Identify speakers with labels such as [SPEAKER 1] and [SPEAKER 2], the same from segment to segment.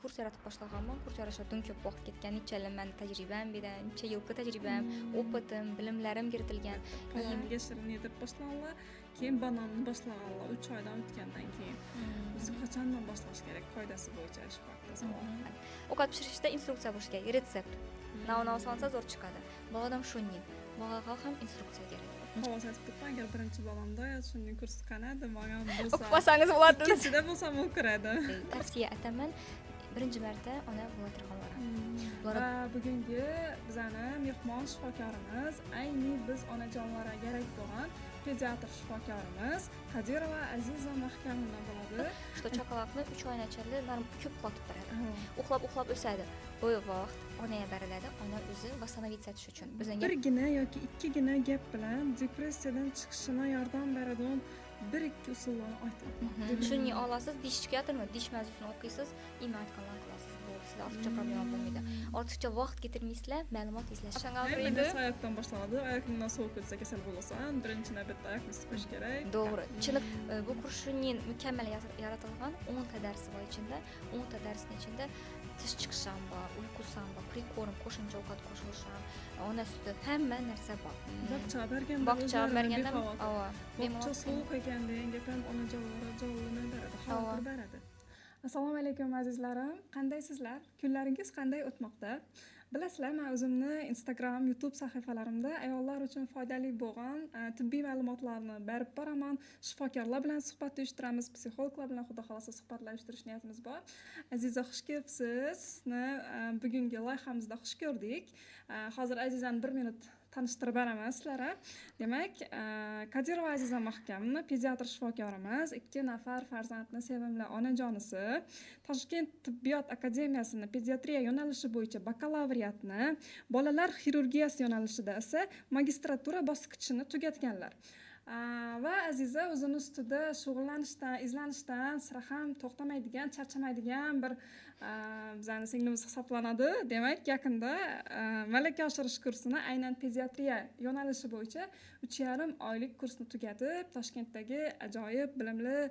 [SPEAKER 1] Kurs yaratib boshlaganman. Kurs yaratishga ko'p vaqt ketgan. Necha yil mani tajribam bu, necha yilgi tajribam, опыт im, bilimlarim kiritilgan.
[SPEAKER 2] Qayerga shirin yedirib boshlaganlar, keyin banonni boshlaganlar 3 oydan o'tgandan keyin. O'zi qachondan boshlash kerak qoidasi bo'yicha, shu haqida savol.
[SPEAKER 1] Ovqat pishirishda instruksiya bo'lishi kerak, retsept. Nav solsa, zo'r chiqadi. Boladan shunday, bolaga ham instruksiya kerak.
[SPEAKER 2] Havoz aytib ketman, agar birinchi bolamda shunday kurs qanadi magan bo'lsa,
[SPEAKER 1] O'qib olsangiz bo'ladi.
[SPEAKER 2] Ikkinchida bo'lsam o'qiradi.
[SPEAKER 1] Tavsiya etaman birinchi marta ona bo'ladiganlar.
[SPEAKER 2] Va bugungi bizani mehmon shifokorimiz ayni biz onajonlarga kerak bo'lgan pediatr shifokorimiz Qodirova Aziza Mahkamovna bo'ladi.
[SPEAKER 1] Что chaqaloqni 3 oygacha ko'p uxlatib beradi, uxlab uxlab o'sadi. Bu vaqt onaga beriladi, ona o'zi восстановиться etish uchun o'ziga.
[SPEAKER 2] Birgina yoki ikkigina gap bilan depressiyadan chiqishini yordam beradigan bir ikki usullarni aytib o'tmoq.
[SPEAKER 1] Shuni olasiz, dish chiqyaptimi, dish mavzusini o'qiysiz и men aytganlarni qilasiz, bo'ldi, sizda ortiqcha problema bo'lmaydi, ortiqcha vaqt ketirmaysizlar ma'lumot izlash.
[SPEAKER 2] Hamma narsa oyoqdan boshlanadi. Oyoqingdan sovuq o'tsa, kasal bo'lasan. Birinchi navbatda oyoqni isitish kerak.
[SPEAKER 1] To'g'ri. Chiniq, bu kursning mukammal yaratilgan 10 ta darsi bor ichida. 10 ta darsning ichida tish chiqish ham bor, uyqusi ham bor, прикорм, qo'shimcha ovqat qo'shilishi ham, ona suti, hamma narsa bor.
[SPEAKER 2] Bog'cha berganda
[SPEAKER 1] Bog'cha berganda, ava.
[SPEAKER 2] Bog'cha sovuq ekan degan gap ham onajonlarga jonini beradi, xavotir beradi. Assalomu alaykum, azizlarim, qandaysizlar, kunlaringiz qanday o'tmoqda? Bilasizlar, man o'zimni Instagram, YouTube sahifalarimda ayollar uchun foydali bo'lgan tibbiy ma'lumotlarni berib boraman. Shifokorlar bilan suhbat uyushtiramiz, psixologlar bilan, xudo xohlasa, suhbatlar uyushtirish niyatimiz bor. Aziza, xush kelibsiz. Sizni bugungi loyihamizda xush ko'rdik. Hozir Azizani bir minut tanishtirib beraman sizlarga. Demak, Qodirova Aziza Mahkamovna pediatr shifokorimiz, ikki nafar farzandni sevimli onajonisi, Toshkent tibbiyot akademiyasini pediatriya yo'nalishi bo'yicha bakalavriatni, bolalar xirurgiyasi yo'nalishida esa magistratura bosqichini tugatganlar. Va Aziza o'zini ustida shug'ullanishdan, izlanishdan sira ham to'xtamaydigan, charchamaydigan bir bizani singlimiz hisoblanadi. Demak, yaqinda malaka oshirish kursini aynan pediatriya yo'nalishi bo'yicha 3,5 oylik kursni tugatib, Toshkentdagi ajoyib bilimli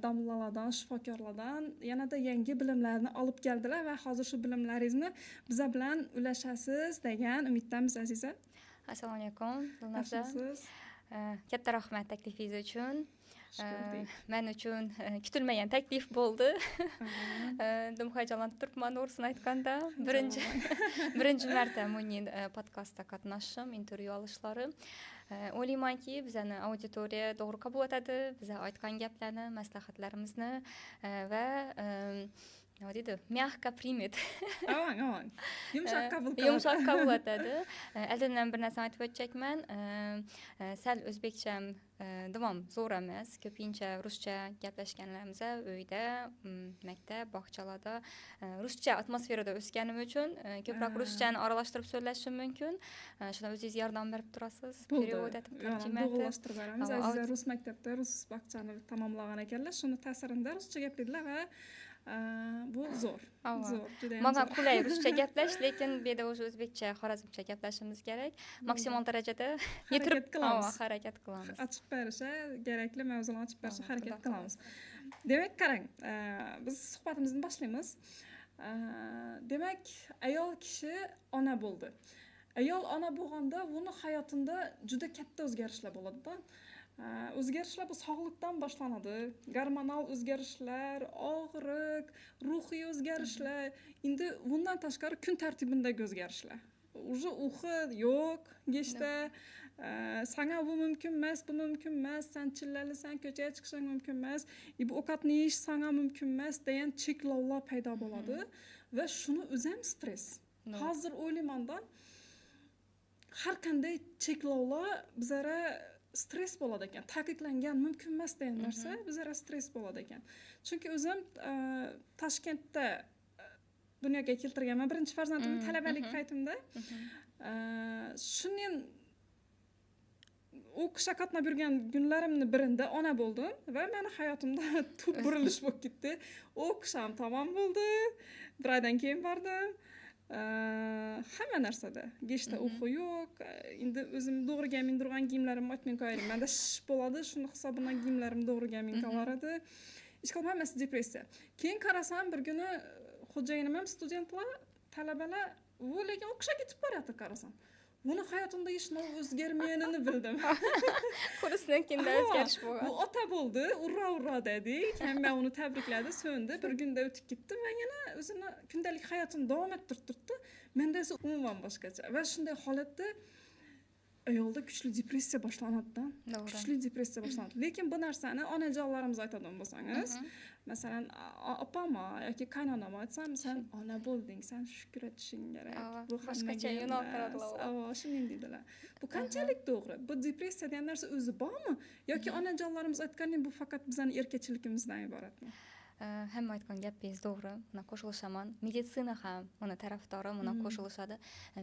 [SPEAKER 2] domlalardan, shifokorlardan yanada yangi bilimlarni olib keldilar va hozir shu bilimlaringizni biza bilan ulashasiz degan umiddamiz, Aziza.
[SPEAKER 1] Assalomu alaykum, Dilnoza.
[SPEAKER 2] Yaxshimisiz?
[SPEAKER 1] Katta rahmat taklifingiz uchun.
[SPEAKER 2] Xush.
[SPEAKER 1] Men uchun kutilmagan taklif bo'ldi. Dim hayajonlanib turibman, to'g'risini aytganda. Birinchi marta mening podkastda qatnashishim, intervyu olishlari. O'ylaymanki, bizani auditoriya to'g'ri qabul etadi biza aytgan gaplarni, maslahatlarimizni va nima deydi, мягко примет.
[SPEAKER 2] Avang, yumshoq qabul qiladi.
[SPEAKER 1] Yumshoq qabul etadi. Oldindan bir narsani aytib o'tjakman. Sal o'zbekcham davom zo'r emas, ko'pincha ruscha gaplashganlarimiz uyda, maktab, bog'chalarda ruscha atmosferada o'sganim uchun ko'proq ruschani aralashtirib so'zlashim mumkin. Shunda o'zingiz yordam berib turasiz, перевод etib, tarjima etib.
[SPEAKER 2] To'g'irlashtirib beramiz. Aziza rus maktabda, rus bog'chani tamomlagan ekanlar, shuni ta'sirinda ruscha gapiradilar va bu zo'r, zo'r, judayam
[SPEAKER 1] Manga
[SPEAKER 2] zo'r.
[SPEAKER 1] qulay ruscha gaplash, lekin bu yerda уже o'zbekcha, xorazmcha gaplashimiz kerak maksimal darajada.
[SPEAKER 2] Harakat qilamiz.
[SPEAKER 1] Ava, harakat qilamiz.
[SPEAKER 2] Ochib berishga, kerakli mavzuni ochib berishga harakat
[SPEAKER 1] Xudo
[SPEAKER 2] qilamiz. Demak, qarang, biz suhbatimizni boshlaymiz. Demak, ayol kishi ona bo'ldi. Ayol ona bo'lganda, uni hayotida juda katta o'zgarishlar bo'ladida. O'zgarishlar bu sog'liqdan boshlanadi, gormonal o'zgarishlar, og'riq, ruhiy o'zgarishlar. Endi bundan tashqari kun tartibidagi o'zgarishlar, уже uyqu yo'q kechda, sanga bu mumkin emas, bu mumkin emas, san chillalisan, ko'chaga chiqishing mumkin emas, и bu ovqatni yeyish sanga mumkin emas degan cheklovlar paydo bo'ladi va shuni o'zi ham stress. Hozir o'ylaymanda, har qanday cheklovlar bizlara stress bo'ladi ekan, taqiqlangan, mumkin emas degan narsa bizlara stress bo'ladi ekan. Chunki o'zim Toshkentda dunyoga keltirganman birinchi farzandimni talabalik paytimda. Shundan o'qishga qatnab yurgan kunlarimni birinda ona bo'ldim va mani hayotimda tub burilish bo'lib ketdi. O'qish ham tamom bo'ldi, bir oydan keyin bordim. Hamma narsada kechda uyqu yo'q. Endi o'zim to'g'riga mindirgan kiyimlarimni aytmay qo'yaylik, manda shish bo'ladi, shuni hisobidan kiyimlarim to'g'riga minkalar edi. Ishqilib, hammasi depressiya. Keyin qarasam, bir kuni xo'jayinim ham studentlar, talabalar, u lekin o'qishga ketib boryapti, qarasam. Buni hayotimda hech nima o'zgarmaganini bildim.
[SPEAKER 1] Kursdan keyin o'zgarish bo'lgan.
[SPEAKER 2] Bu ota bo'ldi, urra urra dedik, hamma uni tabrikladi, so'ndi, bir kunda o'tib ketdi va yana o'zini kundalik hayotini davom ettirib turibdi. Menda esa umuman boshqacha. Va shunday holatda ayolda kuchli depressiya boshlanadi-da.
[SPEAKER 1] To'g'ri.
[SPEAKER 2] Kuchli depressiya boshlanadi. Lekin bu narsani onajonlarimiz aytadigan bo'lsangiz, masalan, opama yoki qaynonama aytsam, sen ona bo'lding, sen shukr etishing kerak. Bu
[SPEAKER 1] boshqacha
[SPEAKER 2] hammaga
[SPEAKER 1] yo'naltiradilar
[SPEAKER 2] emas.
[SPEAKER 1] ular.
[SPEAKER 2] Ava, shunday deydilar. Bu qanchalik to'g'ri? Bu depressiya degan narsa o'zi bormi? Yoki onajonlarimiz aytgandek, bu faqat bizning erkachiligimizdan iboratmi?
[SPEAKER 1] Hamma aytgan gapingiz to'g'ri, buni qo'shilishaman. Meditsina ham buni tarafdori, buni qo'shilishadi.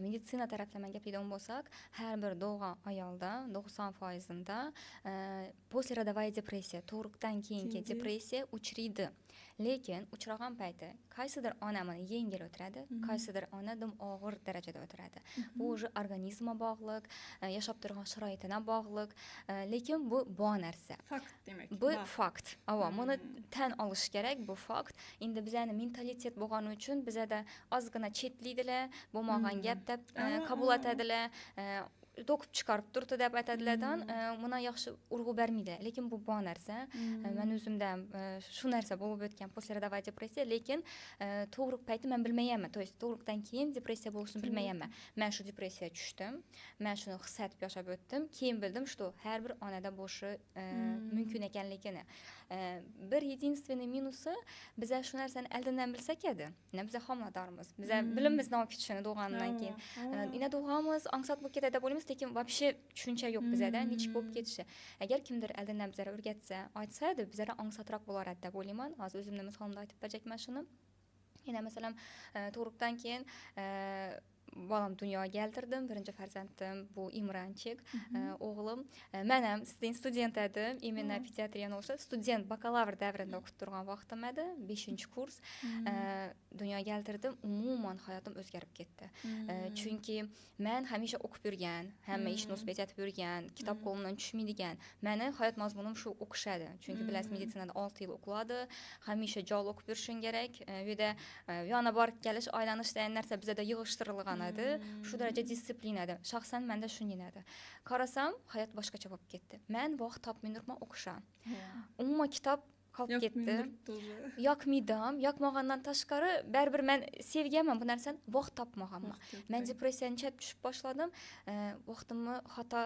[SPEAKER 1] Meditsina taraflama gapiradigan bo'lsak, har bir tug'gan ayolda 90%ida послеродовая depressiya, tug'ruqdan keyingi
[SPEAKER 2] Keyingi.
[SPEAKER 1] depressiya uchraydi. Lekin uchragan payti qaysidir ona buni yengil o'tiradi, qaysidir ona dim og'ir darajada o'tiradi. Bu уже organizmga bog'liq, yashab turgan sharoitiga bog'liq, lekin bu bor narsa.
[SPEAKER 2] Fakt demak.
[SPEAKER 1] Bu
[SPEAKER 2] Bor.
[SPEAKER 1] fakt. Ava, buni tan olish kerak, bu fakt. Endi bizani mentalitet bo'lgani uchun bizada ozgina chetlaydilar, bo'lmagan gap deb qabul etadilar, to'kib chiqarib turdi deb aytadilardan, buni yaxshi urg'u bermaydilar. Lekin bu bor narsa. Men o'zimda ham shu narsa bo'lib o'tgan, послеродовая depressiya, lekin tug'ruq payti men bilmayapman. То есть tug'ruqdan keyin depressiya bo'lishini bilmayapman. Men shu depressiyaga tushdim, men shuni his etib yashab o'tdim. Keyin bildim, что har bir onada bo'lishi mumkin ekanligini. Bir единственный minusi, biza shu narsani oldindan bilsak edi. Biza homiladormiz. Biza bilimiz nima kutishini tug'gandan keyin. Ina tug'amiz, ongsat bo'lib ketadi deb o'ylaymiz, lekin вообще tushuncha yo'q bizada, nechuk bo'lib ketishi. Agar kimdir oldindan bizlarga o'rgatsa, aytsa edi, bizlarga ongsatroq bo'lar edi deb o'ylayman. Hozir o'zimni misolimda aytib berjakman shuni. Yana masalan, tug'ruqdan keyin bolam dunyoga keltirdim. Birinchi farzandim bu Imranchik, o'g'lim. Men ham student edim, именно pediatriya yo'nalishida student, bakalavr davrida o'qib turgan vaqtim edi, 5-kurs. Dunyoga keltirdim, umuman hayotim o'zgarib ketdi. Chunki men hamisha o'qib yurgan, hamma ishni успеть etib yurgan, kitob qo'limdan tushmaydigan. Meni hayot mazmunim shu o'qish edi. Chunki bilasiz, meditsinada 6 yil o'qiladi, hamisha jol o'qib yurishing kerak. U yerda yana borib kelish, aylanish degan narsa bizada yig'ishtirilgan edi. Shu daraja дисциплина edi. Shaxsan menda shunday edi. Qarasam, hayot boshqacha bo'lib ketdi. Men vaqt topmay turibman o'qisham. Umuman kitob qolib ketdi. Yoqmaydim. Yoqmagandan tashqari, baribir men sevganman bu narsani, vaqt topmaganman. Men depressiyani chap tushib boshladim. Vaqtimni xato,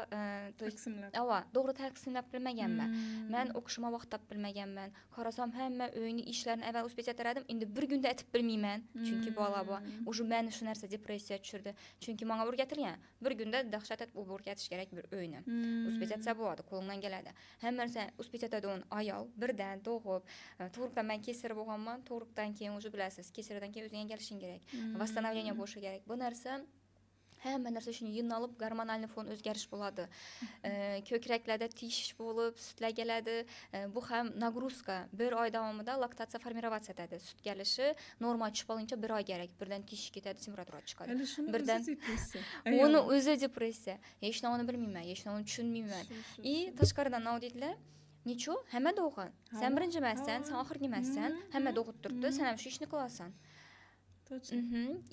[SPEAKER 1] то есть
[SPEAKER 2] Taqsimlab.
[SPEAKER 1] Ava, to'g'ri taqsimlab bilmaganman. Men o'qishimga vaqt topib bilmaganman. Qarasam, hamma uyni ishlarini avval успеть etardim, endi bir kunda aytib bilmayman, chunki bola bor. Уже meni shu narsa depressiya tushirdi. Chunki menga o'rgatilgan, bir kunda dahshat etib o'rgatish kerak bir uyni. Успеть etsa bo'ladi, qo'lingdan keladi. Hamma narsa успеть etadigan ayol birdan tug'ib, tug'ruqdan men kesar bo'lganman, tug'ruqdan keyin уже bilasiz, kesardan keyin o'zingga kelishing kerak. Восстановление bo'lishi kerak. Bu narsa, hamma narsa shuni yig'ilib, gormonal fon o'zgarish bo'ladi. Ko'kraklarda teshish bo'lib, sutlar keladi. Bu ham нагрузка. Bir oy davomida laktatsiya формироваться etadi. Sut kelishi norma tushib olguncha bir oy kerak. Birdan teshish ketadi, temperatura chiqadi.
[SPEAKER 2] Hali shuni
[SPEAKER 1] Birdan
[SPEAKER 2] o'zi depressiya.
[SPEAKER 1] Uni o'zi depressiya. Hech uni bilmayman, hech uni tushunmayman.
[SPEAKER 2] Shu,
[SPEAKER 1] И tashqaridan nima deydilar? Ничего, hamma tug'gan. Sen birinchi emassan, sen oxirgi emassan. Hamma tug'ib turibdi, sen ham shu ishni qilasan.
[SPEAKER 2] Точно.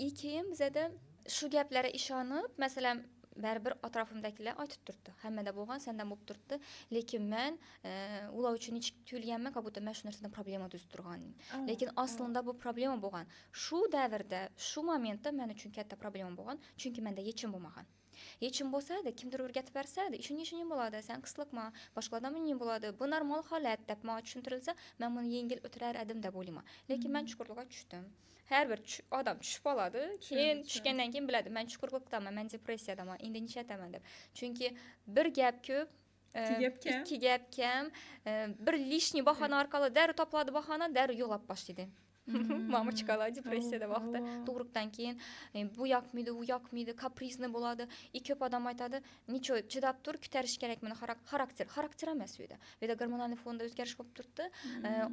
[SPEAKER 1] И keyin bizada shu gaplarga ishonib, masalan, baribir atrofimdagilar aytib turibdi, hammada bo'lgan, sendan bo'lib turibdi, lekin men ular uchun nechuk tuyulganman, как будто men shu narsadan problema tuzib turganim. Lekin aslida bu problema bo'lgan shu davrda, shu momentda men uchun katta problema bo'lgan, chunki menda yechim bo'lmagan. Yechim bo'lsa edi, kimdir o'rgatib bersa edi, shunday shunday bo'ladi, sen qisliqma, boshqalardan bunday bo'ladi, bu normal holat deb menga tushuntirilsa, men buni yengil o'tirar edim deb o'ylayman. Lekin men chuqurlikqa tushdim. Har bir odam tushib oladi, keyin tushgandan keyin biladi, men chuqurliqdaman, men depressiyadaman, endi nishataman deb. Chunki bir gap ko'p,
[SPEAKER 2] ikki gap kam,
[SPEAKER 1] ikki gap kam, bir лишний bahona orqali darrov topiladi bahona, darrov yo'lab boshlaydi. Мамочка lar depressiyada vaqtida tug'ruqdan keyin bu yoqmaydi, u yoqmaydi, капризный bo'ladi. И ko'p odam aytadi, ничего, chidab tur, ko'tarish kerak buni, xarakter. Xarakter emas u yerda. Bu yerda gormonal fonda o'zgarish bo'lib turibdi.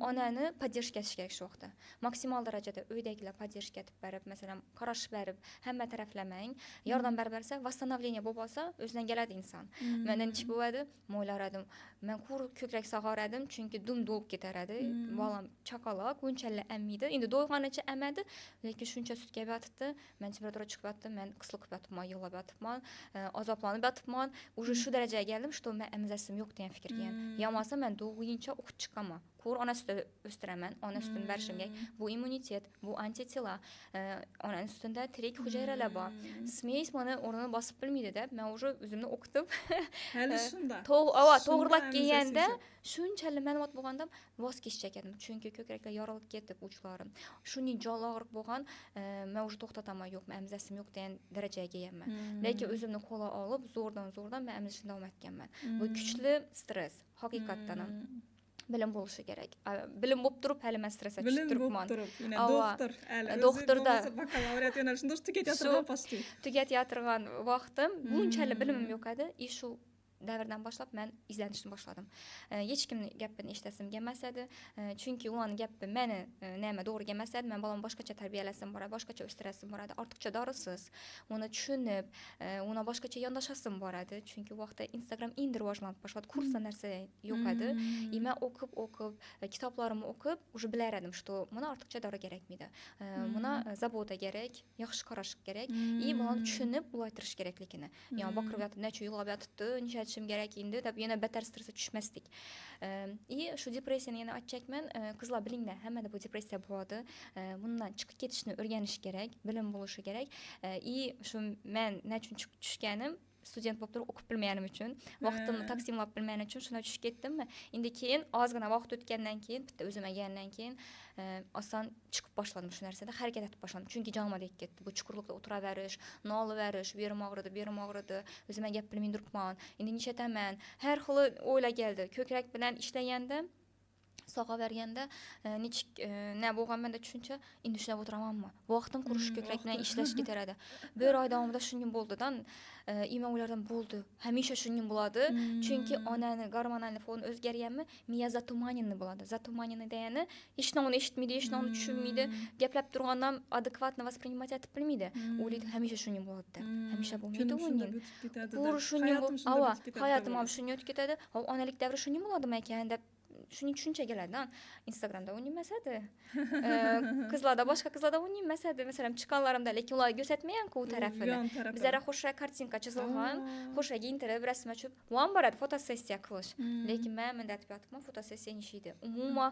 [SPEAKER 1] Onani поддержка etish kerak shu vaqtda. Maksimal darajada uydagilar поддержка etib berib, masalan, qarash berib, hamma taraflamang yordam berib bersa, восстановление bo'lib olsa, o'zidan keladi inson. Menda nechik bo'ladi? O'ylar edim. Men ko'krak sog'ar edim, chunki dum to'lib ketar edi. Bolam chaqaloq, unchalik emmaydi. Endi do'yganicha emadi, lekin shuncha sut kelib yotibdi. Men temperatura chiqib yotdi, men qisliqib yotibman, yig'lab yotibman, azoblanib yotibman. Уже shu darajaga keldim, что men emizasim yo'q degan fikr kelgan. Yo bo'lmasa men tug'guncha o'qib chiqqanman. Ko'r ona sutida o'stiraman, ona sutini berishim kerak. Bu immunitet, bu антитела, onani sutida tirik hujayralar bor. Смесь mani o'rnini bosib bilmaydi deb, men уже o'zimni o'qitib,
[SPEAKER 2] Hali shunda.
[SPEAKER 1] Ava,
[SPEAKER 2] Shunda
[SPEAKER 1] to'g'rilab
[SPEAKER 2] emizasiz
[SPEAKER 1] kelganda
[SPEAKER 2] yo'q.
[SPEAKER 1] shunchalik ma'lumot bo'lganda voz kechak edim. Chunki ko'kraklar yorilib ketib uchlarim. Shuning jon og'riq bo'lgan, men уже to'xtataman, yo'q, men emizasim yo'q degan darajaga kelganman. Lekin o'zimni qo'lga olib, zo'rdan zo'rdan men emizishni davom etganman. Bu kuchli stress, haqiqatdan ham. Bilim bo'lishi kerak. Bilim bo'lib turib, hali men stressga tushib
[SPEAKER 2] Bilim bo'lib
[SPEAKER 1] turibman.
[SPEAKER 2] turib, yine
[SPEAKER 1] Ava,
[SPEAKER 2] doktor, hali o'zi
[SPEAKER 1] doktorda
[SPEAKER 2] bo'lmasa bakalavriat yo'nalishini tugatayotgan почти.
[SPEAKER 1] Tugatayotgan vaqtim bunchalik bilimim yo'q edi. И shu davrdan boshlab men izlanishni boshladim. Hech kimni gapini eshitasim kelmas edi. Chunki ularning gapi meni nima to'g'ri kelmas edi. Men bolamni boshqacha tarbiyalasim boradi, boshqacha o'stirasim boradi, ortiqcha dorisiz, uni tushunib, uni boshqacha yondashasim boradi. Chunki u vaqtda Instagram endi rivojlanib boshladi, kursda narsa yo'q edi. И men o'qib, o'qib, kitoblarimni o'qib, уже bilar edim, что buni ortiqcha dori kerakmidi. Buni забота kerak, yaxshi qarash kerak и buni tushunib ulg'aytirish kerakligini. Ya'ni baqirib yotib, necha yig'lab yotibdi, nishatishim kerak endi deb yana battar stressga tushmaslik. И shu depressiyani yana aytchakman, qizlar bilinglar, hammada bu depressiya bo'ladi. Bundan chiqib ketishni o'rganish kerak, bilim bo'lishi kerak. И shu men nechun chiqib tushganim, student bo'lib turib o'qib bilmaganim uchun, vaqtimni taqsimlab bilmaganim uchun shunday tushib ketdimmi. Endi keyin ozgina vaqt o'tgandan keyin, bitta o'zim olgandan keyin oson chiqib boshladim shu narsada, harakat etib boshladim. Chunki jonimga tegib ketdi. Bu chuqurlikda o'tiraverish, nolaverish, bu yerim og'ridi, bu yerim og'ridi, o'zim gap bilmay turibman. Endi nishataman? Har xil o'ylar keldi. Ko'krak bilan ishlaganda, sog'averganda nechik nima bo'lganmanda tushuncha, endi ishlab o'tiramanmi, vaqtim qurish ko'krak bilan ishlash ketaradi. Bir oy davomida shunga bo'ldidan, и men o'ylardim, bo'ldi, hamisha shunga bo'ladi. Chunki onani gormonal foni o'zgarganmi, miya затуманенный bo'ladi. Затуманенный degani hech uni eshitmaydi, hech uni tushunmaydi, gaplab turgandan адекватно воспринимать etib bilmaydi. O'ylaydi, hamisha shunga bo'ladi deb. Hamisha bo'lmaydi.
[SPEAKER 2] Uning
[SPEAKER 1] quri shunga, ava, hayotim ham shunga o'tib ketadi, onalik davri shunga bo'ladimi ekan deb shuning tushuncha keladi. Instagramda uning emas edi, qizlarda, boshqa qizlarda uning emas edi, masalan, chiqqanlarimda, lekin ular ko'rsatmaganku u tarafini. Bizlara xo'shra картинка chizilgan, xo'shra kiyintirib, rasmga tushib u ham boradi fotosessiya qilish. Lekin man bunday aytib yotibman, fotosessiya nishiydi umuman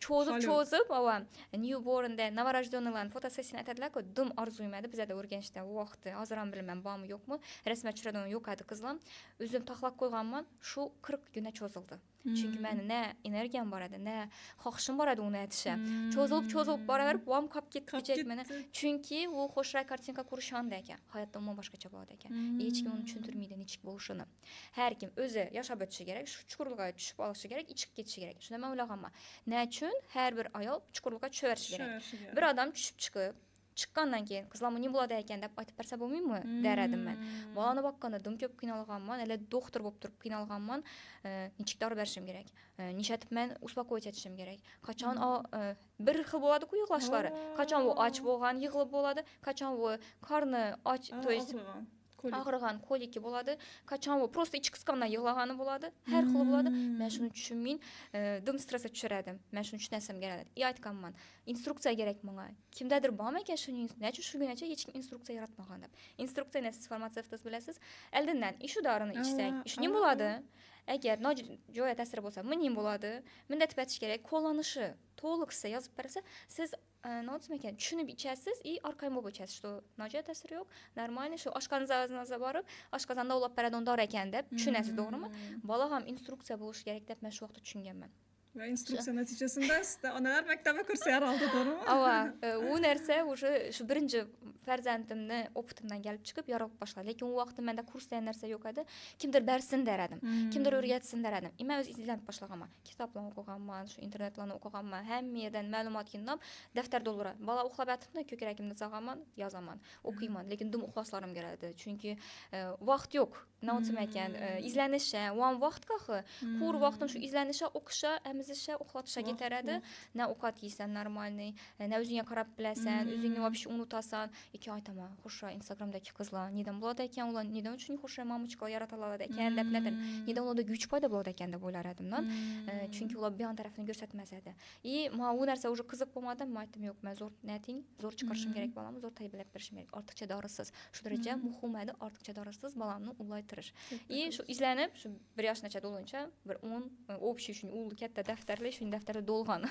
[SPEAKER 1] cho'zib cho'zib, ava, newbornda новорожденный larni fotosessiyani aytadilarku, dim orzuyim edi. Bizada Urganchda u vaqti, hozir ham bilmayman bormi yo'qmi, rasmga tushiradigan yo'q edi qizlar. O'zim taxlab qo'yganman, shu 40 kunga cho'zildi. Chunki mani na energiyam bor edi, na xohishim bor edi uni aytishga. Cho'zilib cho'zilib boraverib, u ham qolib ketdi mana. Chunki u xo'shroq картинка ko'rishanda ekan, hayotda umuman boshqacha bo'ladi ekan. Hech kim uni tushuntirmaydi nechuk bo'lishini. Har kim o'zi yashab o'tishi kerak, shu chuqurlikqa tushib olishi kerak, chiqib ketishi kerak. Shunda man o'ylaganman, nechun har bir ayol chuqurlikqa tushaverishi kerak? Bir odam tushib chiqib, chiqqandan keyin qizlar nima bo'ladi ekan deb aytib bersa bo'lmaydimi der edim. Man bolani boqqanda dim ko'p qiynalganman, hali doktor bo'lib turib qiynalganman. Nechuk dori berishim kerak, nishatib man успокоить etishim kerak, qachon bir xil bo'ladiku yig'lashlari, qachon u och bo'lgan yig'ilib bo'ladi, qachon u qorni och, то есть og'rig'an колики bo'ladi, qachon u просто ichi qisqandan yig'lagani bo'ladi, har xil bo'ladi. Man shuni tushunmay dim stressga tushirardim. Man shuni tushunasam keladi и aytganman, instruksiya kerak menga, kimdadir bormi ekan shuni, nechun shu kungacha hech kim instruksiya yaratmagan deb. Instruksiyani siz farmatsevt bilasiz, oldindan shu dorini ichsang shuning bo'ladi, agar nojo'ya ta'siri bo'lsa buning bo'ladi, bunday deb aytish kerak, qo'llanishi to'liq sizga yozib bersa, siz nima desam ekan, tushunib ichasiz и arqon bo'lib ichasiz, что nojo'ya ta'siri yo'q, нормальный, shu oshqozoningizga borib oshqozonda ovlab beradigan dori ekan deb tushunasiz, to'g'rimi? Bola ham instruksiya bo'lishi kerak deb man shu vaqtda tushunganman.
[SPEAKER 2] Va instruksiya natijasida sizda onalar maktabi kursi yaraldi, to'g'rimi?
[SPEAKER 1] Ava, u narsa уже shu birinchi farzandimni опыт imdan kelib chiqib yaralib boshladi. Lekin u vaqtda menda kurs degan narsa yo'q edi. Kimdir bersin der edim, kimdir o'rgatsin der edim. И man o'zi izlanib boshlaganman, kitoblarni o'qiganman, shu internetlarni o'qiganman, hamma yerdan ma'lumot yig'ib, daftar to'ldiraman. Bola uxlab yotibdi, ko'kragimni sog'aman, yozaman, o'qiyman. Lekin dum uxlaslarim keladi, chunki vaqt yo'q. Nima ekan, izlanishga u ham vaqt qohi ko'r vaqtim shu izlanishga, o'qishga, emizishga, uxlatishga ketaradi. Na ovqat yeysan нормальный, na o'zingga qarab bilasan, o'zingni вообще unutasan. Keyin aytaman, xo'sh, Instagramdagi qizlar nedan bo'ladi ekan, ular nedan uchun xo'sh мамочка lar yarata oladi ekan deb, nedan ularda kuch paydo bo'ladi ekan deb o'ylar edimdan. Chunki ular bu yon tarafini ko'rsatmas edi. И man u narsa уже qiziq bo'lmadi. Man aytdim, yo'q, man zo'r nating zo'r chiqarishim kerak, bolamni zo'r tarbiyalab berishim kerak, ortiqcha dorisiz. Shu daraja muhim edi ortiqcha dorisiz bolamni ulg'aytirish. И shu izlanib, shu 1 yoshgacha to'lguncha bir 10 общий shuni ul katta daftarlar, shuni daftarlar to'lgan.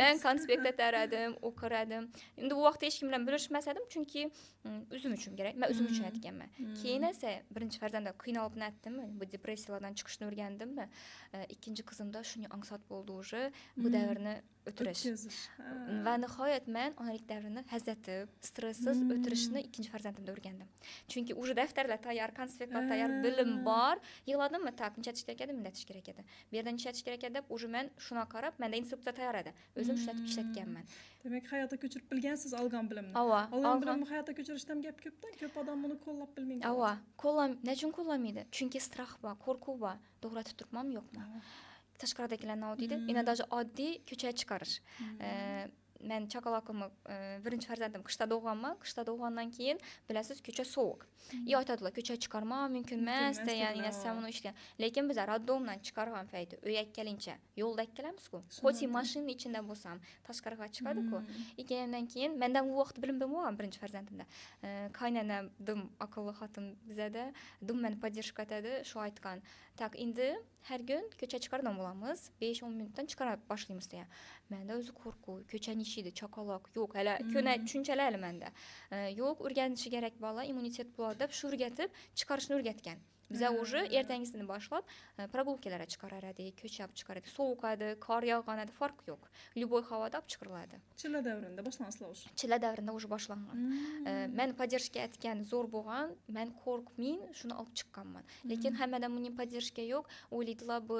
[SPEAKER 1] Man konspekt etar edim, o'qir edim. Endi bu vaqtda hech kim bilan bo'lishmas edim, chunki o'zim uchun kerak, man o'zim uchun aytganman. Keyin esa birinchi farzandda qiynalib netdimmi, bu depressiyalardan chiqishni o'rgandimmi, ikkinchi qizimda shunga ongsat bo'ldi уже bu davrni o'tirish. Va nihoyat man onalik davrini hazatib, stresssiz o'tirishni ikkinchi farzandimda o'rgandim, chunki уже daftarlar tayyor, konspektlar tayyor, bilim bor. Yig'ladimmi, так, nechatish kerak edi, bundatish kerak edi, bu yerda nechatish kerak edi deb, уже man shunga qarab, menda instruksiya tayyor edi, o'zim ishlatib ishlatganman.
[SPEAKER 2] Demak, hayotga ko'chirib bilgansiz olgan bilimni.
[SPEAKER 1] Ava.
[SPEAKER 2] Olgan bilimni hayotga ko'chirishdan gap ko'pdan ko'p odam buni qo'llab bilmaydi.
[SPEAKER 1] Ava, qo'llam, nechun qo'llamaydi? Chunki страх bor, qo'rquv bor, to'g'ri turibmanmi, yo'qmi, tashqaridagilar nima deydi. Yana даже oddiy ko'chaga chiqarish. Man chaqaloqimni, birinchi farzandim qishda tug'ganman. Qishda tug'gandan keyin, bilasiz, ko'cha sovuq. И aytadilar, ko'chaga chiqarma, mumkin emas degan, sen uni ishlan. Lekin biz роддом dan chiqargan payti uyga kelincha yo'lda kelamizku, хоть и mashina ichida bo'lsam, tashqariga chiqadiku. И kelgandan keyin mendan u vaqt bilim bo'lmagan birinchi farzandimda. Qaynonam dim aqlli xotin, bizada dim meni поддержка etadi. Shu aytgan, так, endi har kun ko'cha chiqargan bo'lamiz, 5-10 minutdan chiqara boshlaymiz degan. Menda o'zi qo'rquv, ko'cha nishiydi, chaqaloq yo'q hali, ko'na tushunchalar hali menda yo'q. O'rganishi kerak bola, immunitet bo'ladi deb, shu o'rgatib chiqarishni o'rgatgan. Biza уже ertangisini boshlab прогулка larga chiqarar edik, ko'cha olib chiqar edik. Sovuq edi, qor yog'gan edi, farq yo'q, любой havoda olib chiqariladi.
[SPEAKER 2] Chilla davrinda boshlansizlar уже?
[SPEAKER 1] Chilla davrinda уже boshlangan. Man поддержка aytgan zo'r bo'lgan, man qo'rqmay shuni olib chiqqanman. Lekin hammadan buning поддержка yo'q, o'ylaydilar, bu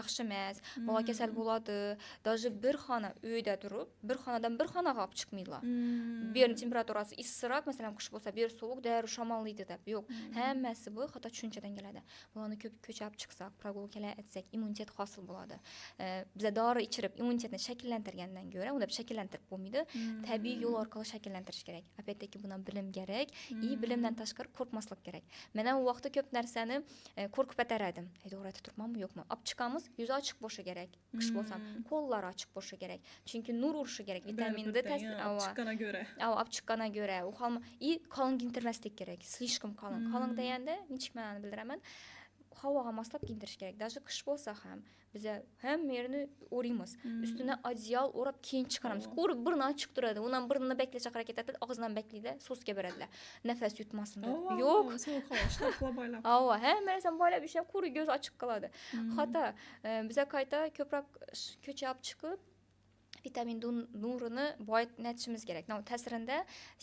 [SPEAKER 1] yaxshi emas, bola kasal bo'ladi. Даже bir xona uyda turib, bir xonadan bir xonaga olib chiqmaydilar. Bu yerni temperaturasi issiqroq, masalan, qish bo'lsa, bu yer sovuq, darrov shamollaydi deb. Yo'q, hammasi bu xato tushunchadan keladi. Bolani ko'p ko'cha olib chiqsak, прогулка lar etsak, immunitet hosil bo'ladi. Biza dori ichirib immunitetni shakllantirgandan ko'ra, uni shakllantirib bo'lmaydi, tabiiy yo'l orqali shakllantirish kerak. Опять таки buni bilim kerak и bilimdan tashqari qo'rqmaslik kerak. Man ham u vaqtda ko'p narsani qo'rqib atar edim. To'g'ri aytib turibmanmi, yo'qmi. Olib chiqamiz, yuzi ochiq bo'lishi kerak, qish bo'lsam qo'llari ochiq bo'lishi kerak, chunki nur urishi kerak, vitamin D.
[SPEAKER 2] Chiqqana ko'ra.
[SPEAKER 1] Olib chiqqana ko'ra u и qalin kiyintirmaslik kerak, слишком qalin. Qalin deganda nechuk ma'noni bildiraman? Havoga moslab kiyintirish kerak. Даже qish bo'lsa ham biza hamma yerini o'raymiz, ustuna одеял o'rab keyin chiqaramiz. Ko'rib, burni ochiq turadi, undan burnini baklacha harakat etadi, og'zidan baklaydi, so'sga beradilar, nafas yutmasin deb. Yo'q.
[SPEAKER 2] Sovuq havo, shlaplar boylab.
[SPEAKER 1] Ava, hamma narsani boylab ishlab, ko'rib, ko'zi ochiq qoladi. Xato. Biza qayta ko'proq ko'cha olib chiqib, vitamin D nurini boyitishimiz kerak, ta'sirinda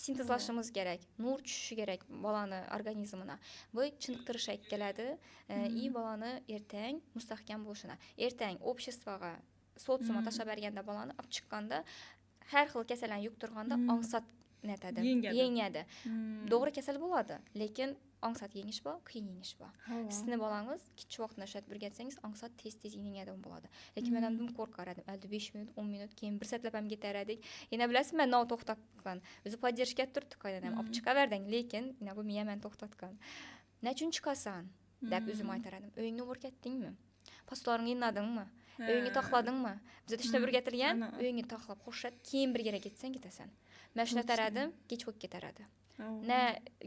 [SPEAKER 1] sintezlashimiz kerak, nur tushishi kerak bolani organizmina. Bu chiniqtirish keladi и bolani ertang mustahkam bo'lishini, ertang общество ga, sotsiumga tashlab berganda, bolani olib chiqqanda, har xil kasallarni yuqtirganda ongsat netadi.
[SPEAKER 2] Yengadi.
[SPEAKER 1] Yengadi. To'g'ri, kasal bo'ladi, lekin ongsat yengish bor, qiyin yengish bor. Sizni bolangiz kichik vaqtida ishlatib o'rgatsangiz, ongsat, tez tez yengadigan bo'ladi. Lekin man ham dim qo'rqar edim. Aldi 5 minut, 10 minut, keyin bir soatlab ham ketar edik. Yana bilasizmi, man nima to'xtatgan? O'zi поддержка turibdi qaynonam, olib chiqaverding, lekin bu miya meni to'xtatgan. Nechun chiqasan deb o'zim aytar edim. Uyingni o'rgatdingmi, postlaringni yinadingmi, uyingni taxladingmi? Bizada ishlab o'rgatilgan, uyingni taxlab, qo'shib, keyin bir yerga ketsang, ketasan. Man shuni aytar edim, kech bo'lib ketar edi. Na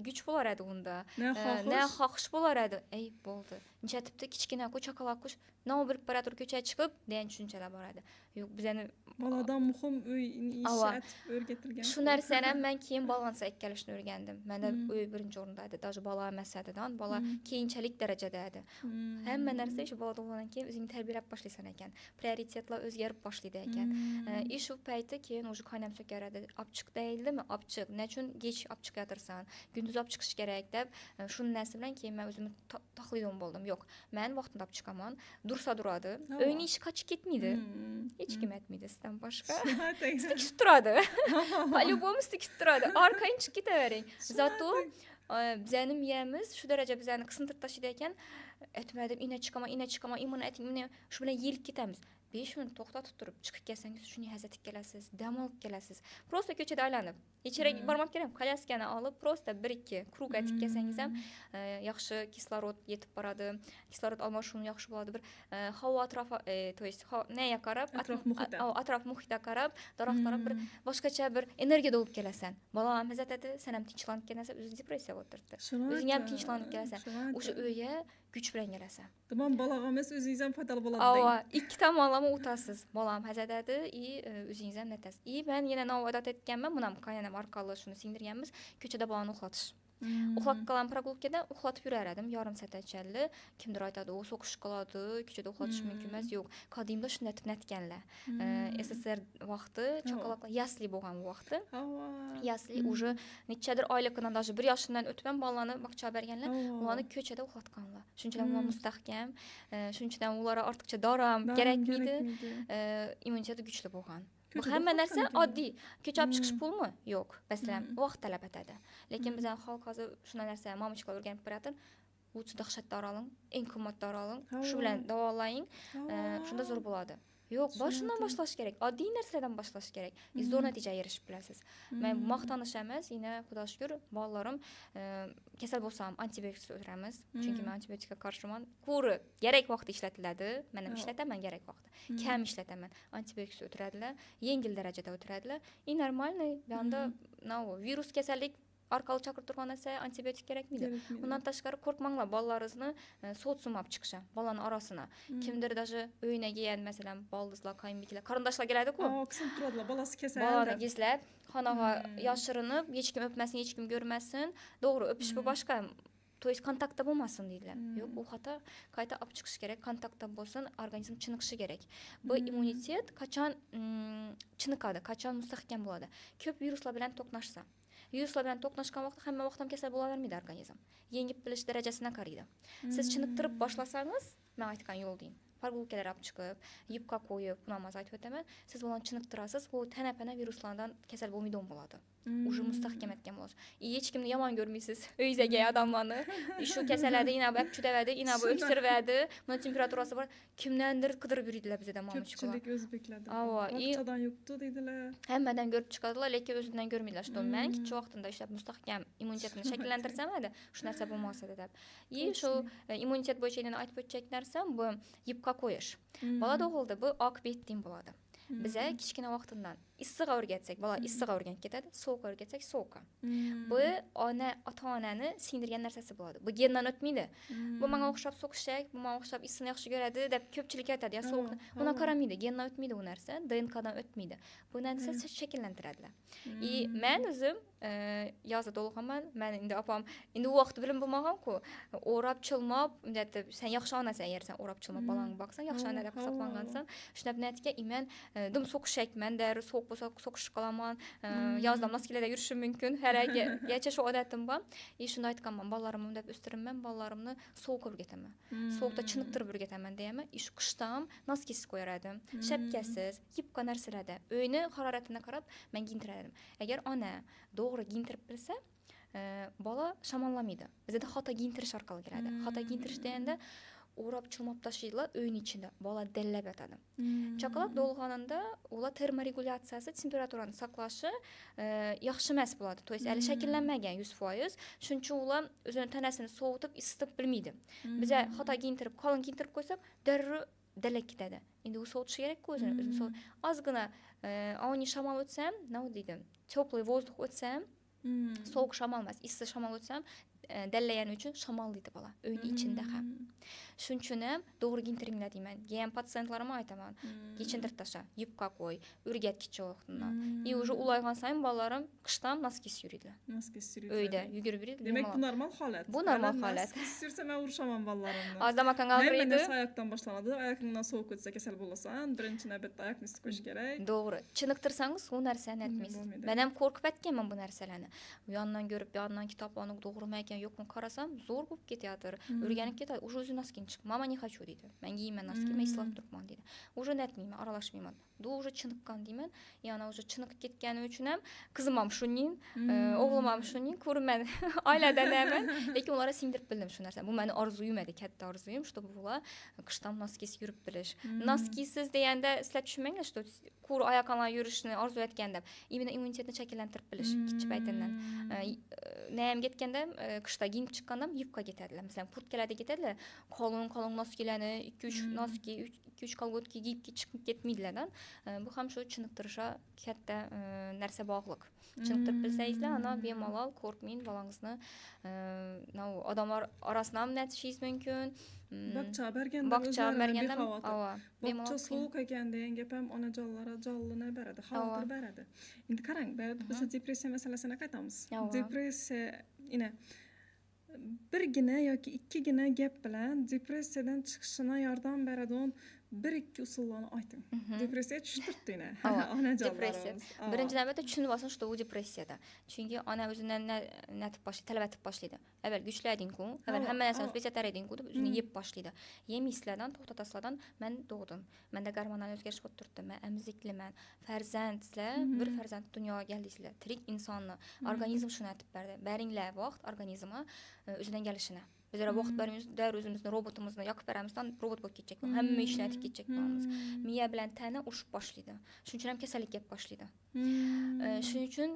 [SPEAKER 1] kuch bo'lar edi unda,
[SPEAKER 2] na
[SPEAKER 1] na
[SPEAKER 2] xohish.
[SPEAKER 1] Xohish bo'lar edi. Ey, bo'ldi, nichatibdi, kichkina ku, chaqaloq qush, nima bilib boradi ko'chaga chiqib degan tushunchalar bor edi. Yo'q, bizani
[SPEAKER 2] boladan muhim uy ishi aytib o'rgatilgan.
[SPEAKER 1] Shu narsani ham men keyin balansa kelishni o'rgandim. Menda uy birinchi o'rinda edi, даже bola emas edi, bola keyinchalik darajada edi. Hamma narsa shu bola tug'ilgandan keyin o'zingni tarbiyalab boshlaysan ekan. Prioritetlar o'zgarib boshlaydi ekan. И shu payti keyin уже qaynam so'kar edi. Olib chiq deyildimi? Olib chiq. Nechun kech olib chiqayotirsan? Gündüz olib chiqish kerak deb shu narsa bilan keyin men o'zimni toqlaydigan bo'ldim. Yo'q, men vaqtida olib chiqaman. Dursa duradi. Uyning ishi qochib ketmaydi. Hech kim aytmaydi sizdan boshqa. Sizni kutib turadi. По-любому sizni kutib turadi. Arqayin chiqib ketavering. Зато bizani miyamiz shu daraja bizani qisintirib tashlaydi ekan. Aytmadim, ina chiqaman, ina chiqaman, imini ayting, imini shu bilan yelib ketamiz. 5 minut to'xtatib turib chiqib kelsangiz shuni hazat etib kelasiz, dam olib kelasiz. Просто ko'chada aylanib, hech bormoq kerak, kolyaskani olib, просто 1-2 круг aytib kelsangiz ham yaxshi kislorod yetib boradi, kislorod almashuvi yaxshi bo'ladi. Bir havo atrofi, то есть nega qarab, atrof muhitga qarab, daraxtlarga bir boshqacha bir energiya bo'lib kelasan. Bola ham hazat etadi, sen ham tinchlanib kelasan, o'zi depressiya bo'lib turibdi. O'zing ham tinchlanib kelasan. O'sha uyga kuch bilan kelasan.
[SPEAKER 2] Tamam, bolaga emas, o'zingiz ham foydali bo'ladi.
[SPEAKER 1] Ava, ikki tomonlama o'tasiz. Bolam hazat etadi, и o'zingiz ham netasiz. И men yana odat etganman, buni ham qaynonam orqali shuni singdirganmiz, ko'chada bolani uxlatish. Uxlab qolaman прогулка da, uxlatib yurar edim yarim soatchalli. Kimdir aytadi, u so'qish qiladi, ko'chada uxlatish mumkin emas. Yo'q, qadimda shunday deb aytganlar. SSR vaqti chaqaloqlar yasli bo'lgan vaqti. Yasli уже nechadir oyliqdan, даже 1 yoshdan o'tib ham bolani bog'chaga berganlar, ularni ko'chada uxlatganlar. Shunchadan ular mustahkam, shunchadan ularga ortiqcha dori ham kerakmidi, immuniteti kuchli bo'lgan. Bu hamma narsa oddiy. Ko'cha olib chiqish pulmi? Yo'q. Masalan, vaqt talab etadi. Lekin bizning xalq hozir shunday narsa, мамочка lar o'rganib borayotir. Лучше dahshat dori oling, eng qimmat dori oling, shu bilan davolaying, shunda zo'r bo'ladi. Yo'q, boshından boshlash kerak. Oddiy narsalardan boshlash kerak. Zo'r natijaga erishib bilasiz. Men maqtanish emas, yine Xudo shukr, bolalarim kasal bo'lsam antibiotik o'tiramiz. Chunki men antibiotikka qarshiman. Quri kerak vaqtda ishlatiladi. Men ham ishlataman kerak vaqtda. Kam ishlataman. Antibiotik o'tiradilar, yengil darajada o'tiradilar. И нормальный, bu yoqda virus kasallik orqali chaqirib turgan narsa antibiotik kerakmidi? Undan tashqari qo'rqmanglar bolalaringizni sotsium olib chiqishi, bolani orasini. Kimdir даже uyina kelgan, masalan, boldizlar, qayinbeklar, qarindoshlar keladi-ku.
[SPEAKER 2] Qisib turadilar, bolasi kasal.
[SPEAKER 1] Bolani gizlab, xonaga yashirinib, hech kim o'pmasin, hech kim ko'rmasin. To'g'ri, o'pish bu boshqa. То есть kontaktda bo'lmasin deydilar. Yo'q, u xato, qayta olib chiqish kerak, kontaktda bo'lsin, organizm chiniqishi kerak. Bu immunitet qachon chiniqadi, qachon mustahkam bo'ladi? Ko'p viruslar bilan to'qnashsa. Viruslar bilan to'qnashgan vaqtda hamma vaqt ham kasal bo'lavermaydi organizm. Yengib bilish darajasina qaraydi. Siz chiniqtirib boshlasangiz, men aytgan yo'l deyim. Прогулка lar olib chiqib, yubka qo'yib, buni ham aytib o'taman. Siz bolani chiniqtirasiz, u tana-pana viruslardan kasal bo'lmaydigan bo'ladi. Уже mustahkam etgan bo'lasiz. И hech kimni yomon ko'rmaysiz. Uyingizdagi odamlarni. Shu kasaladi, ina bu chudavadi, ina bu o'ksirvadi, buni temperaturasi bor. Kimdandir qidirib yuradilar bizda мамочка lar.
[SPEAKER 2] Ko'pchilik o'zbeklarda.
[SPEAKER 1] Ava,
[SPEAKER 2] bog'chadan yo'qdi deydilar.
[SPEAKER 1] Hammadan ko'rib chiqadilar, lekin o'zidan ko'rmaydilar. Что men kichik vaqtimda ishlab mustahkam immunitetni shakllantirsam edi, shu narsa bo'lmas edi deb. И shu immunitet bo'yicha yana aytib o'tjak narsam bu yubka qo'yish. Bola tug'ildi, bu oq betdin bo'ladi. Biza kichkina vaqtidan issig'a o'rgatsak, bola issig'a o'rganib ketadi, sovuqqa o'rgatsak, sovuqqa. Bu ona, ota-onani singdirgan narsasi bo'ladi. Bu gendan o'tmaydi. Bu menga o'xshab so'qishak, bu menga o'xshab issini yaxshi ko'radi deb ko'pchilik aytadi, ya sovuqni. Uni qaramaydi, gendan o'tmaydi u narsa, DNKdan o'tmaydi. Bu narsa shakllantiradilar. И men o'zim yozda tug'ilganman. Men endi opam, endi u vaqt bilim bo'lmagan-ku. O'rab chilmob, undaydi, sen yaxshi onasan, agar sen o'rab chilmob bolangni boqsang, yaxshi ona deb hisoblangansan. Shunday aytgan, men dim so'qishakman, darrov sovuq bo'lsa so'qishib qolaman, yozda носки larda yurishim mumkin. Haligacha shu odatim bor. И shunda aytganman, bolalarimni deb o'stiraman, bolalarimni sovuqqa o'rgataman. Sovuqda chiniqtirib o'rgataman deyman. И shu qishda ham носки siz qo'yar edim, shapkasiz, yupqa narsalarda. Uyni haroratini qarab men kiyintirardim. Agar ona to'g'ri kiyintirib bilsa, bola shamollamaydi. Bizda xato kiyintirish orqali keladi. Xato kiyintirish deganda o'rab chilmob tashlaydilar uyning ichida. Bola dellab yotadi. Chaqaloq tug'ilganida ular termoregulyatsiyasi, temperaturani saqlashi yaxshi emas bo'ladi. То есть hali shakllanmagan 100%. Shuning uchun ular o'zini tanasini sovutib, isitib bilmaydi. Biza xato kiyintirib, qalin kiyintirib qo'ysak, darrov dallab ketadi. Endi u sovutishi kerak-ku o'zini. O'zini ozgina ovni shamol o'tsa ham, nima deydi? Теплый воздух o'tsa ham, sovuq shamol emas, issiq shamol o'tsa ham Dallagani uchun shamollaydi bola uyni ichida ham. Shuning uchun ham to'g'ri kiyintiringlar deyman. Keyin patsientlarimga aytaman, yechindirib tashla, yubka qo'y, o'rgat kichik. И уже ulg'aygan sayin bolalarim qishda ham носки siz yuradilar.
[SPEAKER 2] Носки siz yuradilar.
[SPEAKER 1] Uyda yugurib yuradi.
[SPEAKER 2] Demak, bu normal holat.
[SPEAKER 1] Bu normal holat.
[SPEAKER 2] Носки siz yursa, men urushaman bolalarimni.
[SPEAKER 1] Ozdan makonga
[SPEAKER 2] Hamma
[SPEAKER 1] og'riydi.
[SPEAKER 2] Narsa oyoqdan boshlanadi. Oyoqingdan sovuq o'tsa, kasal bo'lasan. Birinchi navbatda oyoqni isitib qo'yish kerak.
[SPEAKER 1] To'g'ri. Chiniqtirsangiz, u narsani aytmaysiz.
[SPEAKER 2] Bo'lmaydi.
[SPEAKER 1] Men ham qo'rqib aytganman bu narsalarni. U yondan ko'rib, bu yondan kitoblarni to'g'rimi ekan, yo'qmi qarasam, zo'r bo'lib ketayotir. O'rganib ketadi. Уже o'zi носки ni chiq. Мама, не хочу deydi. Men kiyman носки, men islab turibman deydi. Уже aytmayman, aralashmayman. Du уже chiniqqan deyman. Yana уже chiniqib ketgani uchun ham qizim ham shuning, o'g'lim ham shuning, ko'rman oiladan ham. Lekin ularga singdirib bildim shu narsani. Bu meni orzuyim edi, katta orzuyim, чтобы bular qishdan носки siz yurib bilish. Носки siz deganda sizlar tushunmanglar, что quruq oyoq yurishni orzu etgan deb. Именно immunitetni shakllantirib bilish kichik paytidan. Nayam ketganda, qishda kiyinib chiqqanda yubka ketadilar. Masalan, kurtkalarda ketadilar, qalin qalin носки larni, 2-3 носки, 2-3 колготки kiyib chiqib ketmaydilar. Bu ham shu chiniqtirishga katta narsa bog'liq. Chiniqtirib bilsangizlar, ana bemalol qo'rqmang, bolangizni odamlar orasida ham netishingiz mumkin.
[SPEAKER 2] Bog'cha berganda
[SPEAKER 1] Bog'cha berganda
[SPEAKER 2] bexavotir.
[SPEAKER 1] Ava,
[SPEAKER 2] Bog'cha sovuq ekan degan gap ham onajonlarga jonini beradi, xavotir beradi. Endi qarang, biz depressiya masalasina qaytamiz. Depressiya ina birgina yoki ikkigina gap bilan depressiyadan chiqishina yordam beradigan bir ikki usullarni ayting. Depressiyaga tushib turibdi ina
[SPEAKER 1] Depressiya.
[SPEAKER 2] onajonlarimiz.
[SPEAKER 1] Birinchi navbatda tushunib olsin, что u depressiyada. Chunki ona o'zidan natib boshlaydi, talab etib boshlaydi. Avval kuchlading-ku, avval hamma narsani успеть etar eding-ku deb o'zini yeb boshlaydi. Yemaysizlardan, to'xtatasizlardan, men tug'dim. Menda gormonal o'zgarish bo'lib turibdi. Men emizikliman. Farzandsizlar, bir farzand dunyoga keldingizlar. Tirik insonni organizm shuni aytib berdi. Beringlar vaqt organizmi o'zidan kelishini. Bizlar vaqt bermaymiz, darrov o'zimizni robotimizni yoqib beramizdan robot bo'lib ketacak. Hamma ishni aytib ketacak bo'lamiz. Miya bilan tana urushib boshlaydi. Shuning uchun ham kasallik kelib boshlaydi. Shuning uchun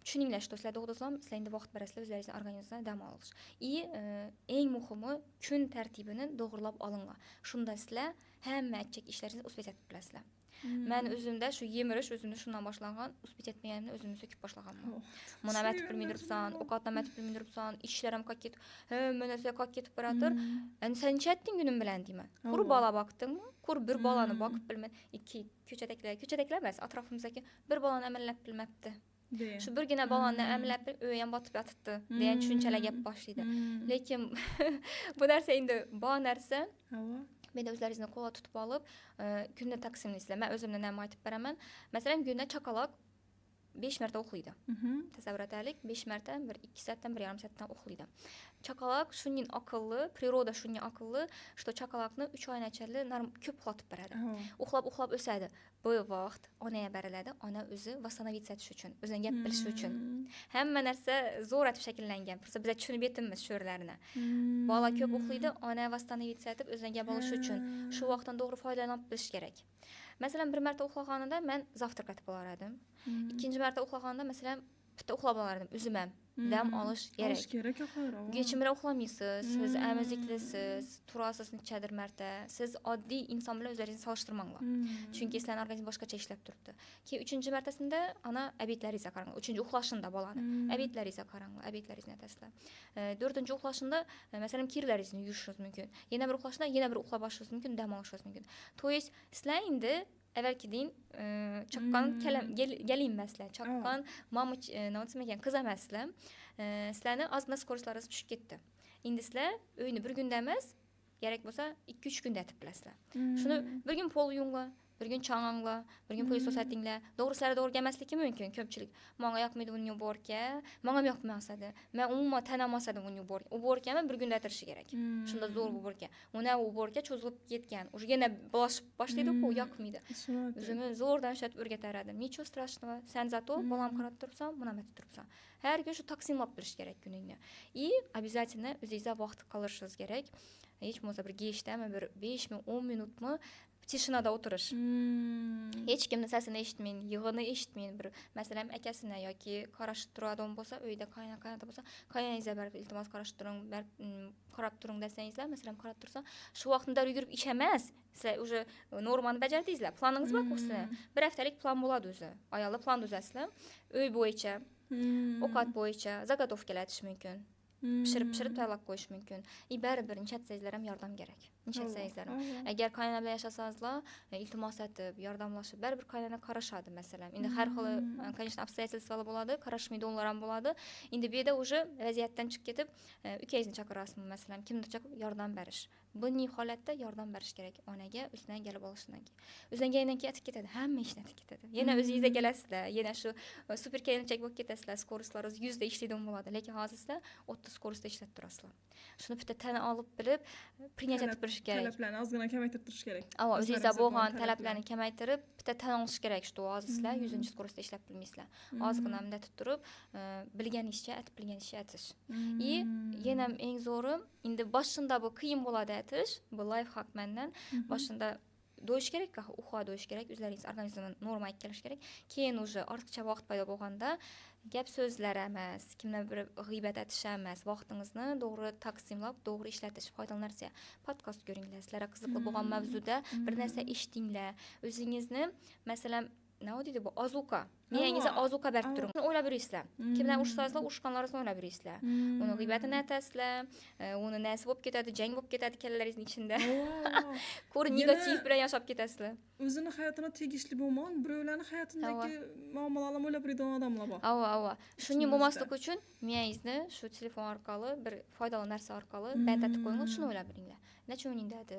[SPEAKER 1] tushuninglar, что sizlar tug'dingizlar, sizlar endi vaqt berasizlar o'zlaringizni organizmingizga dam olish. И eng muhimi, kun tartibini to'g'rilab olinglar. Shunda sizlar hamma aytacak ishlaringizni успеть etib bilasizlar. Man o'zimda shu yemirish o'zimda shundan boshlangan, успеть etmaganimda o'zimni so'kib boshlaganman. Buni ham aytib bilmay turibsan, ovqatni ham aytib bilmay turibsan, ishlar ham qolib ketib, hamma narsa qolib ketib boradir. Endi sen necha etding kunim bilan deyman. Kur bola boqdingmi? Kur bir bolani boqib bilmadi. Ikki ko'chadagilar, ko'chadagilar emas, atrofimizdagi bir bolani amallab bilmabdi. Shu birgina bolani amallab bilib, u ham botib yotibdi degan tushunchalar gap boshlaydi. Lekin bu narsa endi bor narsa. Menda o'zlaringizni qo'lga tutib olib, kunni taqsimlaysizlar. Men o'zimni nima aytib beraman. Masalan, kunda chaqaloq 5 marta uxlaydi. Tasavvur etaylik, 5 marta bir 2 soatdan, 1,5 soatdan uxlaydi. Chaqaloq shuning aqlli, природа shuning aqlli, что chaqaloqni 3 oygacha ko'p uxlatib beradi. Uxlab uxlab o'sadi. Bu vaqt onaga beriladi, ona o'zi восстановиться etish uchun, o'zini gap bilishi uchun. Hamma narsa zo'r etib shakllangan. Biz tushunib yetimiz shu yerlarini. Bola ko'p uxlaydi, ona восстановиться etib o'zini gap olishi uchun shu vaqtdan to'g'ri foydalanib bilish kerak. Masalan, bir marta uxlaganida men завтрак etib olar edim. Ikkinchi marta uxlaganida, masalan, bitta uxlab olar edim o'zim ham. Dam olish kerak.
[SPEAKER 2] Olish kerak axir.
[SPEAKER 1] Kechim bilan uxlamaysiz, siz emiziklisiz, turasiz nechadir marta. Siz oddiy inson bilan o'zlaringizni solishtirmanglar. Chunki sizlarning organizm boshqacha ishlab turibdi. Keyin uchinchi martasida ana обед laringizga qaranglar. Uchinchi uxlashında bolani. Обед laringizga qaranglar, обед laringizni aytasizlar. To'rtinchi uxlashında, masalan, kirlaringizni yuvishingiz mumkin. Yana bir uxlashında yana bir uxlab olishingiz mumkin, dam olishingiz mumkin. То есть sizlar endi avvalgidin chaqqon gelin emaslar, chaqqon mama, nima desam ekan, qiz emassizlar. Sizlarni ozgina скорость laringiz tushib ketdi. Endi sizlar uyni bir kunda emas, kerak bo'lsa 2-3 kunda etib bilasizlar. Shuni bir kun pol yuvinglar, bir kun chang'anglar, bir kun пылесос etinglar. To'g'ri, sizlarga to'g'ri kelmasligi mumkin ko'pchilik. Manga yoqmaydi uni уборка, manga ham yoqmasadi. Men umuman tanamasdim uni уборка. Уборка ni bir kunda etirishi kerak. Shunda zo'r уборка. Uni уборка cho'zilib ketgan. Уже yana bo'lashib boshlaydi-ku, yoqmaydi. O'zimni zo'rdan ishlatib o'rgatar edim. Ничего страшного. Sen зато bolam qarab turibsan, buni ham aytib turibsan. Har kun shu taqsimlab bilish kerak kuningni. И обязательно o'zingizga vaqt qoldirishingiz kerak. Hech bo'lmasa bir keshdami, bir 5 mi, 10 minutmi тишина da o'tirish. Hech kimni sesini eshitmang, yig'ini eshitmang. Bir masalan, akasini yoki qarashib turadigan bo'lsa, uyda qaynona, qaynota bo'lsa, qaynonangizga borib iltimos qarashib turing, borib qarab turing desangizlar, masalan, qarab tursa, shu vaqtda yugurib ish emas. Sizlar уже normani bajardingizlar. Planingiz bor-ku sizlar. Bir haftalik plan bo'ladi o'zi. Ayollar plan tuzasizlar. Uy bo'yicha, ovqat bo'yicha, заготовка lar etish mumkin. Pishirib pishirib tayyorlab qo'yish mumkin. И baribir nishatsangizlar ham yordam kerak, nishatsangizlar ham. Agar qaynona bilan yashasangizlar, iltimos etib, yordamlashib, baribir qaynona qarashadi, masalan. Endi har xil, конечно, обстоятельства lar bo'ladi, qarashmaydiganlar ham bo'ladi. Endi bu yerda уже vaziyatdan chiqib ketib, ukangizni chaqirasizmi, masalan, kimnidir chaqirib yordam berish. Bunday holatda yordam berish kerak onaga, ustidan kelib olishidan keyin. O'zidan kelgandan keyin aytib ketadi, hamma ishni aytib ketadi. Yana o'zingizga kelasizlar, yana shu super kelinchak bo'lib ketasizlar, скорость laringiz 100 da ishlaydigan bo'ladi. Lekin hozir sizlar 30 скорость da ishlab turasizlar. Shuni bitta tan olib bilib, принять etib bilish kerak.
[SPEAKER 2] Talablarni ozgina kamaytirib turish kerak.
[SPEAKER 1] Ava, o'zingizda bo'lgan talablarni kamaytirib, bitta tan olish kerak, что hozir sizlar 100 скорость da ishlab bilmaysizlar. Ozgina bunday turib, bilganingizcha aytib, bilganingizcha aytish. И yana eng zo'ri, endi boshida bu qiyin bo'ladi aytish, bu лайфхак mendan. Boshida do'yish kerak, uxlab do'yish kerak, o'zlaringiz organizmni normaga kelish kerak. Keyin уже ortiqcha vaqt paydo bo'lganda gap so'zlar emas, kimdan biri g'iybat aytish emas, vaqtingizni to'g'ri taqsimlab, to'g'ri ishlatish foydali narsa. Podkast ko'ringlar, sizlarga qiziqli bo'lgan mavzuda bir narsa eshitinglar. O'zingizni, masalan, nima deydi bu, ozuqa, miyangizga ozuqa berib turing. O'ylab yuraysizlar. Kim bilan urushsangizlar, urushganlaringizni o'ylab yuraysizlar. Uni g'iybatini aytasizlar, uni nasi bo'lib ketadi, jang bo'lib ketadi kallalaringizni ichida. Ko'ri negativ bilan yashab ketasizlar.
[SPEAKER 2] O'zini hayotini tegishli bo'lmagan birovlarni hayotidagi muammolarni o'ylab yuradigan odamlar bor.
[SPEAKER 1] Ava. Shuning bo'lmasligi uchun miyangizni shu telefon orqali, bir foydali narsa orqali band etib qo'yinglar, shuni o'ylab yuringlar. Nachun uning dedi,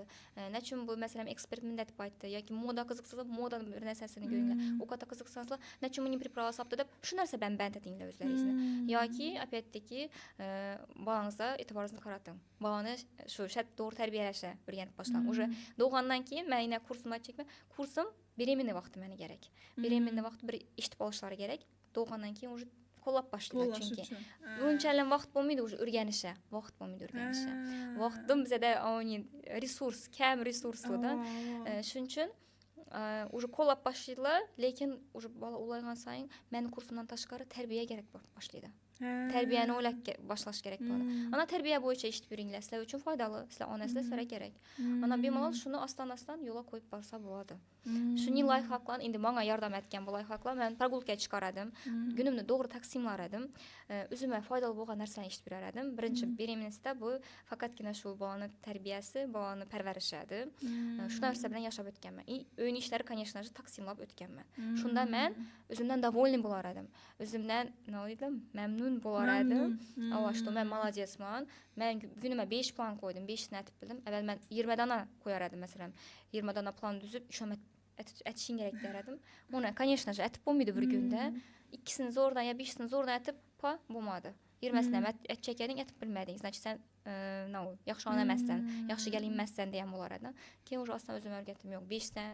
[SPEAKER 1] nachun bu, masalan, ekspert bunday deb aytdi, yoki moda qiziqsa, moda bir narsasini ko'ringlar. Ovqatga qiziqsangizlar, nachun buning приправа solibdi deb shu narsa bilan band etinglar o'zlaringizni. Yoki опять-таки bolangizga e'tiboringizni qarating. Bolani shu to'g'ri tarbiyalashni o'rganib boshlang. Уже tug'andan keyin men yana kursimni aytmoqchiman. Kursim беременный vaqti meni kerak. Беременный vaqti bir eshitib olishlari kerak. Tug'andan keyin уже qo'llab boshlaydi, chunki unchalik vaqt bo'lmaydi уже o'rganishi, vaqt bo'lmaydi o'rganishi. Vaqtim bizada resurs kam, resurslarda. Shuning uchun уже qo'llab boshlaydilar, lekin уже bola ulg'aygan sayin meni kursimdan tashqari tarbiya kerak bo'lib boshlaydi. Tarbiyani o'ylab boshlash kerak bo'ladi. Ana tarbiya bo'yicha eshitib yuringlar, sizlar uchun foydali, sizlar onasizlar, sizlarga kerak. Ana bemalol shuni ostan ostan yo'lga qo'yib borsa bo'ladi. Shuning лайфхак lar endi manga yordam etgan bu лайфхак lar. Man прогулка chiqar edim, kunimni to'g'ri taqsimlar edim, o'zimga foydali bo'lgan narsani eshitib yurar edim. Birinchi беременность da bu faqatgina shu bolani tarbiyasi, bolani parvarishi edi. Shu narsa bilan yashab o'tganman и uyni ishlari, конечно же, taqsimlab o'tganman. Shunda man o'zimdan довольный bo'lar edim, o'zimdan, nima deydilar, mamnun bo'lar edim. Ava, что man молодец man, man kunima 5 plan qo'ydim, 5tani aytib bildim. Avval man 20 dona qo'yar edim, masalan, 20 dona plan tuzib, ishonmay aytishing kerak der edim. Uni, конечно же, aytib bo'lmaydi bir kunda. Ikkisini zo'rdan yo 5tasini zo'rdan aytib, pa bo'lmadi. 20sini ham aytchak eding, aytib bilmading, значит, sen yaxshi ona emassan, yaxshi kelin emassan degan bo'lar edi. Keyin уже ostan o'zim o'rgatdim: yo'q, 5ta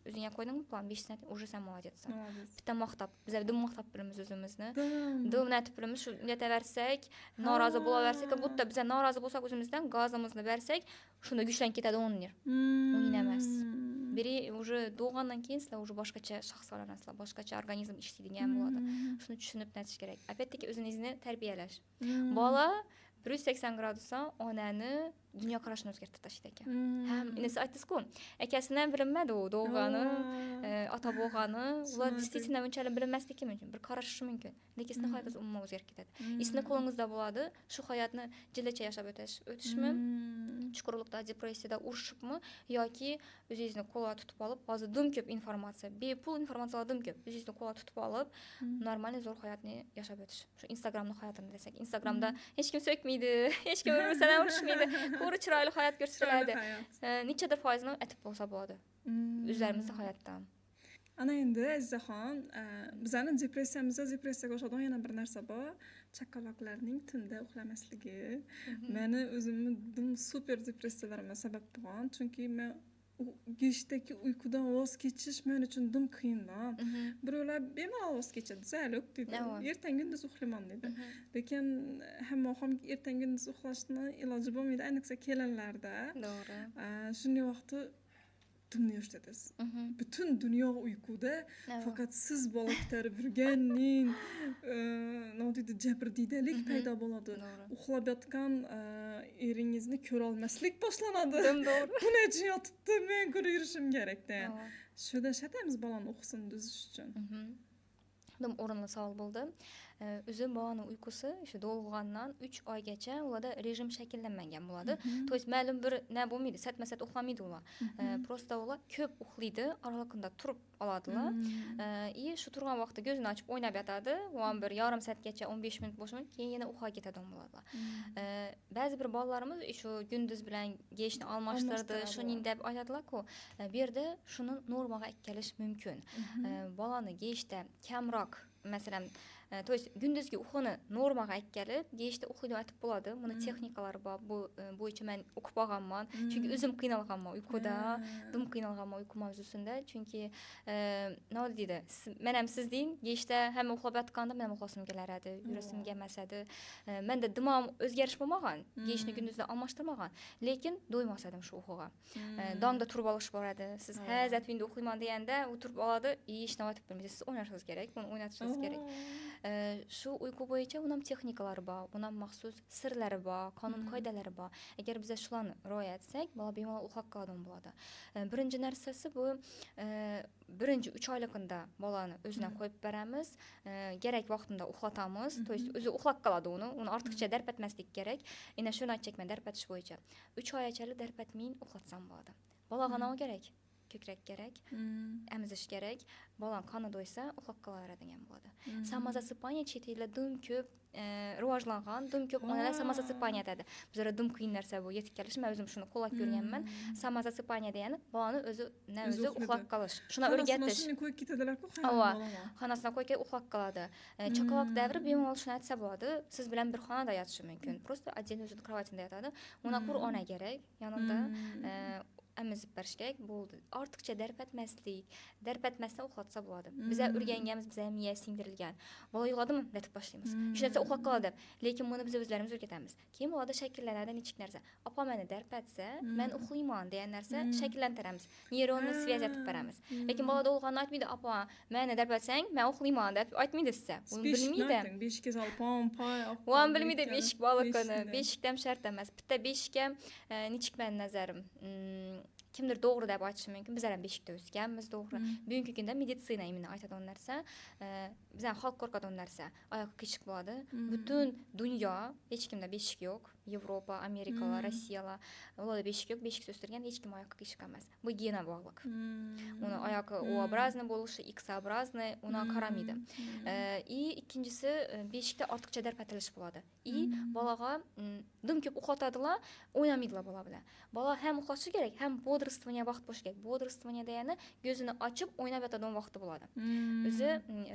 [SPEAKER 1] o'zingga qo'ydingmi plan, 5ta, уже sen молодец san. Bitta maqtab, bizlar dim maqtab bilamiz o'zimizni, dim aytib bilamiz. Shu unataversak, norozi bo'laversak, как будто biza norozi bo'lsak o'zimizdan, gazimizni bersak, shunda kuchlanib ketadi. O'nir uning emas biri уже tug'andan keyin sizlar уже boshqacha shaxs olasizlar, boshqacha organizm ishlaydigan bo'ladi. Shuni tushunib netish kerak. Опять таки o'zingizni tarbiyalash. Bola 180 gradusdan onani dunyoqarashini o'zgartirib tashlaydi ekan. Ham endi siz aytdingizku, akasidan bilinmadi u tug'gani, ota bo'lgani. Ular действительно unchalik bilinmasligi mumkin, bir qarashishi mumkin, lekin sizni hayotingiz umuman o'zgarib ketadi. Sizni qo'lingizda bo'ladi shu hayotni jillacha yashab o'tishmi, chuqurlikda, depressiyada urushibmi, yoki o'zingizni qo'lga tutib olib, hozir dim ko'p informatsiya, bepul informatsiyalar dim ko'p, o'zingizni qo'lga tutib olib, нормальный zo'r hayotni yashab o'tish. Shu Instagramni hayotini desak, Instagramda hech kim so'kmaydi, hech kim bilan urushmaydi, ko'ri chiroyli hayot ko'rsatiladi. Nechadir foizini aytib bo'lsa bo'ladi o'zlarimizni hayotdan.
[SPEAKER 2] Ana endi, Azizaxon, bizani depressiyamizda depressiyaga o'xshaydigan yana bir narsa bor: chaqaloqlarning tunda uxlamasligi. Mani o'zimni dim super depressiyalarimga sabab bo'lgan, chunki men kechdagi uyqudan voz kechish men uchun dim qiyinda. Birovlar bemalol voz kechadi, zaluk deydi, ertan kunduz uxlayman deydi, lekin hamma ham ertan kunduz uxlashni iloji bo'lmaydi, ayniqsa kelinlarda.
[SPEAKER 1] To'g'ri.
[SPEAKER 2] Shunday vaqti dumni yoshlatasiz, butun dunyo uyquda, faqat siz bola ko'tarib yurganning nima deydi, jabrdiydalik paydo bo'ladi, uxlab yotgan eringizni ko'rolmaslik boshlanadi.
[SPEAKER 1] To'g'ri.
[SPEAKER 2] Bu nechun yotibdi, men ko'rib yurishim kerak degan. Shuda ishlatamiz bolani uyqusini buzish uchun.
[SPEAKER 1] Dim o'rinli savol bo'ldi. O'zi bolani uyqusi shu tug'ilgandan 3 oygacha ularda rejim shakllanmagan bo'ladi. То есть ma'lum bir na bo'lmaydi, satma-sat uxlamaydi ular. Просто ular ko'p uxlaydi, oraliqda turib oladilar. И shu turgan vaqtda ko'zini ochib o'ynab yotadi. U ham bir yarim soatgacha, 15 minut bo'lishi mumkin, keyin yana uxlab ketadigan bo'ladilar. Ba'zi bir bolalarimiz shu gündüz bilan kechni almashtirdi, shuning deb aytadilar-ku. Bu yerda shuni normaga ikkalish mumkin. Bolani kechda kamroq, masalan, то есть gündüzgi uxuni normaga kelib, kechda uxlaydi aytib bo'ladi. Buni texnikalari bor. Bu bo'yicha men o'qib olganman. Chunki o'zim qiynalganman uyquda, dim qiynalganman uyqu mavzusida. Chunki nima deydi? Men ham siz deyin, kechda hamma uxlab yotganda men ham uxlasim kelar edi, yurasim kelmas edi. Menda dimam o'zgarish bo'lmagan, kechni kunduzdan almashtirmagan, lekin do'ymas edim shu uyquga. Dongda turib olish bor edi. Siz hazat endi uxlayman deganda u turib oladi, hech nima aytib bilmaysiz. Siz o'ynashingiz kerak, buni o'ynatishingiz kerak. Shu uyqu bo'yicha uni ham texnikalari bor, uni ham maxsus sirlari bor, qonun qoidalari bor. Agar biz shularni rioya etsak, bola bemalol uxlab qoladigan bo'ladi. Birinchi narsasi bu birinchi 3 oyligida bolani o'zina qo'yib beramiz, kerak vaqtida uxlatamiz, то есть o'zi uxlab qoladi uni ortiqcha darpatmaslik kerak. Endi shuni aytmoqchiman darpatish bo'yicha. 3 oychalik darpatmay uxlatsam bo'ladi. Bolaga nima kerak? Ko'krak kerak, emizish kerak. Bolam qoni do'ysa uxlab qolaveradigan bo'ladi. Самозасыпание chet elda dim ko'p rivojlangan, dim ko'p onalar самозасыпание aytadi. Bizlarda dim qiyin narsa bu yetib kelish. Men o'zim shuni qo'llab ko'rganman. Самозасыпание degani bolani o'zi na o'zi uxlab qolish. Shuni o'rgatish.
[SPEAKER 2] Xonasini qo'yib ketadilar-ku,
[SPEAKER 1] Ava, xonasini qo'yib ketib uxlab qoladi. Chaqaloq davri bemalol shuni aytsa bo'ladi. Siz bilan bir xonada yotishi mumkin. Просто отдельно o'zini кровать ida yotadi. Uni kur ona kerak yonida. Emizib berish kerak bo'ldi. Ortiqcha darpatmaslik, darpatmasdan uxlatsa bo'ladi. Biza o'rganganmiz, biza miya singdirilgan. Bola yig'ladimi, letib boshlaymiz. Shu narsa uxlab qoladi deb. Lekin buni biz o'zlarimiz o'rgatamiz. Keyin bolada shakllanadi nechik narsa. Opa meni darpatsa, men uxlayman degan narsa shakllantiramiz. Neyronli связь aytib beramiz. Lekin bolada o'lganini aytmaydi, opa, meni darpatsang, men uxlayman deb aytmaydi sizga. Uni bilmaydi.
[SPEAKER 2] Beshikka solib, pom, poy,
[SPEAKER 1] U ham bilmaydi beshik borligini. Beshikda ham shart emas. Bitta beshik ham nechik meni nazarim. Kimdir to'g'ri deb aytishi mumkin. Bizlar ham beshikda o'sganmiz, to'g'ri. Bugungi kunda meditsina именно aytadigan narsa, bizani xalq qo'rqadigan narsa, oyoq qiyshiq bo'ladi. Butun dunyo hech kimda beshik yo'q. Yevropa, Amerikalar, Rossiyalar, ularda beshik yo'q. Beshikda o'stirgan hech kim oyoqqa qiyshiq emas. Bu gena bog'liq. Uni oyog'i U-образный bo'lishi, X-образный, uni qaramaydi. И ikkinchisi beshikda ortiqcha darpatilish bo'ladi. И bolaga dim ko'p uxlatadilar, o'ynamaydilar bola bilan. Bola ham uxlashi kerak, ham бодрствование vaqt bo'lishi kerak. Бодрствование degani ko'zini ochib o'ynab yotadigan vaqti bo'ladi. O'zi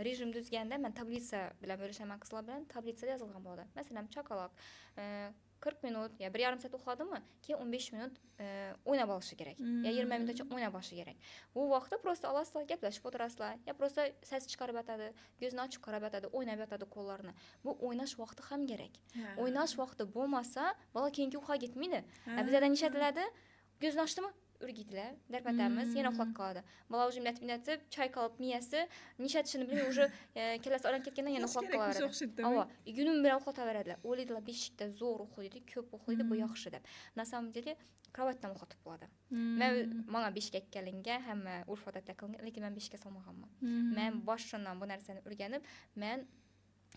[SPEAKER 1] rejim tuzganda men tablitsa bilan bo'lishaman qizlar bilan, tablitsada yozilgan bo'ladi. Masalan, chaqaloq 40 minut yo 1,5 soat uxladimi, keyin 15 minut o'ynab olishi kerak. Yo 20 minutgacha o'ynab olishi kerak. Bu vaqtda просто olasizlar, gaplashib o'tirasizlar, yo просто ses chiqarib yotadi, ko'zini ochib qarab yotadi, o'ynab yotadi qo'llarini. Bu o'ynash vaqti ham kerak. O'ynash vaqti bo'lmasa, bola keyingi uxlab ketmaydi. Bizada nishatiladi, ko'zini ochdimi? Urgitlar, darpatamiz, yana uxlab qoladi. Bola уже minatib, chayqalib miyasi nishatishini bilmay, уже kallasi aylanib ketgandan yana uxlab qolaveradi. Ava, kunim bilan uxlataveradilar. O'ylaydilar beshikda zo'r uxlaydi, ko'p uxlaydi, bu yaxshi deb. На самом деле кровать dan uxlatib bo'ladi. Men manga beshik kelingan, hamma urf odatlar qilingan, lekin men beshikka solmaganman. Men boshidan bu narsani o'rganib, men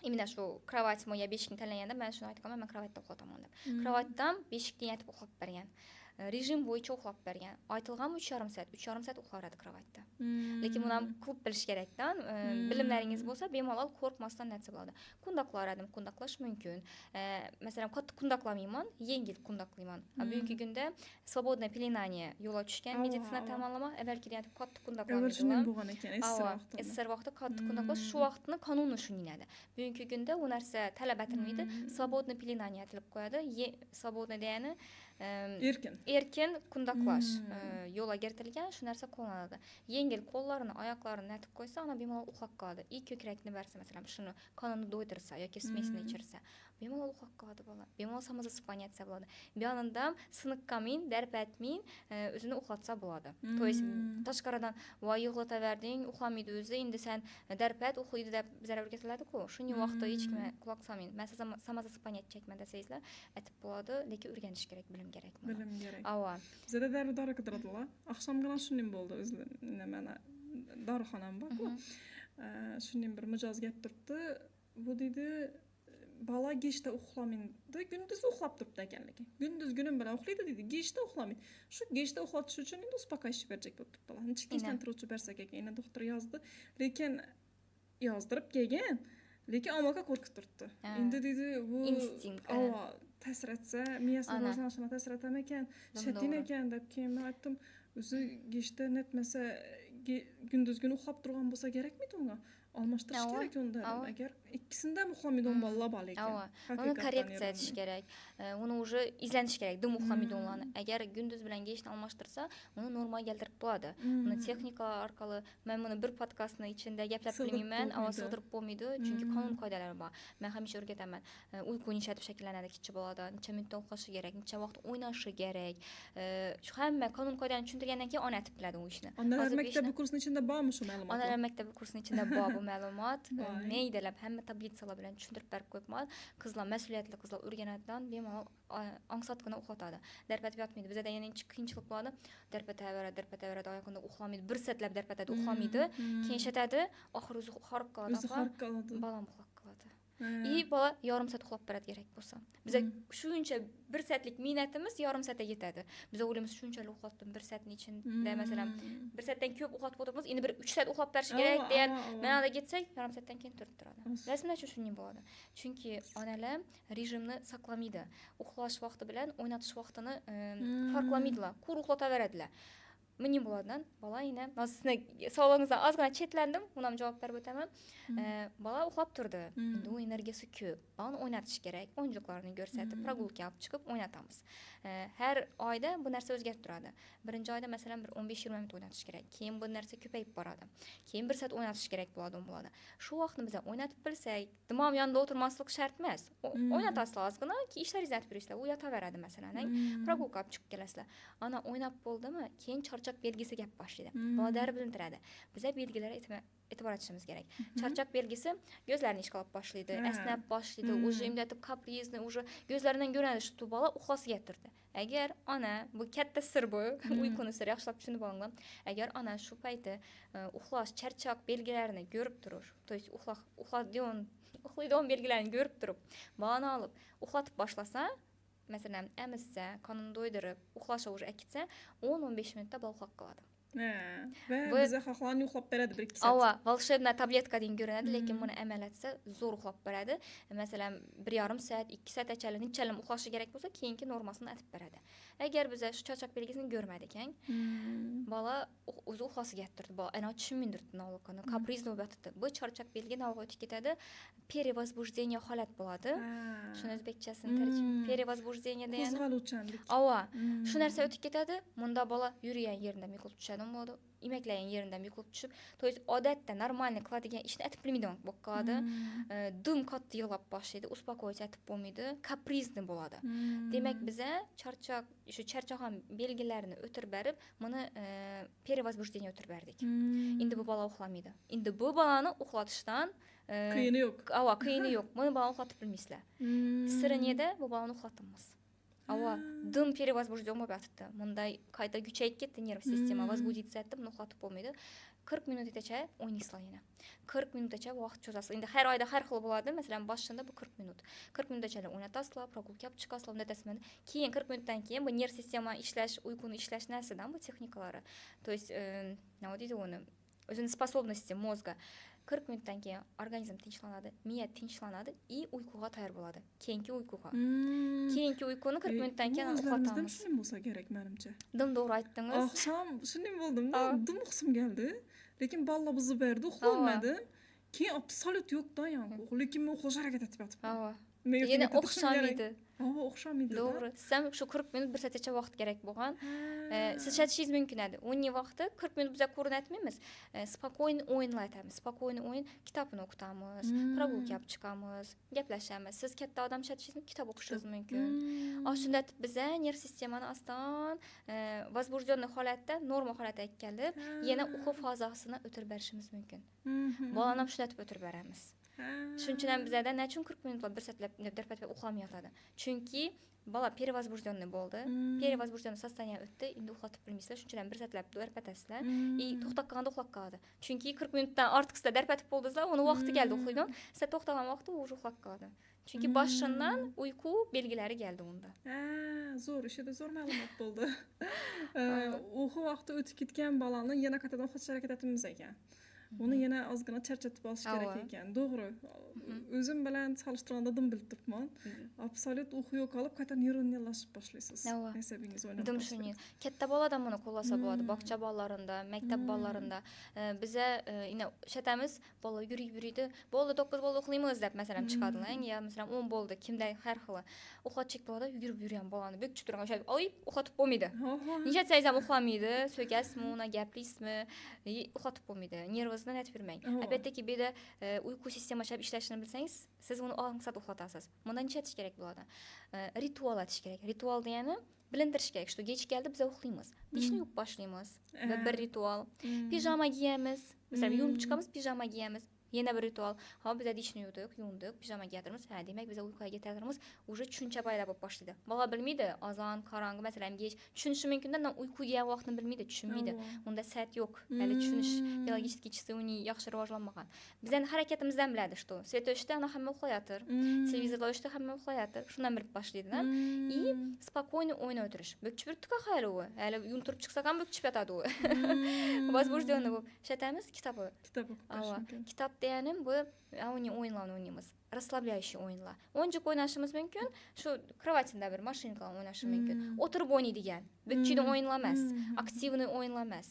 [SPEAKER 1] именно shu кровать mi yo beshikni tanlaganda men shuni aytganman, men кровать da uxlataman deb. Кровать dan beshikni yetib uxlab bergan. Rejim bo'yicha uxlab bergan. Aytilganmi 3,5 soat, 3,5 soat uxlaradi кровать da. Lekin buni ham qilib bilish kerakda. Bilimlaringiz bo'lsa, bemalol qo'rqmasdan narsa bo'ladi. Kundoqlar edim, kundoqlash mumkin. Masalan, qattiq kundoqlamayman, yengil kundoqlayman. Bugungi kunda свободное пеленание yo'lga tushgan meditsina tomonlama, avvalgidek qattiq
[SPEAKER 2] Avval shunday
[SPEAKER 1] kundoqlamaydilar.
[SPEAKER 2] bo'lgan ekan, SSR
[SPEAKER 1] Ava,
[SPEAKER 2] vaqtida.
[SPEAKER 1] SSR vaqtida qattiq kundoqlash, shu vaqtni qonuni shunday. Bugungi kunda u narsa talab etilmaydi. Свободное пеленание aytilib qo'yadi. Свободное degani
[SPEAKER 2] Erkin.
[SPEAKER 1] Erkin kundoqlash yo'lga kiritilgan, shu narsa qo'llaniladi. Yengil qo'llarini, oyoqlarini natib qo'ysa, ona bemalol uxlab qoladi. И ko'krakni bersa, masalan, shuni qonini do'ydirsa yoki смесь ini ichirsa, bemalol uxlab qoladi bola. Bemalol самозасыпание etsa bo'ladi. Bu yonidan siniqqamin, darpatmin o'zini uxlatsa bo'ladi. То есть tashqaridan voy yig'lataverding, uxlamaydi o'zi, endi sen darpat uxlaydi deb bizlar o'rgatiladi-ku. Shuning vaqtida hech kimga quloq solmang. Men самозасыпание etchakman desangizlar, aytib bo'ladi, lekin o'rganish kerak, bilim kerak buni.
[SPEAKER 2] Bilim kerak.
[SPEAKER 1] Ava.
[SPEAKER 2] Bizada dori dori qidiradilar. Oqshomgina shunday bo'ldi o'zi, nimani dorixonam bor-ku. Shunday bir mijoz gap turibdi. Bu deydi, bola kechda uxlamaydi, gündüz uxlab turibdi ekan lekin. Gündüz kunim bilan uxlaydi deydi, kechda uxlamaydi. Shu kechda uxlatish uchun endi успокаивающий berjak bo'lib turibdilar. Nechta tinchlantiruvchi bersak ekan, endi doktor yozdi. Lekin yozdirib kelgan, lekin omaka qo'rqib turibdi. Endi deydi, bu
[SPEAKER 1] Instinkt.
[SPEAKER 2] Ava ta'sir etsa, miyasini
[SPEAKER 1] Ana.
[SPEAKER 2] rivojlanishina ta'sir etarmikan,
[SPEAKER 1] Dim
[SPEAKER 2] shatin
[SPEAKER 1] to'g'ri.
[SPEAKER 2] ekan deb keyin men aytdim, o'zi kechda netmasa gündüz kuni uxlab turgan bo'lsa kerakmidi unga? Almashtirish kerak unda dedim. Agar ikkisini ham uxlamaydigan bolalar bor lekin.
[SPEAKER 1] Ava. Uni
[SPEAKER 2] Haqiqatdan
[SPEAKER 1] korreksiya etish
[SPEAKER 2] yaramay.
[SPEAKER 1] Kerak. Uni уже izlanish kerak, dim uxlamaydiganlarni. Agar gündüz bilan kechni almashtirsa, uni normaga keltirib bo'ladi. Uni texnika orqali men buni bir podkastni ichida gaplab
[SPEAKER 2] Sig'dirib
[SPEAKER 1] bilmayman, ammo
[SPEAKER 2] bo'lmaydi.
[SPEAKER 1] Sig'dirib bo'lmaydi, chunki qonun qoidalari bor. Men hamisha o'rgataman. Uyqu necha shakllanadi kichik bolada, necha minutda uxlashi kerak, necha vaqt o'ynashi kerak. Shu hamma qonun qoidani tushuntirgandan keyin ona aytib biladi u ishni.
[SPEAKER 2] Onalar
[SPEAKER 1] Hozir bu
[SPEAKER 2] maktabi
[SPEAKER 1] ishni
[SPEAKER 2] kursini ichida bormi shu ma'lumotlar?
[SPEAKER 1] Onalar maktabi kursini ichida bor bu ma'lumot.
[SPEAKER 2] Voy.
[SPEAKER 1] Maydalab hamma таблица lar bilan tushuntirib berib qo'yibman. Qizlar, mas'uliyatli qizlar o'rganadidan bemalol osongina uxlatadi. Darpatib yotmaydi. Bizada yana qiyinchilik bo'ladi. Darpataveradi, darpataveradi, oyoqida uxlamaydi. Bir soatlab darpatadi, uxlamaydi. Keyin ishatadi, oxiri o'zi horib qoladi.
[SPEAKER 2] O'zi
[SPEAKER 1] Opa,
[SPEAKER 2] horib qoladi.
[SPEAKER 1] bolam uxlab qoladi. И bola yarim soat uxlab beradi kerak bo'lsa. Biza shuncha bir soatlik mehnatimiz yarim soatga yetadi. Biz o'ylaymiz, shunchalik uxlatdim bir soatning ichida, masalan, bir soatdan ko'p uxlatib o'tiribmiz, endi bir 3 soat uxlab berish kerak degan ma'noda ketsak, yarim soatdan keyin turib turadi. Bilasizmi, nima uchun shunday bo'ladi? Chunki onalar rejimni saqlamaydi. Uxlash vaqti bilan o'ynatish vaqtini farqlamaydilar. Qur uxlataveradilar. Buning bo'ladidan bola yana hozir sizni savolingizdan ozgina chetlandim, uni ham javob berib o'taman. Bola uxlab turdi. Endi u energiyasi ko'p. Bolani o'ynatish kerak. O'yinchoqlarni ko'rsatib, прогулка olib chiqib o'ynatamiz. Har oyda bu narsa o'zgarib turadi. Birinchi oyda masalan bir 15-20 minut o'ynatish kerak. Keyin bu narsa ko'payib boradi. Keyin bir soat o'ynatish kerak bo'ladi, u bo'ladi. Shu vaqtni biz o'ynatib bilsak, dimom yonida o'tirmaslik shart emas. O'ynatasizlar ozgina, keyin ishlaringizni aytib bersizlar, u yotaveradi masalan. Прогулка olib chiqib kelasizlar. Ana o'ynab bo'ldimi, keyin charchoq belgisi gap boshlaydi. Bola darrov bilintiradi. Biza belgilarga e'tibor etishimiz kerak. Charchoq belgisi ko'zlarini ishqalab boshlaydi, esnab boshlaydi, уже imdatib капризный, уже ko'zlaridan ko'rinadi, shu bola uxlasiga turdi. Agar ona, bu katta sir bu, uyquni siri, yaxshilab tushunib olinglar. Agar ona shu payti uxlash charchoq belgilarini ko'rib turib, то есть uxlaydigan uxlaydigan belgilarni ko'rib turib, bolani olib uxlatib boshlasa, masalan, emizsa, qonini to'ydirib, uxlashga уже akitsa, 10-15 minutda bola uxlab qoladi.
[SPEAKER 2] Va biza xohlagan uxlab beradi 1-2 soat.
[SPEAKER 1] Ava, волшебная таблетка degan ko'rinadi, lekin buni amal etsa zo'r uxlab beradi. Masalan, 1,5 soat, 2 soatgacha nechalim uxlashi kerak bo'lsa, keyingi normasini aytib beradi. Agar biza shu charchoq belgisini ko'rmadik, bola o'zi uxlasiga turdi, bola ana tushunmaydi navlokani, капризный bo'lib yotibdi. Bu charchoq belgi navga o'tib ketadi, перевозбуждение holat bo'ladi. Shuni o'zbekchasini tarjima перевозбуждение degani
[SPEAKER 2] Qo'zg'aluvchanlik.
[SPEAKER 1] Ava, shu narsa o'tib ketadi. Bunda bola yurgan yeridan yiqilib tushadi bo'ladi, emaklagan yeridan yiqilib tushib, то есть odatda нормальный qiladigan ishni aytib bilmaydigan bo'lib qoladi. Dim qattiq yig'lab boshlaydi, успокоить aytib bo'lmaydi, капризный bo'ladi. Demak, biza charchoq, shu charchoq ham belgilarini o'tirib berib, buni перевозбуждение o'tirib berdik. Endi bu bola uxlamaydi. Endi bu bolani uxlatishdan
[SPEAKER 2] Qiyini yo'q.
[SPEAKER 1] Ava, qiyini yo'q. Buni bolani uxlatib bilmaysizlar. Siri neda? Bu bolani uxlatamiz. Ava, dim перевозбужден bo'lib yotibdi. Bunday qayta kuchayib ketdi nerv sistema, возбудиться etdi, buni uxlatib bo'lmaydi. 40 minutgacha o'ynaysizlar yana. 40 minutgacha vaqt cho'zasiz. Endi har oyda har xil bo'ladi. Masalan, boshida bu 40 minut. 40 minutgacha o'ynatasizlar, прогулка olib chiqasizlar, undatasizlar. Keyin 40 minutdan keyin bu nerv sistema ishlash, uyquni ishlash narsadan bu texnikalari. То есть, nima deydi uni? O'zini способности мозга. 40 minutdan keyin organizm tinchlanadi, miya tinchlanadi и uyquga tayyor bo'ladi. Keyingi uyquga. Keyingi uyquni 40 minutdan keyin
[SPEAKER 2] O'zlarimizda
[SPEAKER 1] uxlatamiz.
[SPEAKER 2] Shunday bo'lsa kerak, menimcha.
[SPEAKER 1] Dim to'g'ri aytdingiz.
[SPEAKER 2] Oqshom shunday bo'ldimda, dim uxsim keldi. Lekin balla buzib berdi, uxlolmadim. Keyin absolyut yo'qdan yo'q. Lekin men uxlash harakat etib yotibman.
[SPEAKER 1] Ava.
[SPEAKER 2] Men
[SPEAKER 1] Yana
[SPEAKER 2] ertaga turishim kerak.
[SPEAKER 1] o'xshamaydi.
[SPEAKER 2] Ava, o'xshamaydi.
[SPEAKER 1] To'g'ri. Siz ham shu 40 minut bir soatgacha vaqt kerak bo'lgan. Siz ishlatishingiz mumkin edi. O'yin vaqti 40 minut biza ko'rinib aytmaymiz. Спокойный o'yinlar aytamiz. Спокойный o'yin, kitobni o'qitamiz, прогулка olib chiqamiz, gaplashamiz. Siz katta odam ishlatishingiz mumkin, kitob o'qishingiz mumkin. Ana shunda biza nerv sistemani oston возбужденный holatda norma holatga kelib, yana uxu fazasini o'tirib berishimiz mumkin. Bolani ham shunday o'tirib beramiz. Shuning uchun ham bizada nechun 40 minutlar bir soatlab darpatib uxlamay yotadi. Chunki bola перевозбужденный bo'ldi. Перевозбужденный состояние o'tdi, endi uxlatib bilmaysizlar. Shuning uchun ham bir soatlab darpatasizlar. И to'xtab qolganda uxlab qoladi. Chunki 40 minutdan ortiq sizlar darpatib bo'ldingizlar, uni vaqti keldi uxlaydi. Sizlar to'xtagan vaqtda u уже uxlab qoladi. Chunki boshidan uyqu belgilari keldi unda.
[SPEAKER 2] Ha, zo'r, ishida zo'r ma'lumot bo'ldi. Uyqu vaqti o'tib ketgan bolani yana qaytadan uxlatishga harakat etamiz ekan. Uni yana ozgina charchatib olish kerak ekan. To'g'ri. O'zim bilan solishtirganda dim bilib turibman. Absolyut uyqu yo'qolib, qayta neyronlashib boshlaysiz. Asabingiz o'ynab
[SPEAKER 1] Dim shuni. Katta boladan buni qo'llasa bo'ladi. Bog'cha bolalarida, maktab bolalarida. Biza ina ishatamiz, bola yurib yuriydi. Bo'ldi, 9 bo'ldi uxlaymiz deb masalan chiqadilar. Ya masalan 10 bo'ldi, kimda har xil. Uxlatchik bo'ladi, yugurib yurgan bolani bukchib turgan o'sha olib uxlatib bo'lmaydi. Necha etsangiz ham uxlamaydi. So'kasizmi, uni gaplaysizmi, uxlatib bo'lmaydi. Nervosini aytib yurmang. Albattaki, bu yerda uyqu sistemasi ishlashini bilsangiz, siz uni ongsat uxlatasiz. Bundan necha etish kerak bo'ladi? Ritual etish kerak. Ritual degani bilintirish kerak, что kech keldi, biz uxlaymiz. Dishni yuvib boshlaymiz. Va bir ritual. Pijama kiyamiz. Masalan, yuvinib chiqamiz, pijama kiyamiz. Yana bir ritual. Ha, biz dishni yuvdik, yuvindik, pijama kiyadirmiz. Ha, demak, biz uyquga ketadirmiz. Уже tushuncha paydo bo'lib boshlaydi. Bola bilmaydi, azon, qorong'i, masalan, kech tushunishi mumkin-da, uyquga kelgan vaqtini bilmaydi, tushunmaydi. Unda sat yo'q. Hali tushunish biologический часы uning yaxshi rivojlanmagan. Bizning harakatimizdan biladi, что свет o'chdi, ana hamma uxlayotir. Televizorlar o'chdi, hamma uxlayotir. Shundan bilib boshlaydi-da. И спокойно o'ynab o'tirish. Bukchib yuribdi-ku hali u. Hali yuvintirib chiqsak ham bukchib yotadi u. Возбужденный bo'lib. Ishatamiz kitob.
[SPEAKER 2] Kitob o'qib berish mumkin.
[SPEAKER 1] Kitob deganim bu uning o'yinlarni o'ynaymiz. Расслабляющий o'yinlar. O'yinchoq o'ynashimiz mumkin. Shu krovatida bir mashinkalar o'ynashi mumkin. O'tirib o'ynaydigan. Bukchiydi o'yinlar emas. Активный o'yinlar emas.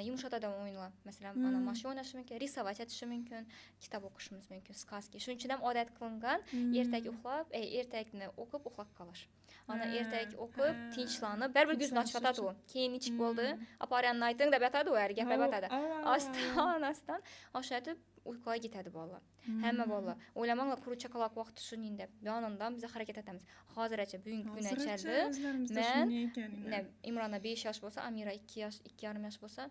[SPEAKER 1] Yumshatadigan o'yinlar. Masalan, ana mashina o'ynashi mumkin, рисовать etishi mumkin, kitob o'qishimiz mumkin, сказки. Shuning uchun ham odat qilingan ertak uxlab, ertakni o'qib uxlab qolish. Ana ertak o'qib, tinchlanib, baribir ko'zini ochib yotadi u. Keyin nechik bo'ldi? Apariyanni ayting deb yotadi u, gaplab yotadi. Ostan, ostan o'shatib uyquga ketadi bolalar. Hamma bolalar. O'ylamanglar, quruq chaqaloq vaqti shuning deb. Yonidan biz harakat etamiz. Hozirgacha bugungi kungacha men Imrona 5 yosh bo'lsa, Amira 2 yosh, 2,5 yosh bo'lsa,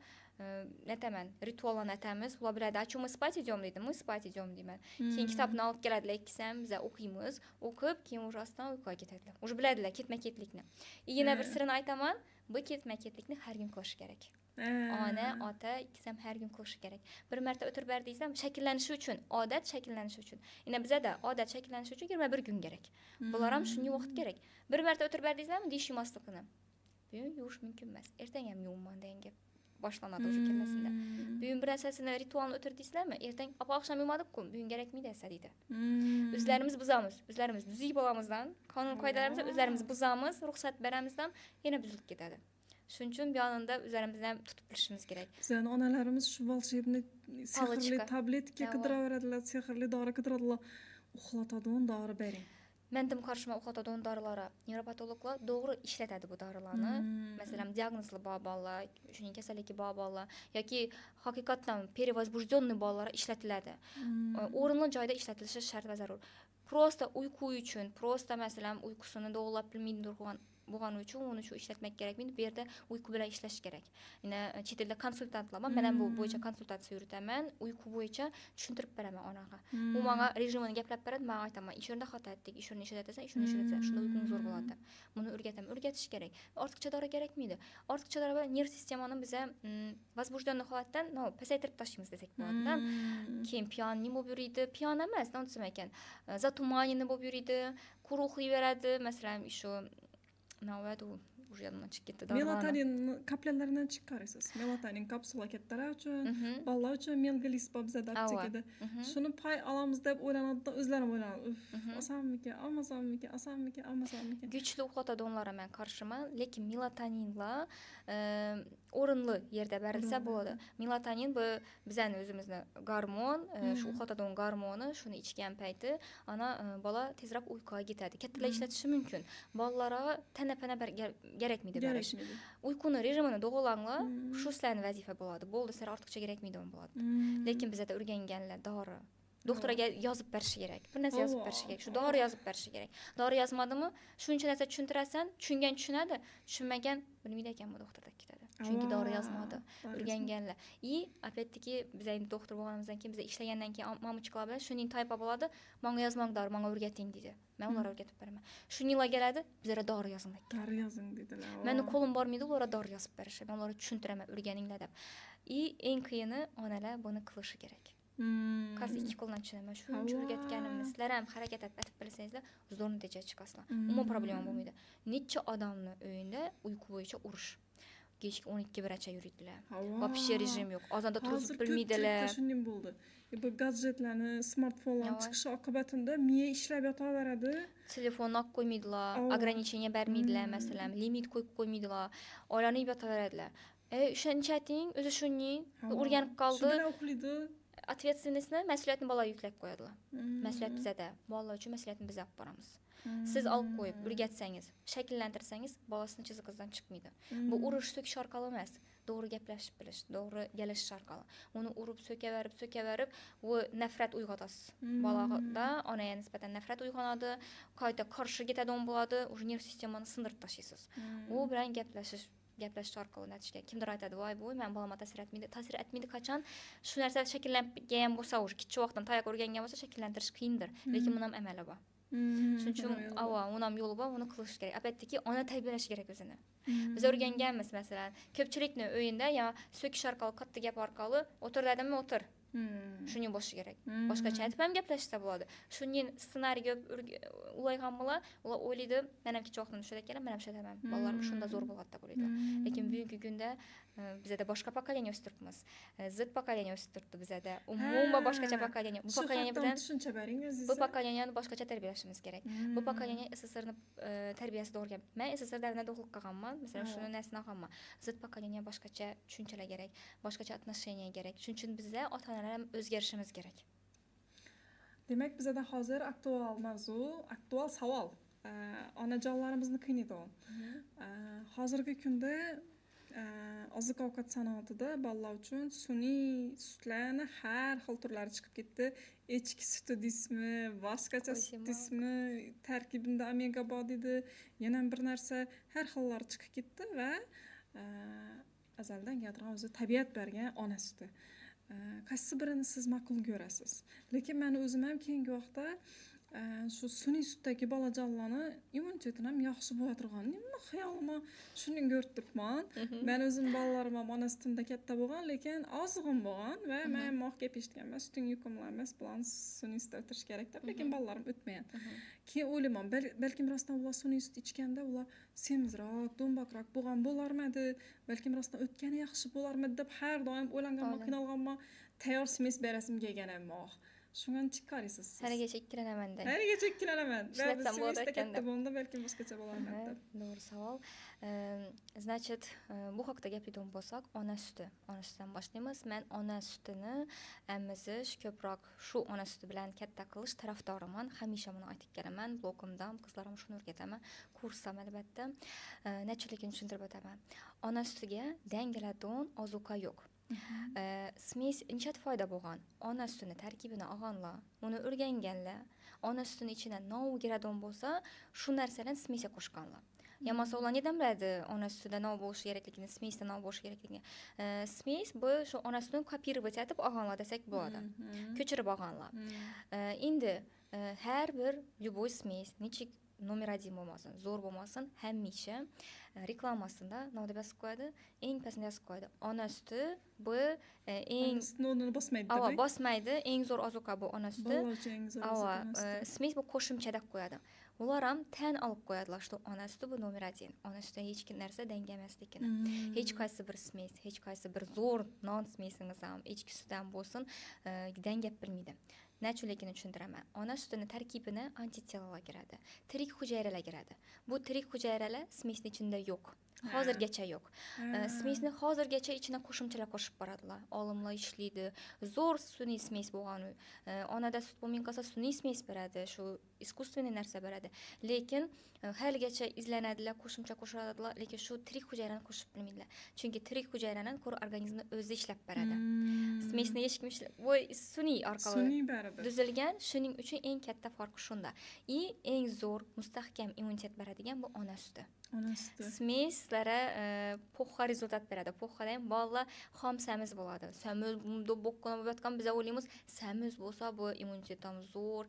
[SPEAKER 1] netaman, ritualni aytamiz. Ular biladi, а чё мы спать идем deydi. Мы спать идем deyman. Keyin kitobni olib keladilar, ikkisi ham biz o'qiymiz. O'qib, keyin уже ostan uyquga ketadilar. Уже biladilar ketma-ketlikni. Yana bir sirini aytaman, bu ketma-ketlikni har kun qilish kerak. Ona, ota ikkisi ham har kun qilishi kerak. Bir marta o'tirib berdingiz ham shakllanishi uchun, odat shakllanishi uchun. Endi bizada odat shakllanishi uchun 21 kun kerak. Bular ham shunga vaqt kerak. Bir marta o'tirib berdingizmi, dish yuvmasligini. Bugun yuvish mumkin emas. Ertaga ham yuvman degan gap boshlanadi o'sha kallasida. Bugun bir narsasini ritualni o'tirdingizlarmi? Ertaga opa oqshom yuvmadik-ku, bugun kerakmidi esa deydi. O'zlarimiz buzamiz. O'zlarimiz buzib olamizdan, qonun qoidalarimizni o'zlarimiz buzamiz, ruxsat beramizdan yana buzilib ketadi. Shuning uchun bu yonida o'zlarimizni ham tutib bilishimiz kerak.
[SPEAKER 2] Bizning onalarimiz shu волшебный sehrli tabletka qidiraveradilar, sehrli dori qidiradilar. Uxlatadigan dori bering.
[SPEAKER 1] Men dim qarshiman uxlatadigan dorilarga. Nevropatologlar to'g'ri ishlatadi bu dorilarni. Masalan, diagnozli bor bolalar, shuning kasalligi bor bolalar yoki haqiqatdan перевозбужденный bolalar ishlatiladi. O'rinli joyda ishlatilishi shart va zarur. Просто uyqu uchun, просто masalan uyqusini to'g'rilab bilmaydi bo'lgani uchun uni shu ishlatmak kerakmidi? Bu yerda uyqu bilan ishlash kerak. Yana chet elda konsultantlar bor. Men ham bu bo'yicha konsultatsiya yuritaman. Uyqu bo'yicha tushuntirib beraman onaga. U menga rejimini gaplab beradi, men aytaman, ish o'rnida xato etdik, ish o'rnida ishlatasan, ish o'rnida ishlatasan, shunda uyqung zo'r bo'ladi deb. Buni o'rgataman, o'rgatish kerak. Ortiqcha dori kerakmidi? Ortiqcha dori bilan nerv sistemani biza возбужденный holatdan, no, pasaytirib tashlaymiz desak bo'ladi. Keyin пьяный bo'lib yuriydi, пьян emas, nima desam ekan, затуманенный bo'lib yuriydi, quruq uxlayveradi, masalan, shu navbat u уже yodimdan chiqib ketdi dorilarni.
[SPEAKER 2] Melatonin капля laridan chiqarasiz. Melatonin kapsula kattalar uchun, bolalar uchun Melgalis bor bizada aptekada. Shuni pay olamiz deb o'ylanadi, o'zlarim o'ylanadi. Uf, olsammikan, olmasammikan, olsammikan, olmasammikan.
[SPEAKER 1] Güçlü uxlatadiganlarga men qarshiman, lekin melatoninlar o'rinli yerda berilsa bo'ladi. Melatonin bu bizani o'zimizni gormon, shu uxlatadigan gormoni, shuni ichgan payti ana bola tezroq uyquga ketadi. Kattalar ishlatishi mumkin. Bolalarga tana-pana kerakmidi berish. Uyquni rejimini to'g'rilanglar, shu sizlarning vazifa bo'ladi. Bo'ldi, sizlar ortiqcha kerakmaydi bo'ladi. Lekin bizada o'rganganlar dori. Doktorga yozib berishi kerak. Bir narsa yozib berishi kerak. Shu dori yozib berishi kerak. Dori yozmadimi, shuncha narsa tushuntirasan, tushungan tushunadi, tushunmagan bilmaydi ekan bu doktor deb ketadi. Chunki dori yozmadi. O'rganganlar. И опять-таки biz endi doktor bo'lganimizdan keyin, biz ishlagandan keyin мамочка lar bilan shuning toifa bo'ladi. Menga yozmang dori, menga o'rgating deydi. Men ularga o'rgatib beraman. Shuninglar keladi, bizlarga dori yozing deb.
[SPEAKER 2] Dori yozing dedilar.
[SPEAKER 1] Meni qo'lim bormaydi ularga dori yozib berishga. Men ularga tushuntiraman, o'rganinglar deb. И eng qiyini onalar buni qilishi kerak. Qaysi ikki qo'ldan tushunaman. Shuncha o'rgatganimni sizlar ham harakat etib bilsangizlar, zo'r natija chiqasizlar. Umuman problema bo'lmaydi. Necha odamni uyida uyqu bo'yicha urush. Kechki 12 biracha yuriydilar. Вообще rejim yo'q. Ozonda turib bilmaydilar.
[SPEAKER 2] Hozir shunday bo'ldi. Bu gadjetlarni, smartfonlarni chiqishi oqibatida miya ishlab yotaveradi.
[SPEAKER 1] Telefonni olib qo'ymaydilar, ограничение bermaydilar, masalan, limit qo'yib qo'ymaydilar. Oilanib yotaveradilar. O'shancha ayting, o'zi shuning o'rganib qoldi.
[SPEAKER 2] Shu bilan uxlaydi.
[SPEAKER 1] Ответственность ni, mas'uliyatni bolaga yuklab qo'yadilar. Mas'uliyat bizada. Bolalar uchun mas'uliyatni biz olib boramiz. Siz olib qo'yib, o'rgatsangiz, shakllantirsangiz, bolasini chizig'idan chiqmaydi. Bu urush so'kish orqali emas, to'g'ri gaplashib bilish, to'g'ri galashish orqali. Uni urib, so'kaverib, so'kaverib, u nafrat uyg'otasiz. Bolada onaga nisbatan nafrat uyg'onadi, qayta qarshi ketadigan bo'ladi, уже nerv sistemani sindirib tashlaysiz. U bilan gaplashish orqali natija. Kimdir aytadi, voy bu men bolama ta'sir etmaydi. Ta'sir etmaydi qachon? Shu narsa shakllangan bo'lsa, уже kichik vaqtdan tayoq o'rgangan bo'lsa, shakllantirish qiyindir. Lekin buni ham amali bor. Shuning uchun ava, uni ham yo'li bor, uni qilish kerak. Опять-таки ona tarbiyalashi kerak o'zini. Biz o'rganganmiz, masalan, ko'pchilikni uyida yo so'kish orqali, katta gap orqali o'tir dedimmi, o'tir. Shuning bo'lishi kerak. Boshqacha aytib ham gaplashsa bo'ladi. Shuning ssenariyga ulaygan bola, ular o'ylaydi, men ham kecha vaqtimda shunday ekanman, men ham shunday bolalarim shunda zo'r bo'ladi deb o'ylaydi. Lekin bugungi kunda bizada boshqa поколение o'sib turibmiz. Z поколение o'sib turibdi bizada. Umuman boshqacha поколение. Bu поколение bilan
[SPEAKER 2] tushuncha bering o'zingiz.
[SPEAKER 1] Bu поколение ni boshqacha tarbiyalashimiz kerak. Bu поколение SSRni tarbiyasida o'rgan. Men SSR davrida tug'ilib qolganman. Masalan, shuni narsani olganman. Z поколение boshqacha tushunchalar kerak, boshqacha отношение kerak. Shuning uchun bizda ota-onalar ham o'zgarishimiz kerak.
[SPEAKER 2] Demak, bizada hozir aktual mavzu, aktual savol. Onajonlarimizni qiynaydi u. Hozirgi kunda oziq-ovqat sanoatida bolalar uchun sun'iy sutlarni har xil turlari chiqib ketdi. Echki suti deysizmi, boshqacha sut deysizmi, tarkibida omega bor dedi, yana bir narsa, har xillari chiqib ketdi va azaldan keladigan o'zi tabiat bergan ona suti. Qaysi birini siz ma'qul ko'rasiz? Lekin men o'zim ham keyingi vaqtda shu sun'iy sutdagi bolajonlarni immunitetini ham yaxshi bo'laturganini nima xayolimga shuni ko'rib turibman. Men o'zim bolalarim ham ona sutimda katta bo'lgan, lekin ozg'in bo'lgan va men ham gap eshitganman, suting yuqumli emas, bularni sun'iy sutda o'tirish kerak deb, lekin bolalarim o'tmagan. Keyin o'ylayman, balkim rostdan ular sun'iy sut ichganda ular semizroq, do'mboqroq bo'lgan bo'larmidi, balkim rostdan o'tgani yaxshi bo'larmidi deb har doim o'ylanganman, qiynalganman, tayyor smes berasim kelgan ammo. Shunga nechik qaraysiz siz?
[SPEAKER 1] Haligacha ikkilanaman deng.
[SPEAKER 2] Haligacha ikkilanaman.
[SPEAKER 1] Ishlatsam
[SPEAKER 2] Smesda
[SPEAKER 1] bo'ladi
[SPEAKER 2] katta
[SPEAKER 1] ekan.
[SPEAKER 2] bo'ldi, balkim boshqacha bo'larmidi deb.
[SPEAKER 1] To'g'ri savol. Значит, bu haqda gapiradigan bo'lsak, ona suti. Ona sutidan boshlaymiz. Men ona sutini emizish, ko'proq shu ona suti bilan katta qilish tarafdoriman. Hamisha buni aytib kelaman, blogimda ham qizlarimga shuni o'rgataman, kursam albatta. Nechiligini tushuntirib o'taman. Ona sutiga dangaladigan ozuqa yo'q. Смесь necha foyda bo'lgan? Ona sutini tarkibini olganlar, uni o'rganganlar, ona sutini ichine nov kiradigan bo'lsa, shu narsalarni смесь ga qo'shganlar. Yamasa ular nedan biladi ona sutida nov bo'lishi kerakligini, смесь da nov bo'lishi kerakligini. Смесь bu shu ona sutini копировать etib olganlar desak bo'ladi. Ko'chirib olganlar. Endi har bir любой смесь nechik номер 1 bo'lmasin, zo'r bo'lmasin, hamisha reklamasida nima deb yozib qo'yadi? Eng pastida yozib qo'yadi. Ona suti bu eng
[SPEAKER 2] Ona sutini o'rnini bosmaydi
[SPEAKER 1] Ava,
[SPEAKER 2] deb.
[SPEAKER 1] bosmaydi. Eng zo'r ozuqa bu ona suti.
[SPEAKER 2] Bolalar uchun eng zo'r
[SPEAKER 1] Ava,
[SPEAKER 2] ozuqa ona suti.
[SPEAKER 1] Смесь bu qo'shimcha deb qo'yadi. Ular ham tan olib qo'yadilar, что ona suti bu номер 1. Ona sutidan hech kim narsa dangamasligini. Hech qaysi bir смесь, hech qaysi bir zo'r non смесь ingiz ham, echki sutidan bo'lsin, dangab bilmaydi. Nachunligini tushuntiraman. Ona sutini tarkibini antitelalar kiradi. Tirik hujayralar kiradi. Bu tirik hujayralar смесь ning ichida yo'q. Hozirgacha yo'q. Смесь ni hozirgacha ichina qo'shimchalar qo'shib boradilar. Olimlar ishlaydi. Zo'r sun'iy смесь bo'lgan. Onada sut bo'lmay qolsa sun'iy смесь beradi, shu искусственный narsa beradi. Lekin haligacha izlanadilar, qo'shimcha qo'shadilar, lekin shu tirik hujayrani qo'shib bilmaydilar. Chunki tirik hujayrani ko'r organizmni o'zi ishlab beradi. Смесь ni hech kim ishlab, bu sun'iy orqali.
[SPEAKER 2] Sun'iy baribir. Baribir
[SPEAKER 1] Tuzilgan, shuning uchun eng katta farq shunda. И eng zo'r mustahkam immunitet beradigan bu ona suti.
[SPEAKER 2] Ona suti.
[SPEAKER 1] Смесь lara плохо результат beradi. Плохо da ham bolalar xom semiz bo'ladi. Semiz bundoq boqqan bo'layotgan, biz o'ylaymiz, semiz bo'lsa bu immunitet ham zo'r,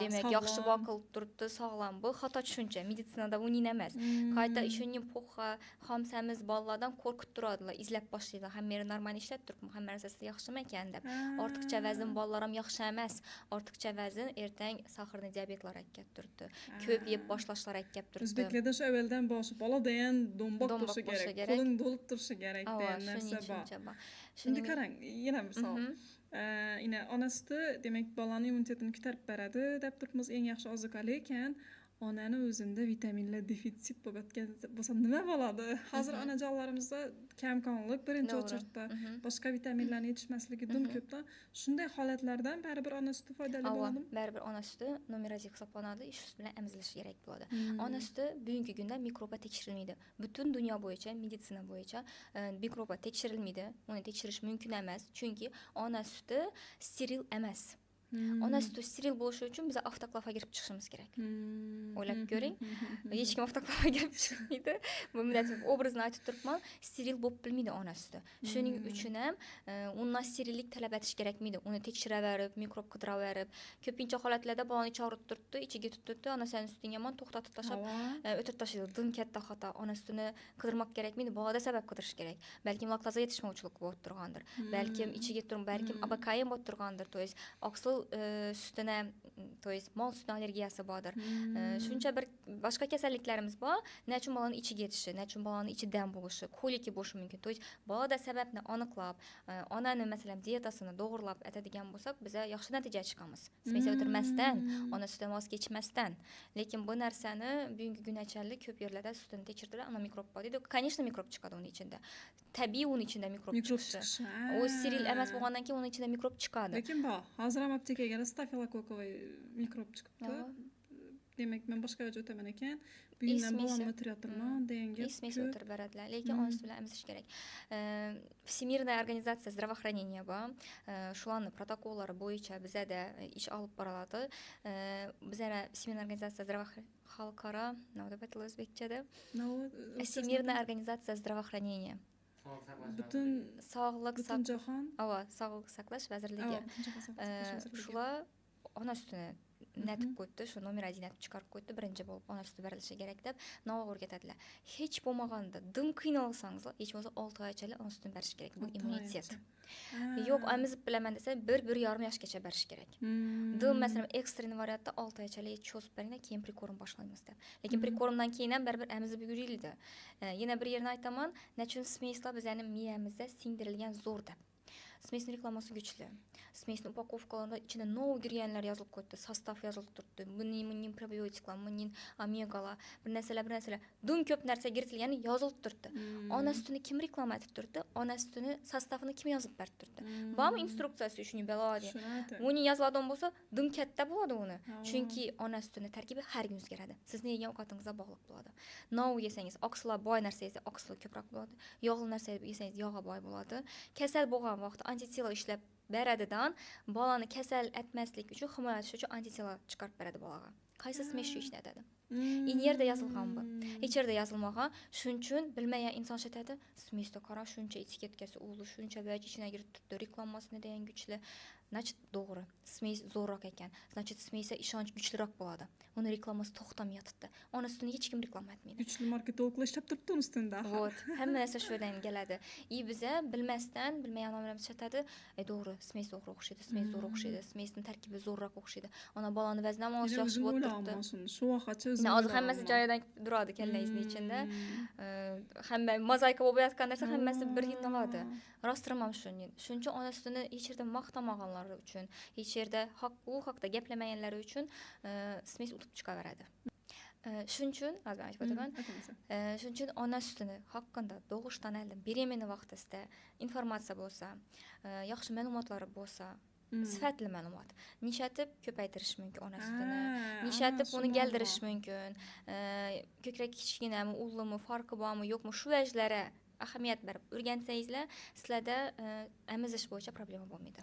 [SPEAKER 1] demak yaxshi boqilib turibdi, sog'lom. Bu xato tushuncha. Meditsinada uning emas. Qayta ishongan плохо xom semiz bolalardan qo'rqib turadilar, izlab boshlaydilar. Hamma yeri normal ishlab turibmi, hamma narsasi yaxshimi ekan deb. Ortiqcha vazn bolalar ham yaxshi emas. Ortiqcha vazn ertang сахарный diabetlar kelib turibdi. Ko'p yeb boshlashlar kelib turibdi.
[SPEAKER 2] O'zbeklarda shu avvaldan boshi bola degan do'mboq
[SPEAKER 1] Do'mboq
[SPEAKER 2] turishi
[SPEAKER 1] bo'lishi
[SPEAKER 2] kerak,
[SPEAKER 1] kerak.
[SPEAKER 2] Qo'ling to'lib turishi kerak
[SPEAKER 1] Ava,
[SPEAKER 2] degan
[SPEAKER 1] shuning
[SPEAKER 2] narsa bor.
[SPEAKER 1] tushuncha bor.
[SPEAKER 2] Endi
[SPEAKER 1] Shuning
[SPEAKER 2] qarang, yana bir savol. Ina ona suti demak bolani immunitetini ko'tarib beradi deb turibmiz, eng yaxshi ozuqa, lekin onani o'zida vitaminlar defitsit bo'lib yotgan bo'lsa nima bo'ladi? Hozir onajonlarimizda kamqonlik birinchi очередь da, boshqa vitaminlarni yetishmasligi dim ko'pda. Shunday holatlardan baribir ona suti foydali
[SPEAKER 1] Ava,
[SPEAKER 2] bo'ladimi?
[SPEAKER 1] Baribir ona suti nomer один hisoblanadi, shu sut bilan emizilishi kerak bo'ladi. Ona suti bugungi kunda mikroba tekshirilmaydi. Butun dunyo bo'yicha, meditsina bo'yicha mikroba tekshirilmaydi. Uni tekshirish mumkin emas, chunki ona suti steril emas. Ona suti steril bo'lishi uchun biz avtoklavga kirib chiqishimiz kerak. O'ylab ko'ring. Hech kim avtoklavga kirib chiqmaydi. Bu millat obrazini aytib turibman, steril bo'lib bilmaydi ona suti. Shuning uchun ham undan sterillik talab etish kerakmaydi. Uni tekshiraverib, mikrob qidiraverib, ko'pincha holatlarda bolani ichi og'rib turibdi, ichiga tutib turibdi, ona seni suting yomon, to'xtatib tashlab, o'tirib tashlaydi. Dim katta xato. Ona sutini qidirmoq kerakmaydi, bolada sabab qidirish kerak. Balkim laktoza yetishmovchilik bo'lib turgandir. Balkim ichiga turib, balkim АБКМ bo'lib turgandir. То есть oqsil sutini, то есть mol sutini allergiyasi bordir. Shuncha bir boshqa kasalliklarimiz bor. Nechun bolani ichiga yetishi, nechun bolani ichi dam bo'lishi, koliki bo'lishi mumkin. То есть bolada sababni aniqlab, onani masalan dietasini to'g'irlab aytadigan bo'lsak, biza yaxshi natija chiqamiz. Смесь o'tirmasdan, ona sutidan voz kechmasdan. Lekin bu narsani bugungi kunachalik ko'p yerlarda sutini tekshirdilar, ana mikrob bor deydi. Конечно, mikrob chiqadi uni ichida. Tabiiy uni ichida mikrob
[SPEAKER 2] Mikrob
[SPEAKER 1] chiqishi.
[SPEAKER 2] chiqishi.
[SPEAKER 1] U steril emas bo'lgandan keyin uni ichida mikrob chiqadi.
[SPEAKER 2] Lekin bor. Hozir ham aptekaga стафилококковый mikrob chiqibdi. Demak, men boshqa joyga o'taman ekan. Bugundan
[SPEAKER 1] Смесь i.
[SPEAKER 2] bolamni o'tiryapman degan gap
[SPEAKER 1] Смесь
[SPEAKER 2] ko'p.
[SPEAKER 1] O'tirib beradilar, lekin ona suti bilan emizish kerak. Всемирная организация здравоохранения bor. Shularni protokollari bo'yicha bizada ish olib boriladi. Bizada Всемирная организация здравоохранения, xalqaro nima deb aytiladi o'zbekchada? Всемирная организация здравоохранения.
[SPEAKER 2] Butun
[SPEAKER 1] Sog'liq
[SPEAKER 2] butun jahon
[SPEAKER 1] Ava, sog'liq saqlash vazirligi.
[SPEAKER 2] Ava, butun jahon sog'liq saqlash vazirligi.
[SPEAKER 1] Shular ona sutini natib qo'yibdi, shu nomer один etib chiqarib qo'yibdi, birinchi bo'lib ona suti berilishi kerak deb nova o'rgatadilar. Hech bo'lmaganda dim qiynalsangizlar, hech bo'lmasa 6 oychalik ona sutini berish kerak. Bu
[SPEAKER 2] 6
[SPEAKER 1] immunitet.
[SPEAKER 2] oygacha.
[SPEAKER 1] Yo'q, emizib bilaman desa, 1-1,5 yoshgacha berish kerak. Dim masalan экстренный variantda 6 oychalik cho'zib beringlar, keyin прикорм boshlaymiz deb. Lekin прикорм dan keyin ham baribir emizib yurildi. Yana bir yerini aytaman, nechun смесь lar bizning miyamizda singdirilgan zo'r deb. Смесь ni reklamasi kuchli. Смесь ni упаковка larida ichida nov girganlar yozilib qo'yibdi, состав yozilib turibdi. Buning probiotiklar, buning omegalar, bir narsalar, bir narsalar. Dum ko'p narsa kiritilgani yozilib turibdi. Ona sutini kim reklama etib turibdi? Ona sutini состав ini kim yozib berib turibdi? Bormi instruksiyasi shuni balo degan?
[SPEAKER 2] Shuni ayting.
[SPEAKER 1] Uni yoziladigan bo'lsa, dim katta bo'ladi uni. Chunki ona sutini tarkibi har kun o'zgaradi. Sizni yegan ovqatingizga bog'liq bo'ladi. Nov yesangiz, oqsillar boy narsa yesangiz, oqsil ko'proq bo'ladi. Yog'li narsa yesangiz, yog'i boy bo'ladi. Kasal bo'lgan vaqtda antitela ishlab beradidan bolani kasal etmaslik uchun, himoya etish uchun antitela chiqarib beradi bolaga. Qaysi смесь shu ishni etadi? Yerda yozilgan bu. Hech yerda yozilmagan. Shuning uchun bilmagan inson aytadi, смесь da qara, shuncha etiketkasi uli, shuncha vaj ichiga kirib turibdi, reklamasini degan kuchli. Значит, to'g'ri. Смесь zo'rroq ekan. Значит, смесь ga ishonch kuchliroq bo'ladi. Uni reklamasi to'xtamay yotibdi. Ona sutini hech kim reklama etmaydi.
[SPEAKER 2] Kuchli marketologlar ishlab turibdi uni ustida axir.
[SPEAKER 1] Вот, hamma narsa shu yerdan keladi. И biza bilmasdan, bilmagan odamlar aytadi, to'g'ri, смесь to'g'ri o'xshaydi, смесь zo'r o'xshaydi, смесь ning tarkibi zo'rroq o'xshaydi. Ona bolani vazni ham olish
[SPEAKER 2] Yana
[SPEAKER 1] yaxshi
[SPEAKER 2] o'zim
[SPEAKER 1] bo'lib turibdi.
[SPEAKER 2] o'ylayapman shuni. Shu vaqtgacha o'zim
[SPEAKER 1] Hozir hammasi
[SPEAKER 2] o'ylayapman.
[SPEAKER 1] joyidan turadi kallangizni ichida. Hamma mozaika bo'lib yotgan narsa hammasi bir yig'iladi. Rostdan ham shuni. Shuning uchun ona sutini hech yerda maqtamaganlari uchun, hech yerda u haqda gaplamaganlari uchun смесь utib chiqaveradi. Shuning uchun, hozir aytib o'taman. Shuning uchun ona sutini haqqında tug'ishdan oldin беременный vaqtida informatsiya bo'lsa, yaxshi ma'lumotlari bo'lsa, sifatli ma'lumot. Nishatib ko'paytirish mumkin ona sutini. Nishatib uni geldirish mumkin. Ko'krak kichkinami, ulimi, farqi bormi, yo'qmi, shu vajlara ahamiyat berib o'rgansangizlar, sizlarda emizish bo'yicha problema bo'lmaydi.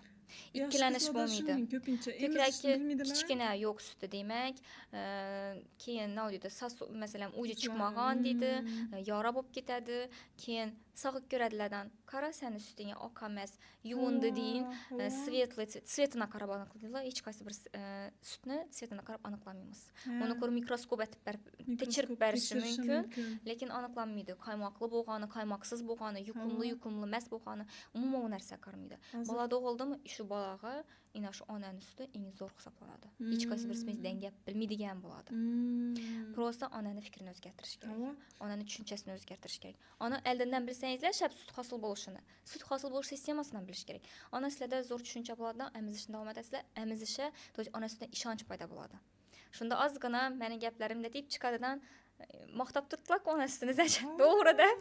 [SPEAKER 1] Ikkilanish bo'lmaydi.
[SPEAKER 2] Ko'pincha
[SPEAKER 1] ko'kragi kichkina yo'q suti demak, keyin nima deydi, masalan, uji chiqmagan deydi, yora bo'lib ketadi. Keyin sog'ib ko'radilardan, qara sani sutingga oq emas, yuvindi deyin, светлый цвет ini qarab aniqlaydilar. Hech qaysi bir sutni цвет ini qarab aniqlamaymiz. Uni ko'rib mikroskop etib berib tekshirib berishi mumkin, lekin aniqlanmaydi. Qaymoqli bo'lgani, qaymoqsiz bo'lgani, yuqumli, yuqumli emas bo'lgani, umuman u narsa qaramaydi. Bola tug'ildimi, shu bolaga ina shu onani suti eng zo'r hisoblanadi. Hech qaysi bir смесь dengab bilmaydigan bo'ladi. Просто onani fikrini o'zgartirish kerak. Onani tushunchasini o'zgartirish kerak. Ona oldindan bilsangizlar shab sut hosil bo'lishini, sut hosil bo'lish sistemasini bilish kerak. Ona sizlarda zo'r tushuncha bo'ladi, emizishni davom etasizlar, emizishga, то есть ona sutidan ishonch paydo bo'ladi. Shunda ozgina meni gaplarimda deb chiqadidan maqtab turdilar ona sutini, значит, to'g'ri deb.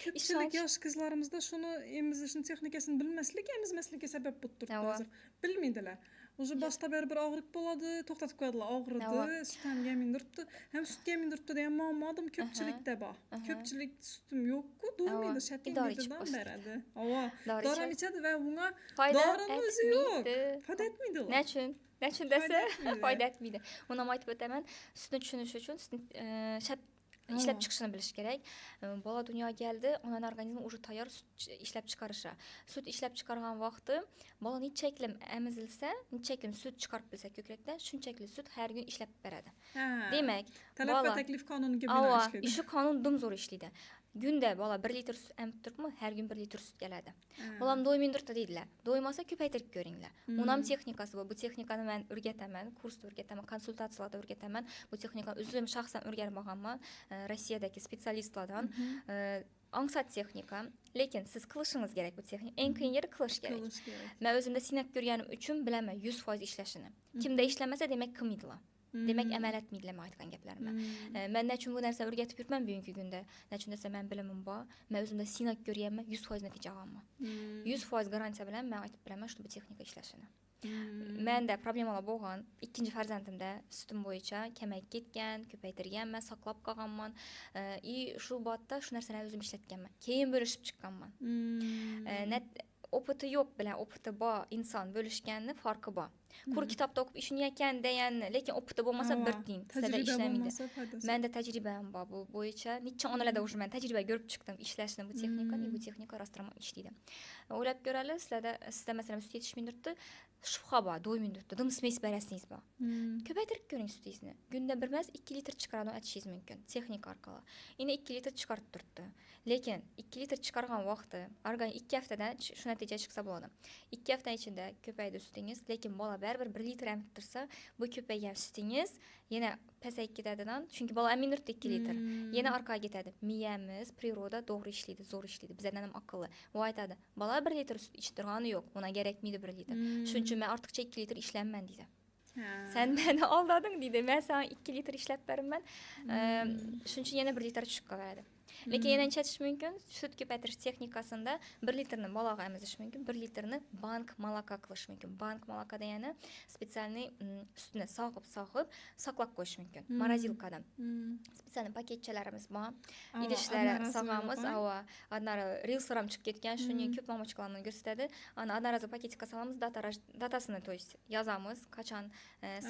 [SPEAKER 2] Ko'pchilik yosh qizlarimizda shuni emizishni texnikasini bilmaslik emizmaslikka sabab bo'lib turibdi hozir. Bilmaydilar. Уже boshda baribir og'riq bo'ladi, to'xtatib qo'yadilar. Og'ridi, sut ham kamaydiribdi. Ham sut kamaydiribdi degan muammo ko'pchilikda bor. Ko'pchilik sutim yo'q-ku, do'ymaydi, shatingdan beradi. Ova, dori ham ichadi va bunga dorini o'zi yo'q. Foyda etmaydi ular.
[SPEAKER 1] Nechun? Nechun desa, foyda etmaydi. Uni ham aytib o'taman. Sutni tushunish uchun sutni shab ishlab chiqishini bilish kerak. Bola dunyoga keldi, onani organizmi уже tayyor sut ishlab chiqarishi. Sut ishlab chiqargan vaqti bola nechaklim emizilsa, nechaklim sut chiqarib bilsa ko'krakdan, shunchakli sut har kun ishlab beradi. Demak,
[SPEAKER 2] talab va taklif qonuniga binoan ishlaydi.
[SPEAKER 1] Shu qonun dum zo'r ishlaydi. Gunda bola 1 litr sut emib turibmi, har kun 1 litr sut keladi. Bolam do'ymaydirdi deydilar. Do'ymasa ko'paytirib ko'ringlar. Uni ham texnikasi bor. Bu texnikani men o'rgataman, kursda o'rgataman, konsultatsiyalarda o'rgataman. Bu texnikani o'zim shaxsan o'rganib olganman Rossiyadagi специалист lardan. Ongsat texnika, lekin siz qilishingiz kerak bu texnika. Eng qiyin yeri qilish kerak. Men o'zimda sinab ko'rganim uchun bilaman 100% ishlashini. Kimda ishlamasa, demak qilmaydilar. Demak amal etmaydilar men aytgan gaplarimga. Men nechun bu narsani o'rgatib yuribman bugungi kunda? Nechun desa, men bilimim bor, men o'zimda sinab ko'rganman, 100% natija olganman. 100% garantiya bilan men aytib bilaman, shu bu texnika ishlashini. Menda problemalar bo'lgan. Ikkinchi farzandimda sutim bo'yicha kamayib ketgan, ko'paytirganman, saqlab qolganman. И shu botda shu narsalarni o'zim ishlatganman. Keyin bo'lishib chiqqanman. Опыт i yo'q bilan опыт i bor inson bo'lishganni farqi bor. Quruq kitobda o'qib ishonayotgan deganni, lekin опыт i bo'lmasa bir tiyin sizlarda ishlamaydi. Menda tajribam bor bu bo'yicha. Necha onalarda уже men tajriba ko'rib chiqdim ishlashni bu texnikani, bu texnika rostdan ishlaydi. O'ylab ko'rali, sizlarda sizda masalan sut yetishmay turibdi, shubha bor, do'ymay turibdi, dim смесь berasingiz bor. Ko'paytirib ko'ring sutingizni. Kunda bir emas 2 litr chiqaradi aytishingiz mumkin texnika orqali. Endi 2 litr chiqarib turibdi. Lekin 2 litr chiqargan vaqti organ 2 haftadan shu natija chiqsa bo'ladi. 2 hafta ichida ko'paydi sutingiz, lekin bola baribir 1 litr emib tursa, bu ko'paygan sutingiz yana pasayib ketadidan, chunki bola emib turibdi 2 litr. Yana orqaga ketadi. Miyamiz природа to'g'ri ishlaydi, zo'r ishlaydi. Bizlardan ham aqlli. U aytadi, bola 1 litr sut ichtirgani yo'q, unga kerakmaydi 1 litr. Shuning uchun men ortiqcha 2 litr ishlayman deydi. Sen meni aldading deydi. Men sana 2 litr ishlab beraman. Shuning uchun yana 1 litr tushib qoladi. Lekin yana nechatish mumkin? Sut ko'paytirish texnikasida 1 litrni bolaga emizish mumkin, 1 litrni банк молока qilish mumkin. Банк молока degani специальный sutni sog'ib-sog'ib saqlab qo'yish mumkin. Морозилка da. Специальный paketchalarimiz bor. Idishlar sog'amiz, ava одноразовый reelslar ham chiqib ketgan, shuni ko'p мамочка larni ko'rsatadi. Ana одноразовый пакетик ka solamiz, datasini, то есть yozamiz, qachon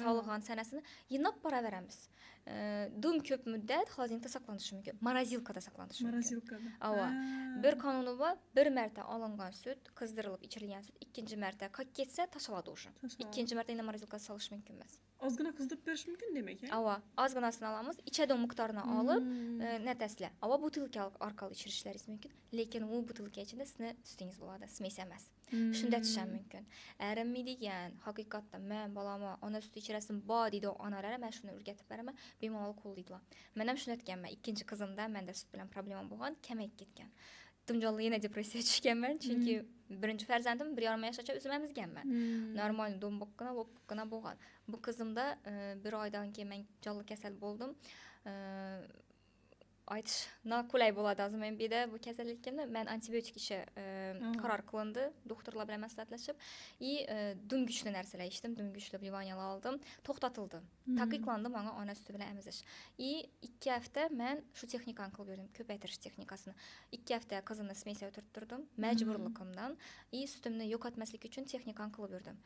[SPEAKER 1] solingan sanasini yig'nab boraveramiz. Dum ko'p muddat холодильник da saqlanishi mumkin. Морозилка da saqlanishi mumkin.
[SPEAKER 2] Морозилка da.
[SPEAKER 1] Ava. Bir qonuni bor, bir marta olingan sut, qizdirilib ichirilgan sut ikkinchi marta qolib ketsa tashaladi уже. Ikkinchi marta endi морозилка ga solish mumkin emas.
[SPEAKER 2] Ozgina qizdirib berish mumkin demak,
[SPEAKER 1] Ava, ozginasini olamiz, ichadigan miqdorini olib, nataslar. Ava butilka orqali ichirishlaringiz mumkin, lekin u butilka ichida sizni sutingiz bo'ladi, смесь emas. Shunda ham mumkin. Erinmaydigan, haqiqatdan men bolama ona suti ichirasim bor deydi onalar, men shuni o'rgatib beraman, bemalol qo'llaydilar. Men ham shuni aytganman, ikkinchi qizimda menda sut bilan problema bo'lgan, kamayib ketgan. Tumjonli yana depressiyaga tushganman, chunki birinchi farzandim 1,5 yoshgacha o'zim emizganman. Normal do'mboqqina, lo'ppiqqina bo'lgan. Bu qizimda 1 oydan keyin men jonli kasal bo'ldim. Aytish noqulay bo'ladi hozir men bu yerda bu kasallikni. Man antibiotik icha qaror qilindi doktorlar bilan maslahatlashib и dim kuchli narsalar ichdim, dim kuchli вливания lar oldim. To'xtatildi, taqiqlandi manga ona suti bilan emizish. И 2 hafta man shu texnikani qilib yurdim, ko'paytirish texnikasini. 2 hafta qizimni смесь ga o'tirib majburligimdan и sutimni yo'qotmaslik uchun texnikani qilib yurdim,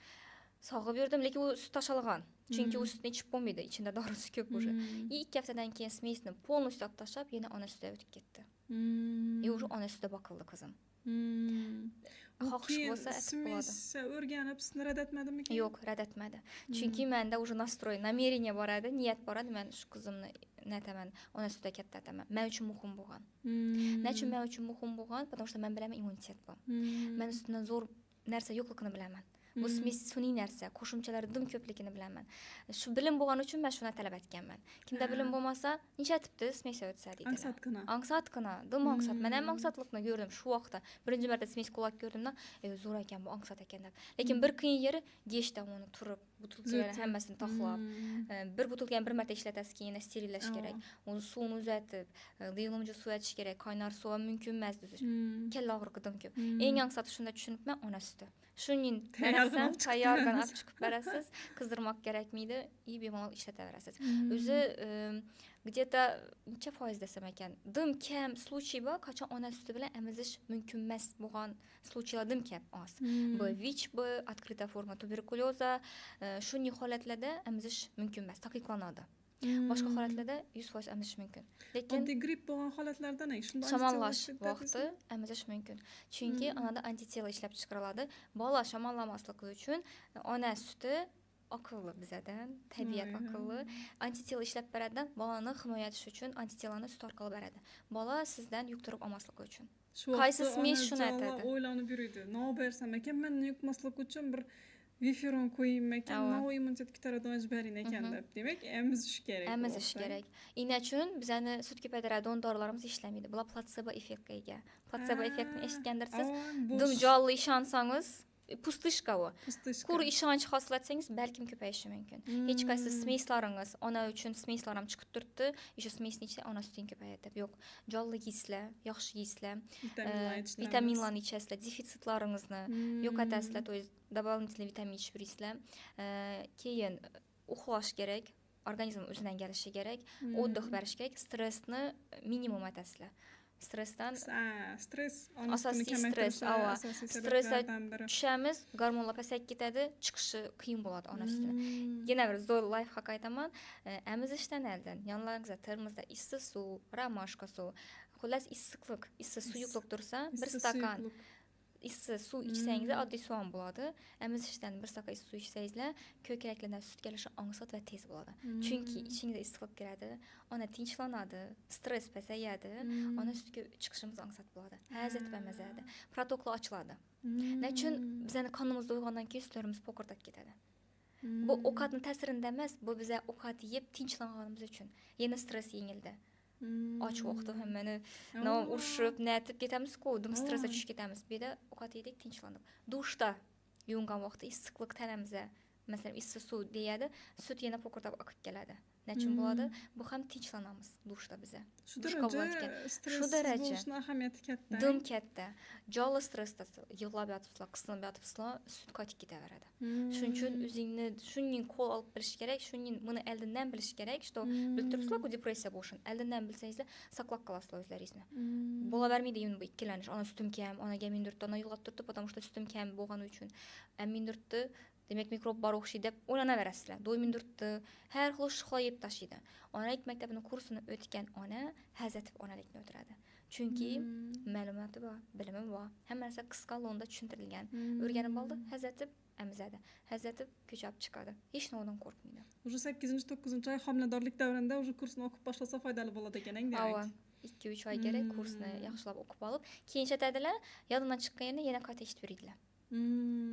[SPEAKER 1] sog'ib yurdim. Lekin u sut tashalgan, chunki u sutni ichib bo'lmaydi, ichida dorisi ko'p уже. И 2 haftadan keyin смесь ni полностью olib tashlab, yana ona sutiga o'tib ketdi. И уже ona sutida boqildi qizim. Xohish bo'lsa, aytib bo'ladi.
[SPEAKER 2] Смесь o'rganib, sutni rad etmadimikin?
[SPEAKER 1] Yo'q, rad etmadi, chunki manda уже настрой, намерение bor edi, niyat bor edi: man shu qizimni netaman, ona sutida kattataman. Man uchun muhim bo'lgan. Nechun man uchun muhim bo'lgan? Потому что man bilaman, immunitet bu. Man ustidan zo'r narsa yo'qligini bilaman. Bu смесь sun'iy narsa, qo'shimchalari dim ko'pligini bilaman. Shu bilim bo'lgani uchun man shuni talab etganman. Kimda bilim bo'lmasa, nishatibdi смесь o'tsa deydilar.
[SPEAKER 2] Ansatgina.
[SPEAKER 1] Ansatgina, dim ansat. Man ham ansatlikni ko'rdim shu vaqtda. Birinchi marta смесь qo'llab ko'rdimda, zo'r ekan bu, ansat ekan deb. Lekin bir qiyin yeri, gechda uni turib, butilkalarni hammasini taxlab, bir butilkani bir marta ishlatasiz, keyin yana sterillash kerak, uni suvini uzatib, yig'iluvchi suv etish kerak, qaynar suv ham mumkin emas. Kalla og'rig'i dim ko'p. Eng ansati, shunda tushunibman, ona suti. Shuning
[SPEAKER 2] tayyorgina
[SPEAKER 1] berasan,
[SPEAKER 2] olib chiqib
[SPEAKER 1] tayyorgina
[SPEAKER 2] berasiz.
[SPEAKER 1] Olib chiqib berasiz, qizdirmoq kerakmiydi и bemalol ishlataverasiz. O'zi где то necha foiz desam ekan, dim kam случай bor, qachon ona suti bilan emizish mumkin emas bo'lgan случай lar dim kam, oz. Bu ВИЧ, bu открытая форма туберкулёза, shunday holatlarda emizish mumkin emas, taqiqlanadi. Boshqa holatlarda 100% emizish mumkin, lekin
[SPEAKER 2] Oddiy gripp bo'lgan holatlarda shunda
[SPEAKER 1] shamollash
[SPEAKER 2] antitela
[SPEAKER 1] vaqti emizish mumkin, chunki onada antitela ishlab chiqariladi. Bola shamollamasligi uchun ona suti aqlli bizadan, tabiat aqlli, antitela ishlab beradi. Bolani himoya etish uchun antitelani sut orqali beradi, bola sizdan yuqtirib olmasligi uchun.
[SPEAKER 2] Shu
[SPEAKER 1] Qaysi
[SPEAKER 2] vaqtda
[SPEAKER 1] смесь shuni
[SPEAKER 2] onajonlar
[SPEAKER 1] aytadi.
[SPEAKER 2] o'ylanib yuriydi: nima bersam ekan, man yuqmaslik uchun bir viferon qo'yaymi ekan, nima immunitet ko'taradigan ichib ekan deb. Demak, emizish kerak bu
[SPEAKER 1] Emizish
[SPEAKER 2] vaqtda.
[SPEAKER 1] kerak. Nechun bizani sut ko'paytiradigan dorilarimiz ishlamaydi? Bular platsebo effektga ega. Platsebo effektni eshitgandirsiz. Dim
[SPEAKER 2] Bo'sh,
[SPEAKER 1] jonli ishonsangiz, пустышка u.
[SPEAKER 2] Пустышка.
[SPEAKER 1] Quruq ishonch hosil etsangiz, balkim ko'payishi mumkin. Hech qaysi смесь laringiz, ona uchun смесь lar ham chiqib turibdi, o'sha смесь ni ichsa, ona suting ko'payadi deb. Yo'q, jonli yeysizlar, yaxshi yeysizlar,
[SPEAKER 2] Vitaminlar yetishtiramiz.
[SPEAKER 1] Vitaminlarni ichasizlar, defitsitlaringizni yo'qotasizlar, то есть дополнительный vitamin ichib yuraysizlar. Keyin uxlash kerak, organizm o'zidan kelishi kerak, отдых berish kerak, stressni minimum etasizlar. Stressdan
[SPEAKER 2] Stress ona sutini
[SPEAKER 1] asosiy stress,
[SPEAKER 2] kamaytirishda
[SPEAKER 1] ava.
[SPEAKER 2] asosiy
[SPEAKER 1] Stressga
[SPEAKER 2] sabablardan biri.
[SPEAKER 1] tushamiz, gormonlar pasayib ketadi, chiqishi qiyin bo'ladi ona sutini. Yana bir zo'r лайфхак aytaman. Emizishdan oldin yonlaringizda termosda issiq suv, ромашка suv, xullas issiqlik, issiq suyuqlik tursa, bir
[SPEAKER 2] Issiq
[SPEAKER 1] stakan
[SPEAKER 2] suyuqlik.
[SPEAKER 1] Issiq suv ichsangiz, oddiy suv ham bo'ladi. Emizishdan bir stakan issiq suv ichsangizlar, ko'kraklardan sut kelishi oson va tez bo'ladi. Chunki ichingizga issiqlik kiradi, ona tinchlanadi, stress pasayadi, ona sutga chiqishimiz oson bo'ladi. Haz etib emizadi. Проток lar ochiladi. Nechun bizani qonimizda uyg'ondan keyin sutlarimiz po'qirdab ketadi? Bu ovqatni ta'sirida emas, bu biza ovqat yeb tinchlanganimiz uchun. Yana stress yengildi. Och vaqti hammani nima urushib, netib ketamiz-ku, dim stressga tushib ketamiz. Bu yerda ovqat yedik, tinchlandik. Dushda yuvingan vaqtda issiqlik tanamizga, masalan, issiq suv deyadi, sut yana po'qirdab oqib keladi. Nechun bo'ladi? Bu ham tinchlanamiz dushda biza.
[SPEAKER 2] Shu
[SPEAKER 1] Dushqa
[SPEAKER 2] daraja
[SPEAKER 1] bo'layotgan. Shu
[SPEAKER 2] stresssiz
[SPEAKER 1] daraja.
[SPEAKER 2] bo'lishni ahamiyati katta.
[SPEAKER 1] Dim katta. Jonli stressda yig'lab yotibsizlar, qisilib yotibsizlar, sut qaytib ketaveradi. Shuning uchun o'zingni shuning qo'l olib bilish kerak, shuning buni oldindan bilish kerak, что bilib turibsizlar-ku depressiya bo'lishini. Oldindan bilsangizlar, saqlab qolasizlar o'zlaringizni. Bo'lavermaydi endi bu ikkilanish. Ona sutim kam, onaga mindirdi, ona yig'lab turibdi, потому что sutim kam bo'lgani uchun. Mindirdi, demak mikrob bor o'xshaydi deb o'ylanaverasizlar. Do'y mindirdi, har xil shuxla yeb tashlaydi. Onalik maktabini kursini o'tgan ona haz etib onalikni o'tiradi. Chunki ma'lumoti bor, bilimi bor, hamma narsa qisqa lo'nda tushuntirilgan. O'rganib oldi, haz etib emizadi, haz etib ko'chab chiqadi. Hech nimadan qo'rqmaydi.
[SPEAKER 2] Уже 8-9-oy homiladorlik davrida уже kursni o'qib boshlasa foydali bo'ladi ekan, demak.
[SPEAKER 1] Ava, 2-3 oy kerak kursni yaxshilab o'qib olib, keyin ishlatadilar, yodimdan chiqqanini yana qayta eshitib yuradilar.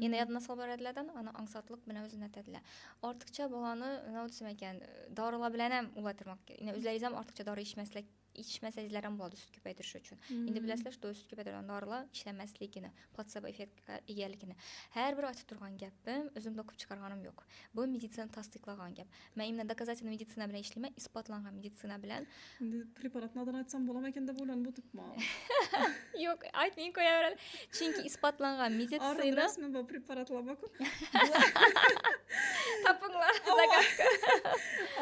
[SPEAKER 1] Yana yodimdan solib beradilardan, ana ansotlik bilan o'zini aytadilar. Ortiqcha bolani, nima desam ekan, dorilar bilan ham ulatirmoq kerak. O'zlaringiz ham ortiqcha dori ichmaslik ichmasangizlar ham bo'ladi sut ko'paytirish uchun. Endi bilasizlar, что sut ko'paytirgan dorilar ishlamasligini, platsebo effektga egaligini. Har bir aytib turgan gapim o'zim to'qib chiqarganim yo'q. Bu meditsina tasdiqlagan gap. Men именно доказательный meditsina bilan ishlayman, isbotlangan meditsina bilan.
[SPEAKER 2] Endi preparatni adini aytsam bo'larmikan deb o'ylanib o'tiribman.
[SPEAKER 1] Yo'q, aytmay qo'yaveradi. Chunki isbotlangan meditsina
[SPEAKER 2] rasmi bu preparatlar bor-ku.
[SPEAKER 1] Topinglar, загадка.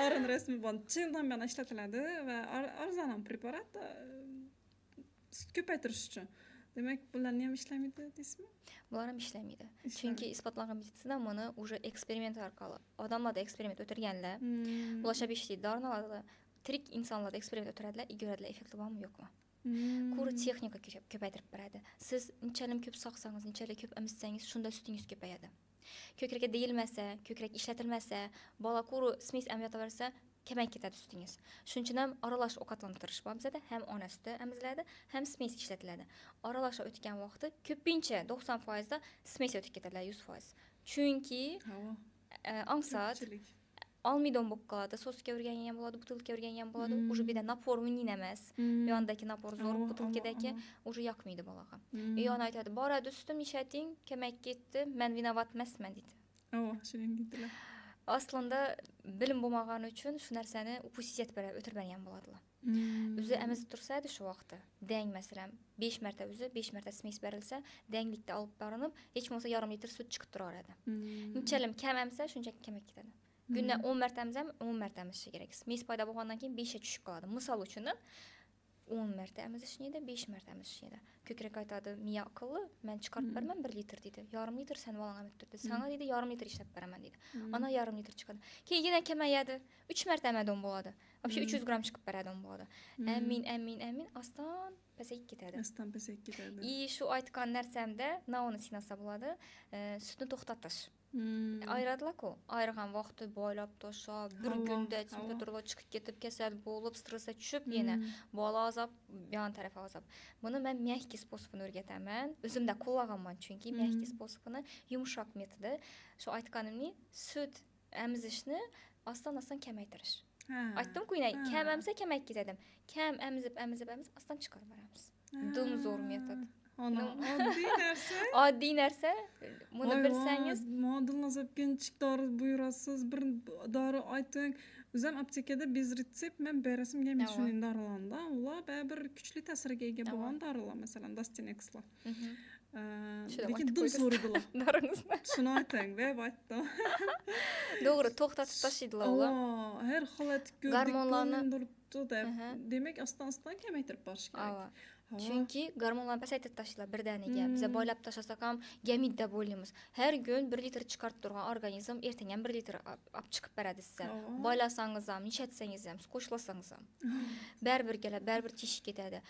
[SPEAKER 2] Orin rasmi bor. Chindan buyon ishlatiladi va arzon ham preparat sut ko'paytirish uchun. Demak, bularni ham ishlamaydi deysizmi?
[SPEAKER 1] Bular ham ishlamaydi. Chunki isbotlangan meditsina buni уже eksperiment orqali, odamlarda eksperiment o'tirganlar, bular shab ishlaydi, dorini oladilar, tirik insonlarda eksperiment o'tiradilar, ko'radilar effekti bormi, yo'qmi. Kuri texnika ko'paytirib beradi. Siz nechalik ko'p sog'sangiz, nechalik ko'p emizsangiz, shunda sutingiz ko'payadi. Ko'krakka deyilmasa, ko'krak ishlatilmasa, bola kuri смесь emib yotaversa, kamayib ketadi sutingiz. Shuning uchun ham aralash ovqatlantirish bor bizada, ham ona suti emiziladi, ham смесь ishlatiladi. Aralash o'tgan vaqti ko'pincha 90% da смесь o'tib ketadilar, 100%. Chunki ongsat olmaydon bo'lib qoladi, soska urgan ham bo'ladi, butilka urgan ham bo'ladi. Уже bu yerda напор uning emas. Bu yondagi напор zo'r, butilkadagi уже yoqmaydi bolaga. И ona aytadi, boradi sutim ishlating, kamayib ketdi, men виноват emasman deydi.
[SPEAKER 2] Ava, shunday deydilar.
[SPEAKER 1] Aslında bilim bo'lmagani uchun shu narsani упустить etib o'tirib bergan bo'ladilar. O'zi emizib tursa edi shu vaqtda. Dang masalan 5 marta o'zi 5 marta смесь berilsa, danglikda olib borinib, hech bo'lmasa yarim litr sut chiqib turaveradi. Nechalik kam emsa, shunchalik kamayib ketadi. Kunda 10 marta emsam, 10 marta emizishi kerak. Смесь paydo bo'lgandan keyin 5 ga tushib qoladi. Misol uchun 10 marta emizish neda, 5 marta emizish neda. Ko'krak aytadi, miya aqlli, men chiqarib beraman 1 litr deydi. Yarim litr sen bolang emib turdi. Sana deydi, yarim litr ishlab beraman deydi. Ana yarim litr chiqadi. Keyin yana kamayadi. 3 marta emadim bo'ladi. Вообще 300 gramm chiqib beradi bo'ladi. Amin, amin, amin, oston pasayib ketadi.
[SPEAKER 2] Oston pasayib ketadi.
[SPEAKER 1] И shu aytgan narsamda nauni sinasa bo'ladi, sutni to'xtatish. Ayiradilar-ku. Ayirgan vaqti boylab tashlab, bir kunda temperaturalar chiqib ketib, kasal bo'lib, stressga tushib, yana bola azob, yon tarafi azob. Buni men мягкий способ ini o'rgataman. O'zimda qo'llaganman chunki мягкий способ ini, yumshoq metodi. Shu aytganimni sut emizishni oston-oston kamaytirish. Aytdim-ku, kam emsa kamayib ketadi. Kam emizib, emizib, emizib oston chiqarib boramiz. Dim zo'r metod.
[SPEAKER 2] Ana, oddiy narsa.
[SPEAKER 1] Oddiy narsa. Buni bilsangiz,
[SPEAKER 2] Dilnoz opkinchik dori buyurasiz, bir dori ayting. O'zim aptekada без рецепт men berasim kelmaydi shunday dorilarni. Ular baribir kuchli ta'sirga ega bo'lgan dorilar, masalan, Dostinexlar. Lekin dim so'radilar.
[SPEAKER 1] Doringizni.
[SPEAKER 2] Shuni ayting, deb aytdim.
[SPEAKER 1] To'g'ri, to'xtatib tashlaydilar ular.
[SPEAKER 2] Har holat ko'rdik,
[SPEAKER 1] gormonlarni
[SPEAKER 2] deb. Demak, oston-oston kamaytirib borish kerak.
[SPEAKER 1] Chunki gormonlarni pasaytirib tashlaydilar birdaniga. Biza boylab tashlasak ham gamit deb o'ylaymiz. Har kun 1 litr chiqarib turgan organizm ertaga ham 1 litr olib chiqib beradi sizga. Boylasangiz ham, nishatsangiz ham, qo'shlasangiz ham. Baribir keladi, baribir teshik ketadi.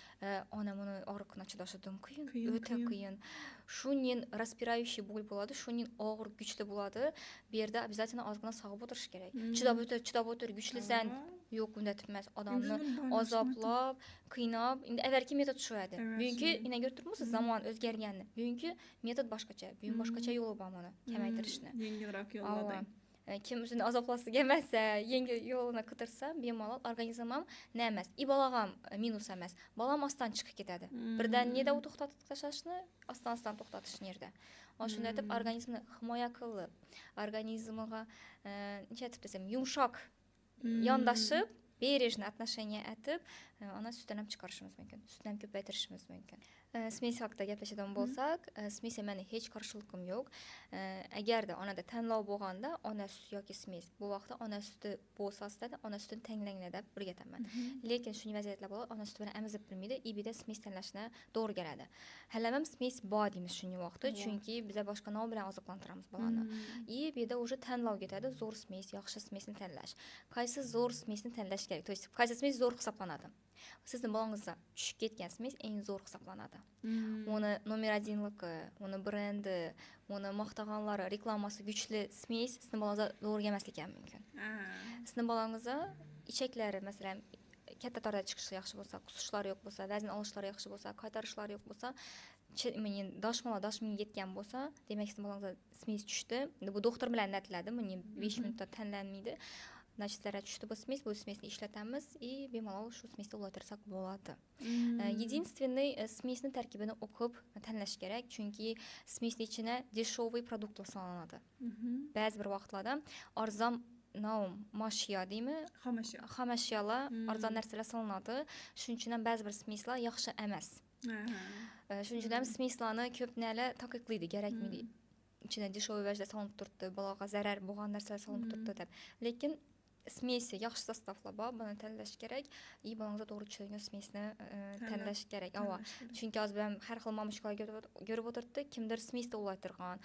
[SPEAKER 1] Ona buni og'riqni chidashi dim qiyin, o'ta qiyin. Shuning распирающий боль bo'ladi, shuning og'ir kuchli bo'ladi. Bu yerda обязательно ozgina sog'ib o'tirish kerak. Chidab o'tir, chidab o'tir, kuchlisan. Yo'q, unday emas. Odamni azoblab, qiynab, endi avvalgi metod shu edi. Bugungi ina ko'rib turibmisiz, zamon o'zgarganini. Bugungi metod boshqacha, bugun boshqacha yo'li bor buni kamaytirishni.
[SPEAKER 2] Yengilroq yo'llar.
[SPEAKER 1] Kim o'zini azoblasi kelmasa, yengil yo'lini qidirsa, bemalol organizm ham nima emas, i bolaga ham minus emas. Bolam oston chiqib ketadi. Birdan neda u to'xtatib tashlashni, oston-oston to'xtatish nerda. Shunday etib organizmni himoya qilib, organizmiga necha aytib desam, yumshoq yondashib, бережно отношение etib, ona sutdan ham chiqarishimiz mumkin, sutni ham ko'paytirishimiz mumkin. Смесь haqida gaplashadigan bo'lsak, смесь meni hech qarshiligim yo'q. Agarda onada tanlov bo'lganda, ona suti yoki смесь, bu vaqtda ona suti bo'lsa aslida ona sutini tanlanglar deb o'rgataman. Lekin shunday vaziyatlar bo'ladi, ona suti bilan emizib bilmaydi, и bu yerda смесь tanlashni to'g'ri keladi. Hali ham смесь bor deymiz shunday vaqtda, chunki biza boshqa nom bilan oziqlantiramiz bolani. И bu yerda уже tanlov ketadi, zo'r смесь, yaxshi смесь ni tanlash. Qaysi zo'r смесь ni tanlash kerak? То есть qaysi смесь zo'r hisoblanadi? Sizni bolangizda tushib ketgan смесь eng zo'r hisoblanadi. Uni nomer 1ligi, uni brendi, uni maqtaganlari, reklamasi kuchli смесь sizni bolangizga to'g'ri kelmasligi ham mumkin. Sizni bolangizda ichaklari, masalan, katta torda chiqishi yaxshi bo'lsa, qusushlari yo'q bo'lsa, vazn olishlari yaxshi bo'lsa, qaytarishlari yo'q bo'lsa, doshmala doshmiga yetgan bo'lsa, demak sizni bolangizda смесь tushdi. Endi bu doktor bilan aytiladi, buni 5 minutda tanlanmaydi. Значит, tushdi bu смесь, bu смесь ni ishlatamiz и bemalol shu смесь ni ulashtirsak bo'ladi. Единственный, смесь ni tarkibini o'qib tanlash kerak, chunki смесь ni ichine дешевый продукт lar solinadi. Ba'zi bir vaqtlarda arzon mashyo deymi?
[SPEAKER 2] Xom ashyo.
[SPEAKER 1] Xom ashyolar, arzon narsalar solinadi. Shuning uchun ham ba'zi bir смесь lar yaxshi emas. Shuning uchun ham смесь larni ko'p nalar taqiqlaydi, kerakmi, ichida дешевый vajda solinib turibdi, bolaga zarar bo'lgan narsalar solinib turibdi deb. Lekin смеси yaxshi состав lar bor, buni tanlash kerak и bolangizga to'g'ri tushadigan смесь ni tanlash kerak. Ava, chunki hozir ham har xil мамочка lar ko'rib o'tiribdi, kimdir смесь da ulaytirgan,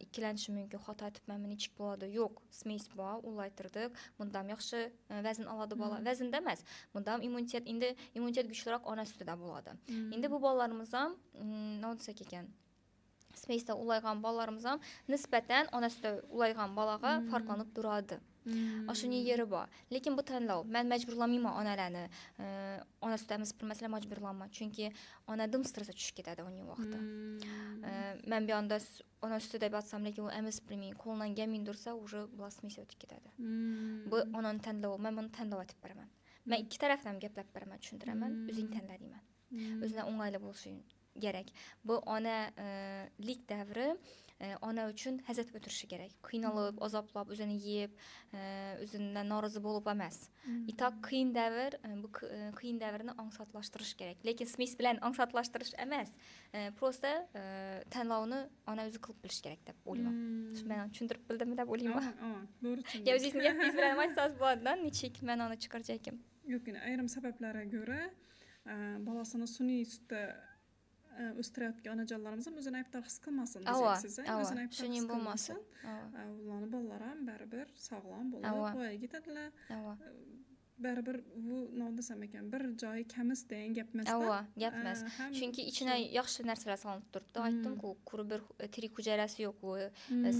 [SPEAKER 1] ikkilanishi mumkin, xato aytibmanmi, nechuk bo'ladi. Yo'q, смесь bor, ulaytirdik, bundan yaxshi vazn oladi bola. Vaznda emas, bundan immunitet, endi immunitet kuchliroq ona sutida bo'ladi. Endi bu bolalarimiz ham, nima desak ekan, смесь da ulaygan bolalarimiz ham nisbatan ona sutida ulaygan bolaga farqlanib turadi. Shuni yeri bor, lekin bu tanlov. Man majburlamayman onalarni, ona suti emizib bilmasalar majburlanma, chunki ona dim stressga tushib ketadi uning vaqti. Man bu yoqda ona suti deb yotsam, lekin u emizib bilmay, qo'lidan kelmay tursa, уже bular смесь o'tib ketadi. Bu onani tanlovi, man buni tanlov aytib beraman. Man ikki tarafdan ham gaplab beraman, tushuntiraman, o'zing tanla deyman, o'zine o'ng'ayli bo'lishi kerak. Bu onalik davri ona uchun haz etib o'tirishi kerak, qiynalib, azoblab, o'zini yeb, o'zidan norozi bo'lib emas. И так qiyin davr, bu qiyin davrni osonlashtirish kerak, lekin смесь bilan osonlashtirish emas, просто tanlovni ona o'zi qilib bilishi kerak deb o'ylayman. Shu man tushuntirib bildimmi deb o'ylayman.
[SPEAKER 2] Ava, to'g'ri.
[SPEAKER 1] Yo, o'zingizni gapingiz bilan aytsangiz bo'ladi, nechuk ma'noni chiqarjakim.
[SPEAKER 2] Yo'q, ayrim sabablarga ko'ra bolasini sun'iy sutda o'stirayotgan onajonlarimiz ham o'zini aybdor his qilmasin deyapsiz. O'zini aybdor
[SPEAKER 1] shuning
[SPEAKER 2] his
[SPEAKER 1] bo'lmasin.
[SPEAKER 2] Qilmasin. Ularni bolalari ham baribir sog'lom bo'lib voyaga yetadilar. Baribir bu, nima desam ekan, bir joyi kamis degan gap emasda.
[SPEAKER 1] Ava, gap emas, chunki ichine yaxshi narsalar solinib turibdi, aytdim-ku, quruq bir tirik hujayrasi yo'q u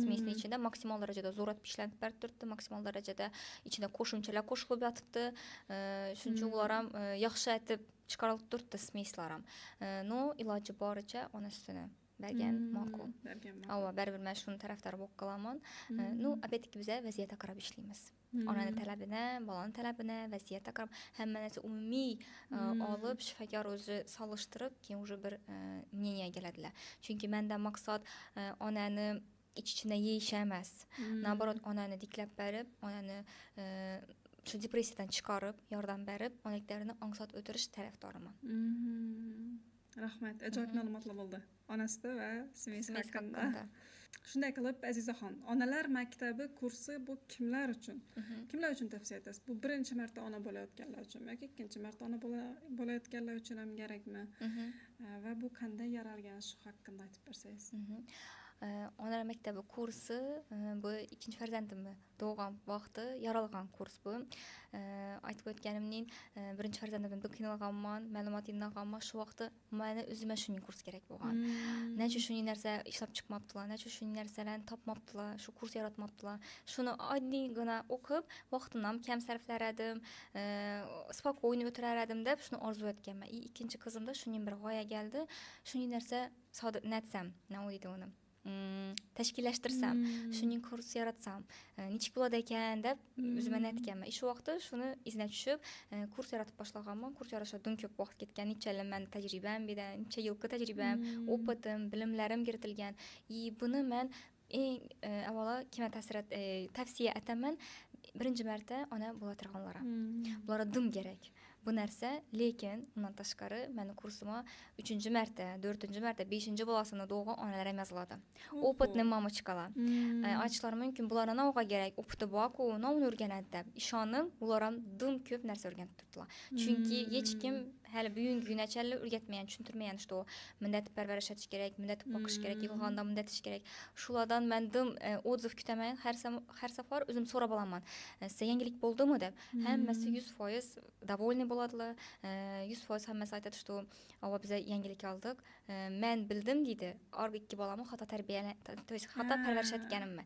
[SPEAKER 1] смесь ni ichida, maksimal darajada zo'ratib ishlanib berib turibdi, maksimal darajada ichida qo'shimchalar qo'shilib yotibdi. Shuning uchun ular ham yaxshi aytib chiqarilib turibdi смесь lar ham. Но iloji boricha ona sutini bergan ma'qul.
[SPEAKER 2] Bergan ma'qul.
[SPEAKER 1] Ava, baribir man shuni tarafdori bo'lib qolaman. Ну, опять-таки, biza vaziyatga qarab ishlaymiz, onani talabini, bolani talabini, vaziyatga qarab, hamma narsa umumiy olib, shifokor o'zi solishtirib, keyin уже bir мнение keladilar. Chunki mandan maqsad onani ich ichida yeyish emas, наоборот, onani tiklab berib, onani shu depressiyadan chiqarib, yordam berib, onaliklarni ongsot o'tirish tarafdoriman.
[SPEAKER 2] Rahmat, ajoyib ma'lumotlar bo'ldi ona suti va смесь
[SPEAKER 1] Смесь
[SPEAKER 2] haqida.
[SPEAKER 1] Haqida.
[SPEAKER 2] Shunday qilib, Azizaxon, onalar maktabi kursi bu kimlar uchun? Kimlar uchun tavsiya etasiz? Bu birinchi marta ona bo'layotganlar uchunmi yoki ikkinchi marta ona bo'layotganlar uchun ham kerakmi? Va bu qanday yaralgan, shu haqida aytib bersangiz.
[SPEAKER 1] Onalar maktabi kursi bu ikkinchi farzandimni tug'ilgan vaqti yaralgan kurs bu. Aytib o'tganimdek, birinchi farzandimdan qiynalganman, ma'lumot yig'naganman. Shu vaqtda mani o'zimga shuning kurs kerak bo'lgan. Necha shuning narsa ishlab chiqmabdilar, necha shuning narsalarni topmabdilar, shu kurs yaratmabdilar. Shuni oddiygina o'qib, vaqtimni ham kam sarflar edim, спокойно o'tirar edim deb shuni orzu etganman. И ikkinchi qizimda shuning bir g'oya keldi, shuning narsa natsam, nima deydi uni, tashkillashtirsam, shuning kurs yaratsam, nechuk bo'ladi ekan deb o'zimga aytganman. Shu vaqtda shuni izlab tushib, kurs yaratib boshlaganman. Kurs yaratishga dim ko'p vaqt ketgan, necha yil mani tajribam, bu yerda necha yilgi tajribam, опыт im, bilimlarim kiritilgan. И buni man eng avvalo kimga ta'sir tavsiya etaman? Birinchi marta ona bo'latirganlarga. Bularga dim kerak bu narsa. Lekin undan tashqari, mani kursimga uchinchi marta, to'rtinchi marta, beshinchi bolasini tug'gan onalar ham yoziladi, опытный мамочка lar. Aytishlari mumkin, bularga nima kerak, опыт i borku, nima o'rganadi deb. Ishoning, ular ham dim ko'p narsa o'rganib turibdilar, chunki hech kim hali bugungi kungacha o'rgatmagan, tushuntirmagan, что bunday parvarish etish kerak, bunday boqish kerak, yig'laganda bunday etish kerak. Shulardan man dim отзыв kutaman har safar, o'zim so'rab olaman, sizga yangilik bo'ldimi deb. Hammasi 100% довольный. bo'ladilar. 100% hammasi aytadi, что ava biza yangilik oldik. Men bildim deydi, orqa ikki bolamni xato tarbiya, то есть xato parvarish etganimni.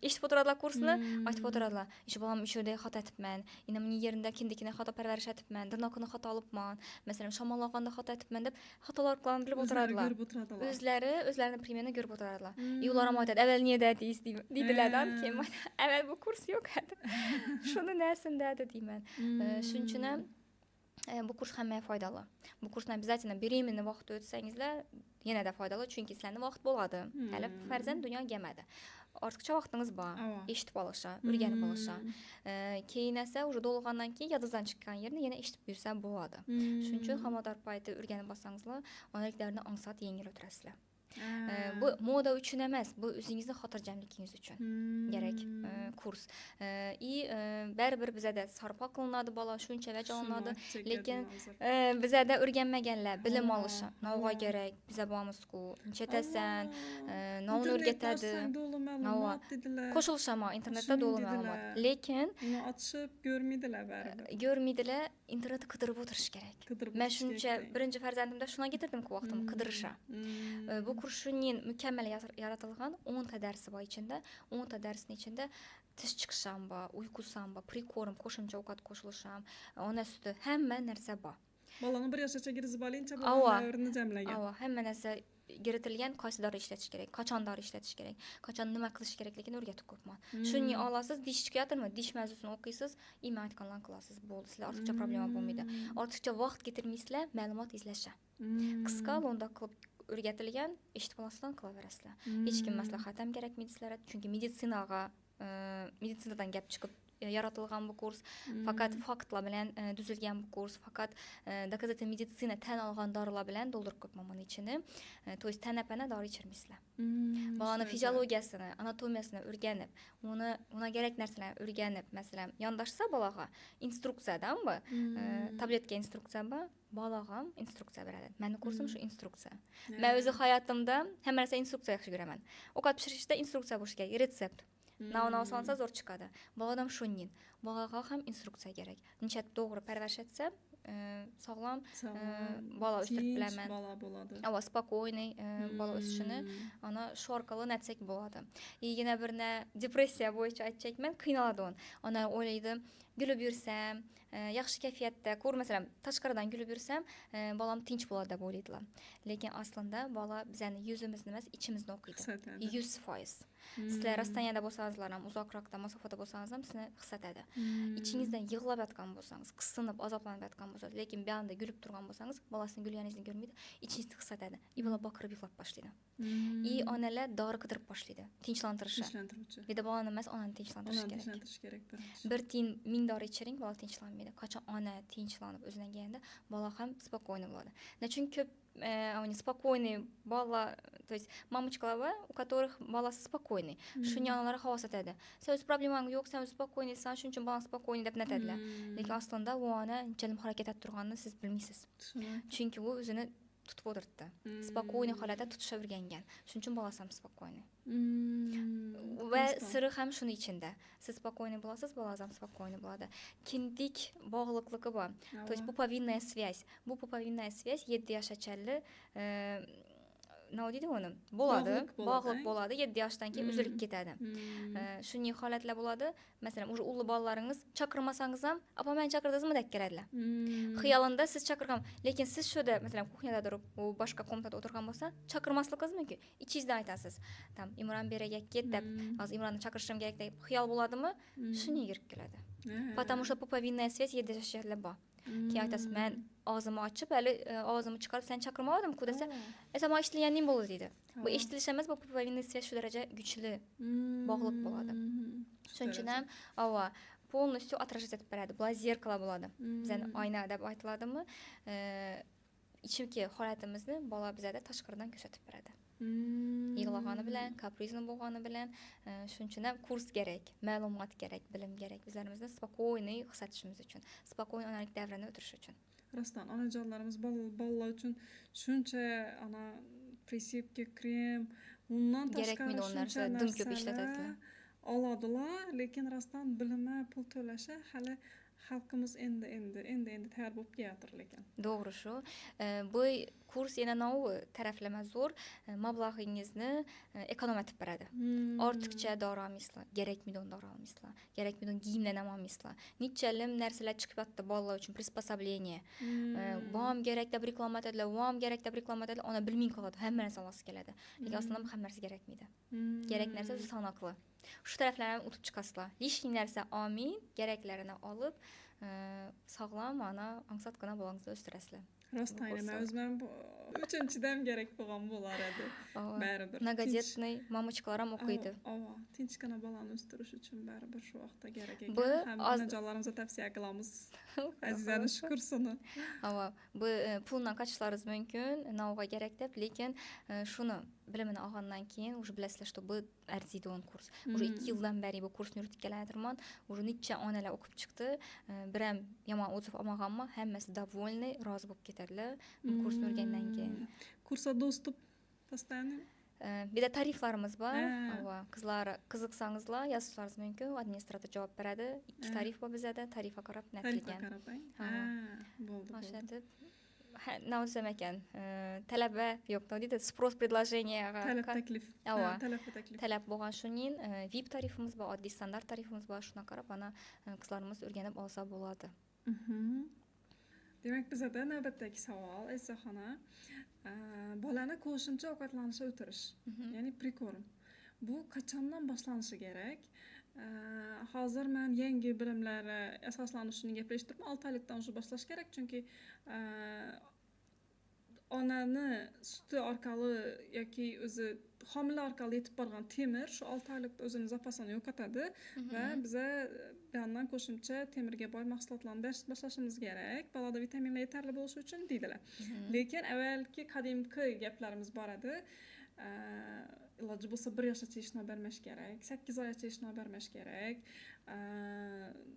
[SPEAKER 1] Eshitib o'tiradilar kursni, aytib o'tiradilar. Shu bolam shu yerda xato etibman, inamning yerida kindikini xato parvarish etibman, tirnoqini xato olibman, masalan, shamollaganda xato etibman deb xatolar bilib o'tiradilar.
[SPEAKER 2] Ko'rib o'tiradilar.
[SPEAKER 1] O'zlari o'zlarini примерно ko'rib o'tiradilar. И ular ham aytadi, avval ne dedingiz deydilardan, keyin avval bu kurs yo'q edi. Shuni nasinda deyman. Shuning uchun ham bu kurs hammaga foydali. Bu kursni обязательно беременный vaqtda o'tsangizlar yanada foydali, chunki sizlarni vaqt bo'ladi. Hali farzand dunyoga kelmadi. Ortiqcha vaqtingiz bor, eshitib olishga, o'rganib olishga. Keyin esa уже tug'ilgandan keyin yodingizdan chiqqan yerni yana eshitib yursa bo'ladi. Shuning uchun homilador payti o'rganib olsangizlar, onalik davrini osonroq, yengil o'tirasizlar. Bu moda uchun emas, bu o'zingizni xotirjamligingiz uchun kerak kurs. И baribir bizada sarpo qilinadi bola, shuncha vaj olinadi, lekin bizada o'rganmaganlar bilim olishi novg'a kerak, biza bormizku, nechatasan, novni o'rgatadi.
[SPEAKER 2] To'la ma'lumot dedilar.
[SPEAKER 1] Qo'shilishaman, internetda to'la ma'lumot, lekin
[SPEAKER 2] uni ochib ko'rmaydilar baribir.
[SPEAKER 1] Ko'rmaydilar, internetda qidirib o'tirish kerak. Man shuncha birinchi farzandimda shunga ketirdim-ku vaqtimni qidirishga. Bu kurs shuning mukammal yaratilgan 10 ta darsi bor ichida. 10 ta darsni ichida tish chiqish ham bor, uyqusi ham bor, прикорм, qo'shimcha ovqat qo'shilishi ham, ona suti, hamma narsa bor.
[SPEAKER 2] Bolani 1 yoshgacha kirgizib olincha bo'lgan davrini jamlagan.
[SPEAKER 1] Ava, hamma narsa kiritilgan, qaysi dori ishlatish kerak, qachon dori ishlatish kerak, qachon nima qilish kerakligini o'rgatib qo'yibman. Shuni olasiz, dish chiqyotirmi, dish mavzusini o'qiysiz и man aytganlarni qilasiz, bo'ldi, sizlar ortiqcha problema bo'lmaydi, ortiqcha vaqt ketirmaysizlar ma'lumot izlashga. Qisqa lo'nda qilib o'rgatilgan, eshitib olasizlar, qilaverasizlar. Hech kim maslahat ham kerakmaydi sizlarga, chunki meditsinaga, meditsinadan gap chiqib yaratilgan bu kurs, faqat faktlar bilan tuzilgan bu kurs, faqat доказательный meditsina tan olgan dorilar bilan to'ldirib qo'yibman buni ichini. То есть tana pana dori ichirmaysizlar. Bolani fiziologiyasini, anatomiyasini o'rganib, uni, unga kerak narsalarni o'rganib, masalan, yondashsa bolaga instruksiyadan bu, tabletka instruksiya bor, bolaga ham instruksiya beradi. Mani kursim shu instruksiya. Man o'zi hayotimda hamma narsa instruksiya yaxshi ko'raman. Ovqat pishirishda instruksiya bo'lishi kerak, retsept. Nav nav solsa zo'r chiqadi. Boladan shunyin. Bolaga ham instruksiya kerak. Necha to'g'ri parvarish etsa, sog'lom bola o'stirib bilaman.
[SPEAKER 2] Bola bo'ladi.
[SPEAKER 1] Ava, спокойный bola o'sishini ana shu orqali natsak bo'ladi. И yana bir depressiya bo'yicha aytjakman, qiynaladi uni. Ona o'ylaydi, kulib yursam, yaxshi kayfiyatda, ko'r, masalan, tashqaridan kulib yursam, bolam tinch bo'ladi deb o'ylaydilar. Lekin aslida bola bizani yuzimizni emas, ichimizni o'qiydi.
[SPEAKER 2] His etadi.
[SPEAKER 1] 100%. Sizlar расстояние da bo'lsangizlar ham, uzoqroqda masofada bo'lsangiz ham sizni his etadi. Ichingizdan yig'lab yotgan bo'lsangiz, qisinib, azoblanib yotgan bo'lsangiz, lekin buyonda kulib turgan bo'lsangiz, bolasini kulganingizni ko'rmaydi, ichingizda his etadi. И bola baqirib yig'lab boshlaydi. И onalar dori qidirib boshlaydi, tinchlantirishni.
[SPEAKER 2] Tinchlantiruvchi.
[SPEAKER 1] Bu yerda bolani emas, onani tinchlantirish
[SPEAKER 2] Onani
[SPEAKER 1] kerak.
[SPEAKER 2] Tinchlantirish kerak birinchi.
[SPEAKER 1] Bir tiyin ming dori ichiring, bola tinchlanmaydi. Qachon ona tinchlanib o'zidan kelganda, bola ham спокойный bo'ladi. Nechun ko'p они спокойный bola, то есть мамочка lar bor, у которых bolasi спокойный. Shunga onalari havas etadi. Sen o'z problemang yo'q, sen o'zi спокойный san, shuning uchun bolang спокойный deb netadilar. Lekin aslida u ona nechalik harakat etib turganini siz bilmaysiz.
[SPEAKER 2] Shuni.
[SPEAKER 1] Chunki u o'zini tutib o'tiribdi. Спокойный holatda tutishga o'rgangan. Shuning uchun bolasi ham спокойный. Va
[SPEAKER 2] Rostdan.
[SPEAKER 1] siri ham shuni ichida. Siz спокойный bo'lasiz, bolangiz ham спокойный bo'ladi. Kindik bog'liqligi bor. То есть пуповинная связь. Bu пуповинная связь 7 yoshgacha nima deydi uni? Bo'ladi,
[SPEAKER 2] Bog'liq bo'ladi,
[SPEAKER 1] bog'liq
[SPEAKER 2] eh?
[SPEAKER 1] Bo'ladi. 7 yoshdan keyin uzilib ketadi. Shunday holatlar bo'ladi. Masalan, уже ulug' bolalaringiz chaqirmasangiz ham, "Opa, meni chaqirdingizmi?" deb keladilar. Xiyolida siz chaqirgan, lekin siz shu yerda, masalan, kuxnyada turib, u boshqa комната da o'tirgan bo'lsa, chaqirmasligingiz mumkin. Ichingizdan aytasiz. Там Imron beriga ket deb, hozir Imronni chaqirishim kerak deb xiyol bo'ladimi? Shunday kirib keladi. Потому что пуповинная связь 7 yoshgacha bor. Keyin aytasiz, men og'zimni ochib, hali ovozimni chiqarib seni chaqirmadim-ku desa, "E, sen eshitilganing bo'ldi" deydi. Bu eshitilish emas, bu пуповинная связь shu daraja kuchli bog'liq bo'ladi. Shuning uchun ham ava полностью отражать etib beradi. Bular зеркало bo'ladi. Bizani oyna deb aytiladimi? Ichki holatimizni bola bizada tashqaridan ko'rsatib beradi. Yig'lagani bilan, капризный bo'lgani bilan, shuning uchun ham kurs kerak, ma'lumot kerak, bilim kerak bizlarimizni спокойный his etishimiz uchun, спокойный onalik davrini o'tirish uchun.
[SPEAKER 2] Rostdan, onajonlarimiz bolalar uchun shuncha ana присыпка, krem, undan
[SPEAKER 1] Kerakmaydi
[SPEAKER 2] tashqari
[SPEAKER 1] u narsa,
[SPEAKER 2] shuncha
[SPEAKER 1] dim ko'p
[SPEAKER 2] narsalar
[SPEAKER 1] ishlatadilar.
[SPEAKER 2] Oladilar, lekin rostdan bilimi, pul to'lashi hali Xalqimiz endi tayyor bo'lib kelayotir lekin.
[SPEAKER 1] To'g'ri shu. Bu kurs yana novi taraflama zo'r, mablag'ingizni ekonom etib beradi. Ortiqcha dori olmaysizlar, kerakmidan dori olmaysizlar, kerakmidan kiyimdan ham olmaysizlar. Nechalim narsalar chiqib yotdi bolalar uchun, приспособление. Bu ham kerak deb reklama etadilar, u ham kerak deb reklama etadilar, ona bilmay qoladi, hamma narsa olasi keladi. Lekin aslida hamma narsa kerakmaydi. Kerak narsa o'zi sanoqli. Shu taraflarni utib chiqasizlar. Lishniy narsa olmang, keraklarini olib, sog'lom ana ansotgina bolangizni o'stirasizlar.
[SPEAKER 2] Rostdan aytaman, o'zim ham uchinchidan kerak bo'lgan bo'lar edi. Baribir.
[SPEAKER 1] Многодетный мамочка lar ham o'qiydi.
[SPEAKER 2] Ova, tinchgina bolani o'stirish uchun baribir shu vaqtda kerak ekan. Ham onajonlarimizga tavsiya qilamiz. Azizlarni shu kursini.
[SPEAKER 1] Ova, bu puldan qochishlaringiz mumkin, novga kerak deb, lekin shuni bilimini olgandan keyin уже bilasizlar, что bu arziydigan kurs. Уже 2 yildan beri bu kursni yuritib kelayotirman. Уже necha onalar o'qib chiqdi. Bir ham yomon отзыв olmaganman, hammasi довольный, rozi bo'lib ketadilar bu kursni o'rgandan keyin.
[SPEAKER 2] Kursga доступ постоянный?
[SPEAKER 1] Bir de tariflarimiz bor. Ova, qizlar qiziqsangizlar yozishlaringiz mumkin, administrator javob beradi. 2 tarif bor bizada, tarifga qarab
[SPEAKER 2] Tarifga qarab, ha, bo'ldi.
[SPEAKER 1] O'sha deb nima desam ekan, talaba yo'q, nima deydi, спрос предложение ga
[SPEAKER 2] talab taklif.
[SPEAKER 1] Ova,
[SPEAKER 2] talab va taklif.
[SPEAKER 1] Talab bo'lgan shuning VIP tarifimiz bor, oddiy standart tarifimiz bor, shuna qarab ana qizlarimiz o'rganib olsa bo'ladi.
[SPEAKER 2] Demak, bizada navbatdagi savol, Esaxona, bolani qo'shimcha ovqatlanishga o'tirish, ya'ni прикорм. Bu qachondan boshlanishi kerak? Hozir men yangi bilimlar asoslanib shuni gaplashib turibman. 6 oylikdan уже boshlash kerak, chunki onani suti orqali yoki o'zi homila orqali yetib borgan temir shu 6 oylikda o'zini zapasini yo'qotadi va biza bu yandan qo'shimcha temirga boy mahsulotlarni berish boshlashimiz kerak, bolada vitaminlar yetarli bo'lishi uchun deydilar. Lekin avvalgi qadimgi gaplarimiz bor edi, iloji bo'lsa 1 yoshgacha hech narsa bermash kerak, 8 oygacha hech narsa bermash kerak,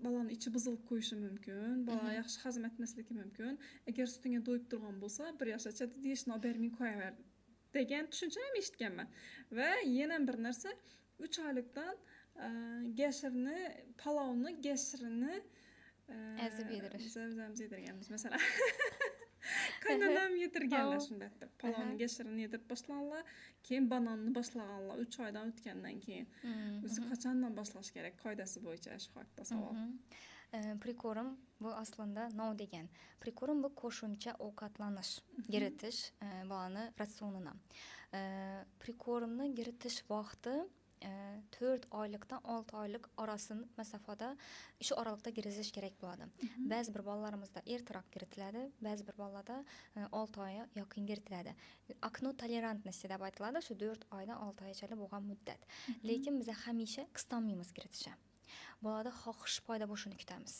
[SPEAKER 2] bolani ichi buzilib qo'yishi mumkin, bola yaxshi hazm etmasligi mumkin, agar sutingga to'yib turgan bo'lsa 1 yoshgacha hech narsa bermay qo'yaver degan tushunchani ham eshitganman. Va yana bir narsa, 3 oylikdan gashirni, palovni gashirini
[SPEAKER 1] ezib yedirish.
[SPEAKER 2] Biz o'zimiz yedirganmiz masalan. Qaynonam yedirganlar shunday deb. Palovni gashirini yedirib boshlaganlar, keyin bananni boshlaganlar 3 oydan o'tgandan keyin. O'zi qachondan boshlash kerak qoidasi bo'yicha shu haqda savol.
[SPEAKER 1] Прикорм bu aslida nov degan. Прикорм bu qo'shimcha ovqatlanish, kiritish bolani ratsionina. Прикорм ni kiritish vaqti 4 oylikdan 6 oylik orasini masofada, shu oraliqda kiritish kerak bo'ladi. Ba'zi bir bolalarimizda ertaroq kiritiladi, ba'zi bir bolalarda 6 oy yaqin kiritiladi. Окно толерантности deb aytiladi, shu 4 oydan 6 oygacha bo'lgan muddat. Lekin biz hamisha qistanmaymiz kiritishga. Bolada xohish paydo bo'lishini kutamiz.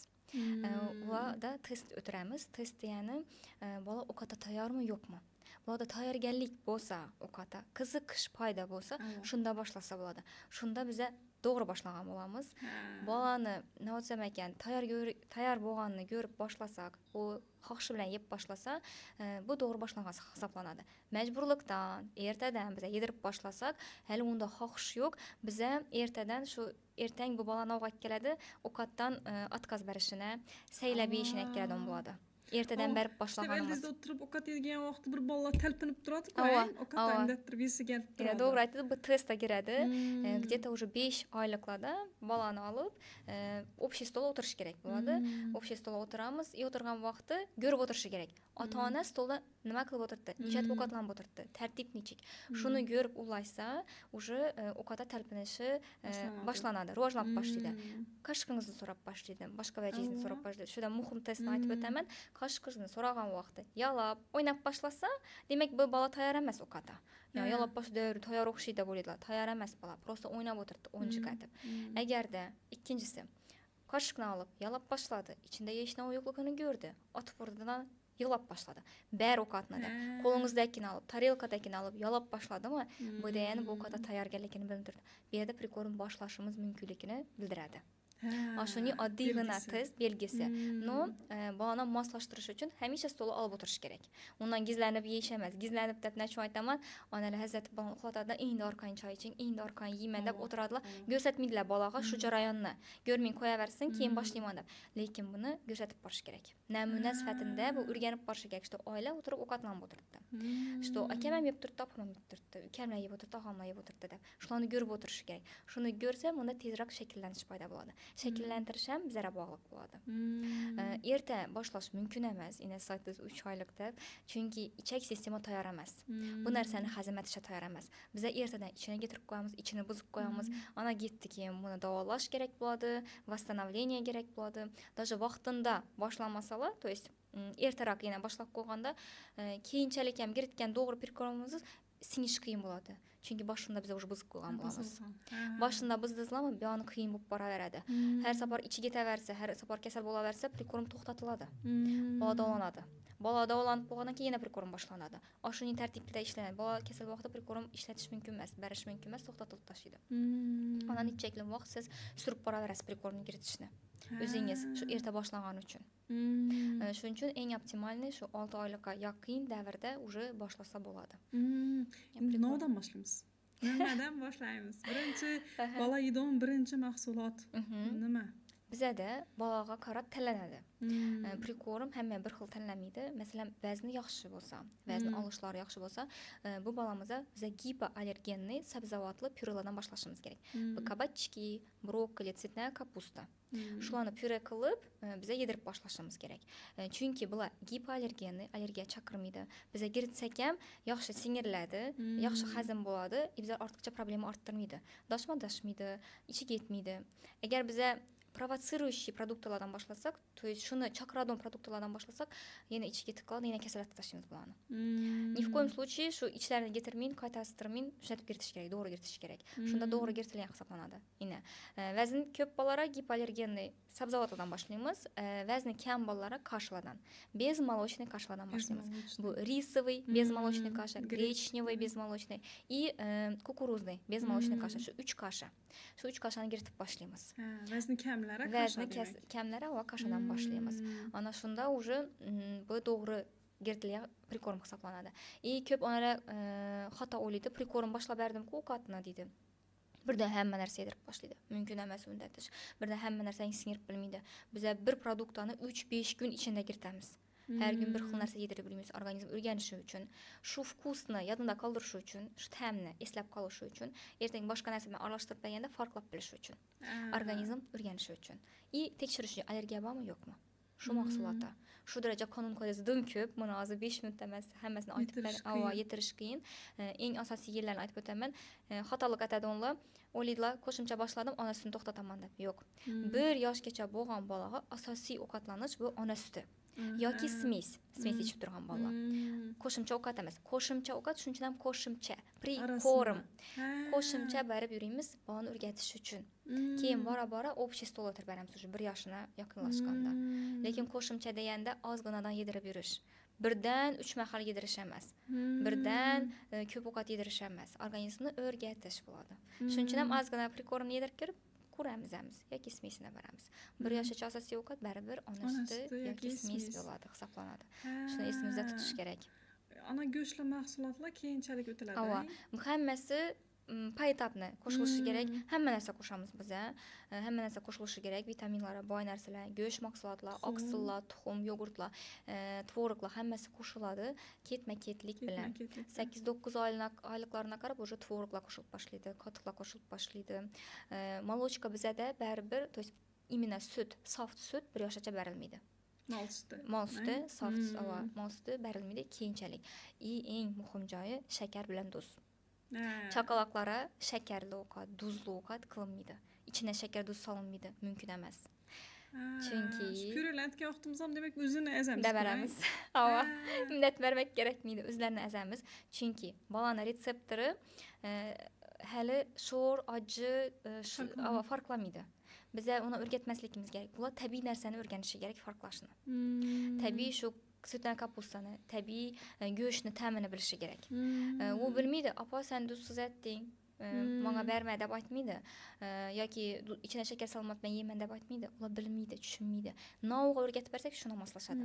[SPEAKER 1] Ularda test o'tiramiz. Test degani bola ovqatga tayyormi yo'qmi? Bolada tayyorgarlik bo'lsa, ovqatga qiziqish paydo bo'lsa, shunda boshlasa bo'ladi. Shunda biza to'g'ri boshlagan bo'lamiz. Bolani nima desam ekan, tayyor bo'lganini ko'rib boshlasak, u xohishi bilan yeb boshlasa, bu to'g'ri boshlangan hisoblanadi. Majburlikdan ertadan biza yedirib boshlasak, hali unda xohish yo'q. Biza ertadan shu ertang bu bola ovqat keladi, ovqatdan отказ berishini, saylab yeyishini keladigan bo'ladi. Ertadan berib boshlaganimiz.
[SPEAKER 2] Eldingizda o'tirib ovqat yegan vaqtda bir bolalar talpinib turadi-ku, ovqatdan indattirib yesi kelib turadi.
[SPEAKER 1] To'g'ri aytdingiz, bu testga kiradi. Где-то уже 5 oyliklarda bolani olib, общий stol o'tirish kerak bo'ladi. Общий stol o'tiramiz, и o'tirgan vaqti ko'rib o'tirishi kerak. Ota-ona stolda nima qilib o'tiribdi, nechatib ovqatlanib o'tiribdi, tartib nechik. Shuni ko'rib ulashsa, уже ovqatga talpinishi boshlanadi, rivojlanib boshlaydi. Qoshiqingizni so'rab boshlaydi, boshqa vajingizni so'rab boshlaydi. Shuda muhim testni aytib o'taman. Qoshiqingizni so'ragan vaqti yalab, o'ynab boshlasa, demak bu bola tayyor emas ovqatga. Ya yalab boshladi, tayyor o'xshaydi deb o'ylaydilar. Tayyor emas bola, просто o'ynab o'tiribdi, o'yinchoq aytib. Agarda ikkinchisi qoshiqni olib, yalab boshladi, ichida hech nima yo'qligini ko'rdi, otib urdidan yig'lab boshladi. Bari ovqatni deb, qo'lingizdagini olib, tarelkadagini olib yalab boshladimi, bu degani bu ovqatga tayyorgarligini bildiradi. Bu yerda прикорм boshlashimiz mumkinligini bildiradi. Shuning oddiygina test belgisi. Но bolani moslashtirish uchun hamisha stolga olib o'tirish kerak. Undan gizlanib yeyish emas. Gizlanib deb nechun aytaman? Onalar hazratib bolani uxlatadilar, endi orqang choy iching, endi orqang yeyman deb o'tiradilar. Ko'rsatmaydilar bolaga shu jarayonni. Ko'rmay qo'yaversin, keyin boshlayman deb. Lekin buni ko'rsatib borish kerak. Namuna sifatida bu o'rganib borishi kerak, что oila o'tirib ovqatlanib o'tiribdi. Что akam ham yeb turibdi, opam ham yeb turibdi, ukamlar yeb o'tiribdi, og'amlar yeb o'tiribdi deb. Shularni ko'rib o'tirishi kerak. Shuni ko'rsa, bunda tezroq shakllanish paydo bo'ladi. Shakllantirish ham bizlarga bog'liq bo'ladi. Erta boshlash mumkin emas, ina siz aytdingiz 3 oylik deb, chunki ichak sistema tayyor emas. Bu narsani hazm etishga tayyor emas. Biza ertadan ichini getirib qo'yamiz, ichini buzib qo'yamiz. Ana ketdi, keyin buni davolash kerak bo'ladi, восстановление kerak bo'ladi. Даже vaqtida boshlanmasalar, то есть ertaroq yana boshlab qo'yganda, keyinchalik ham kiritgan to'g'ri прикорм imiz singishi qiyin bo'ladi. Chunki boshida biz уже buzib qo'ygan bo'lamiz. Boshida buzdingizlarmi, buyog'i qiyin bo'lib boraveradi. Har safar ichi ketaversa, har safar kasal bo'laversa, прикорм to'xtatiladi. Bola davolanadi. Bola davolanib bo'lgandan keyin yana прикорм boshlanadi. Shuning tartibida ishlanadi. Bola kasal vaqtida прикорм ishlatish mumkin emas, berish mumkin emas, to'xtatilib tashlaydi. Ana necha vaqt siz surib boraverasiz прикорм ni kiritishni. O'zingiz shu erta boshlangani uchun. Shuning uchun eng оптимальный shu 6 oylikqa yaqin davrda уже boshlasa bo'ladi.
[SPEAKER 2] Endi nimadan boshlaymiz? Nimadan boshlaymiz? Birinchi bola yeydon birinchi mahsulot nima?
[SPEAKER 1] Bizada bolaga qarab tanlanadi. Прикорм hamma bir xil tanlamaydi. Masalan, vazni yaxshi bo'lsa, vazni olishlari yaxshi bo'lsa, bu bolamizga biza гипоаллергенный sabzavotli pyurelardan boshlashimiz kerak. Bu кабачки, brokkoli, цветная капуста. Shularni pyure qilib, biza yedirib boshlashimiz kerak. Chunki bular гипоаллергенный, allergiya chaqirmaydi. Biza kiritsak ham yaxshi singriladi, yaxshi hazm bo'ladi, bizlar ortiqcha problema orttirmaydi. Doshma-doshmaydi, ichi ketmaydi. Agar biza провоцирующий produktlardan boshlasak, то есть shuni chaqiradigan produktlardan boshlasak, yana ichiga tiqiladi, yana kasallatib tashlaymiz bularni. Ни в коем случае shu ichlarini getirmang, qaytastirmang, shunatib kiritish kerak, to'g'ri kiritish kerak. Shunda to'g'ri kiritilgan hisoblanadi. Ina. Vazn ko'p bolalarga гипоаллергенный sabzavotlardan boshlaymiz, vazni kam bolalarga каша lardan. Безмолочный каша lardan boshlaymiz. Bu рисовый безмолочный каша, гречневый безмолочный и кукурузный безмолочный каша. Shu 3 каша. Shu 3 каша ni kiritib boshlaymiz.
[SPEAKER 2] Vazni kamlari
[SPEAKER 1] Vazni kamlari va каша dan boshlaymiz. Ana shunda уже bu to'g'ri kiritilgan прикорм hisoblanadi. И ko'p onalar xato o'ylaydi, прикорм boshlab berdim-ku ovqatni deydi. Birdan hamma narsa yedirib boshlaydi. Mumkin emas unda aytish. Birdan hamma narsani singirib bilmaydi. Biza bir produktni 3-5 kun ichida kiritamiz. Har kun bir xil narsa yedirib yurmaymiz organizm o'rganishi uchun, shu вкус ni yodida qoldirishi uchun, shu ta'mni eslab qolishi uchun, ertaga boshqa narsa bilan aralashtirib berganda farqlab bilishi uchun, organizm o'rganishi uchun. И tekshirish uchun allergiya bormi, yo'qmi? Shu mahsulotda. Shu daraja qonun qoidasi dim ko'p. Buni hozir 5 minutda emas, hammasini aytib yetirish qiyin. Eng asosiy yerlarni aytib o'taman. Xatolik aytadi o'ylaydilar, qo'shimcha boshladim, ona sutini to'xtataman deb. Yo'q. 1 yoshgacha bo'lgan bolaga asosiy ovqatlanish bu ona suti yoki смесь, смесь ichib turgan bolalar. Qo'shimcha ovqat emas. Qo'shimcha ovqat shuning uchun ham qo'shimcha, прикорм. Qo'shimcha berib yuraymiz bolani o'rgatish uchun. Keyin bora-bora общий stol o'tirib beramiz уже 1 yoshini yaqinlashganda. Lekin qo'shimcha deganda ozginadan yedirib yurish. Birdan 3 mahal yedirish emas. Birdan ko'p ovqat yedirish emas. Organizmni o'rgatish bo'ladi. Shuning uchun ham ozgina прикорм ni yedirib kirib ko'ramiz yoki смесь ini beramiz. 1 yoshgacha asosiy ovqat baribir ona suti yoki смесь bo'ladi, hisoblanadi. Shuni esimizda tutish kerak.
[SPEAKER 2] Ana go'shtli mahsulotlar keyinchalik o'tiladi.
[SPEAKER 1] Ava, bu hammasi поэтапно qo'shilishi kerak. Hamma narsa qo'shamiz biza. Hamma narsa qo'shilishi kerak. Vitaminlarga boy narsalar, go'sht mahsulotlar, oqsillar, tuxum, yogurtlar, tvoroglar hammasi qo'shiladi ketma-ketlik bilan. 8-9 oyliqlarına qarab уже tvoroglar qo'shilib boshlaydi, qatiqlar qo'shilib boshlaydi. Молочка bizada baribir, то есть именно sut, sof sut 1 yoshgacha berilmaydi.
[SPEAKER 2] Mol suti.
[SPEAKER 1] Mol suti, sof mol suti berilmaydi keyinchalik. И eng muhim joyi shakar bilan duz. Chaqaloqlara shakarli ovqat, duzli ovqat qilinmaydi. Ichine shakar, duz solinmaydi, mumkin emas. Chunki
[SPEAKER 2] pyurelanayotgan vaqtimiz ham demak o'zini ezamiz.
[SPEAKER 1] Beramiz. Ava, minnat bermak kerakmaydi, o'zlarini ezamiz. Chunki bolani retseptori hali sho'r, oji farqlamaydi. Biza uni o'rgatmasligimiz kerak. Bular tabiiy narsani o'rganishi kerak, farqlashni. Tabiiy shu цветная капуста ni, tabiiy go'shtni ta'mini bilishi kerak. U bilmaydi, opa sen duzsiz aytding, Manga berma deb aytmaydi. Yoki ichine shakar solmabman yeyman deb aytmaydi. Ular bilmaydi, tushunmaydi. Novga o'rgatib bersak, shuni moslashadi.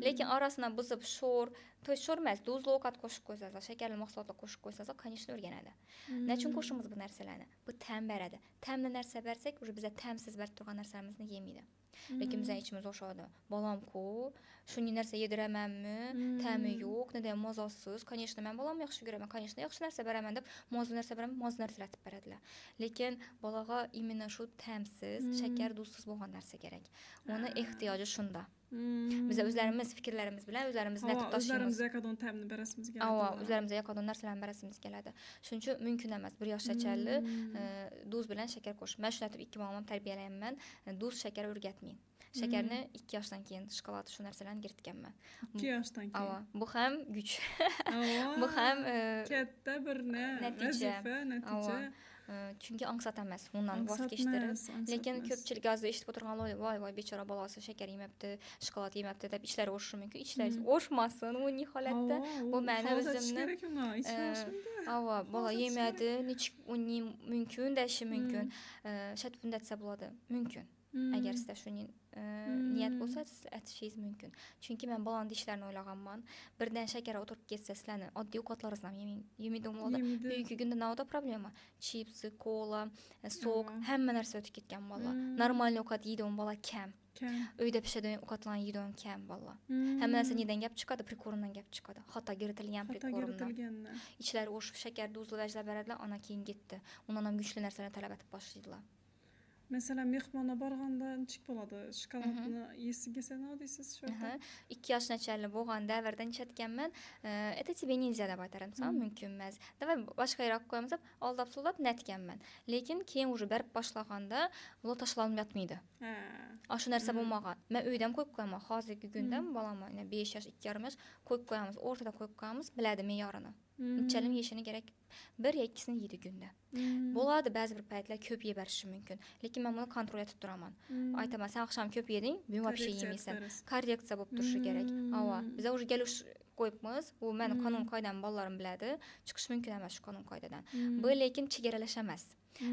[SPEAKER 1] Lekin orasini buzib sho'r, то есть sho'r emas, duzli ovqat qo'shib qo'ysangiz, shakarli mahsulotlar qo'shib qo'ysangiz, конечно, o'rganadi. Nechun qo'shamiz bu narsalarni? Bu ta'm beradi. Ta'mli narsa bersak, уже biza ta'msiz berib turgan narsalarimizni yemaydi. Lekin bizning ichimiz oshadi. Bolam-ku, shunday narsa yediramanmi? Ta'mi yo'q, neden mazasiz? Конечно, men bolamni yaxshi ko'raman, конечно, yaxshi narsa beraman deb, mazali narsa beraman, mazali narsalar beradilar. Lekin bolaga именно shu ta'msiz, shakar, duzsiz bo'lgan narsa kerak. Uni ehtiyoji shunda. Biz o'zlarimiz fikrlarimiz bilan o'zlarimizni
[SPEAKER 2] aytib tashlaymiz. O'zlarimizga yoqadigan ta'mni berasimiz keladi.
[SPEAKER 1] Ava, o'zlarimizga yoqadigan narsalarni berasimiz keladi. Shuning uchun mumkin emas bir yoshgacha duz bilan shakar qo'shish. Men shuni aytib ikki bolamni tarbiyalayapman. Duz, shakar o'rgatmang. Shakarni 2 yoshdan keyin shokolad shu narsalarni kiritganman.
[SPEAKER 2] 2 yoshdan keyin.
[SPEAKER 1] Ava, bu ham kuch. Bu ham
[SPEAKER 2] katta bir
[SPEAKER 1] natija,
[SPEAKER 2] natija.
[SPEAKER 1] Chunki ongsat emas undan voz kechtirib. Lekin ko'pchilik hozir eshitib o'tirganlar, voy voy bechora bolasi shakar yemabdi, shokolad yemabdi deb ichlari o'shishi mumkin. Ichlari o'shmasin uning holatda. Bu meni o'zimni ava bola yemadi, nechuk uning mumkin deyishi mumkin. Shat bunda desa bo'ladi, mumkin. Agar sizda shuning niyat bo'lsa, siz aytishingiz mumkin. Chunki men bolani dishlarini o'ylaganman. Birdan shakar o'tirib ketsa, sizlarni oddiy ovqatlaringizni ham yemaydi bo'ladi. Bugungi kunda navda problema. Chipsi, kola, sok, hamma narsa o'tib ketgan bola. Normal ovqat yeydigan bola kam. Uyda pishadigan ovqatlarni yeydigan kam bola. Hamma narsa nedan gap chiqadi? Prikormdan gap chiqadi. Xato kiritilgan prikormdan. Ichlari o'shib shakar, duzli vajlar beradilar, ana keyin ketdi. Undan ham kuchli narsalarni talab etib boshlaydilar.
[SPEAKER 2] Masalan, mehmonga borganda nechik bo'ladi? Shokoladni yesi kelsa nima deysiz shu yerda?
[SPEAKER 1] 2 yoshgacha bo'lgan davrda nichatganman. Это тебе нельзя deb aytarim, mumkin emas. Давай boshqa yerga qo'yamiz deb aldab suldab netganman. Lekin keyin уже berib boshlaganda ular tashlanib yotmaydi. Shu narsa bo'lmagan. Men uyda ham qo'yib qo'yaman. Hozirgi kunda bolamni 5 yosh, 2,5 yosh qo'yib qo'yamiz, o'rtada qo'yib qo'yamiz, biladi me'yorini. Nechalim yeyishini kerak. Bir ya ikkisini yeydi kunda. Bo'ladi ba'zi bir paytlar ko'p yeb berishi mumkin. Lekin men buni kontrol etib turaman. Aytaman, sen oqshom ko'p yeding, bugun вообще yemaysan. Korreksiya bo'lib turishi kerak. Ava, biz уже kelush qo'yibmiz. Bu meni qonun qoidam bolalarim biladi. Chiqish mumkin emas shu qonun qoidadan. Bu lekin chegaralash emas.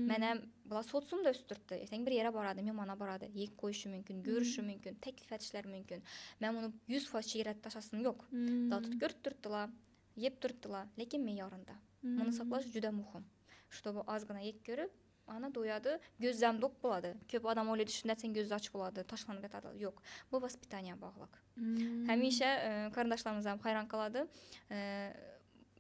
[SPEAKER 1] Men ham bular sotsiumda o'sib turibdi. Ertaga bir yerga boradi, mehmonga boradi, yeb qo'yishi mumkin, ko'rishi mumkin, taklif etishlari mumkin. Men buni 100% chegaralab tashlasim yo'q. Dotib ko'rib turibdilar, yeb turibdilar, lekin me'yorinda. Buni saqlash juda muhim. Чтобы ozgina yeb ko'rib, ana do'yadi, ko'zi ham to'q bo'ladi. Ko'p odam o'ylaydi, shundan so'ng ko'zi ochiq bo'ladi, tashlanib yotadi. Yo'q, bu воспитание bog'liq. Hamisha qarindoshlarimiz ham hayron qoladi.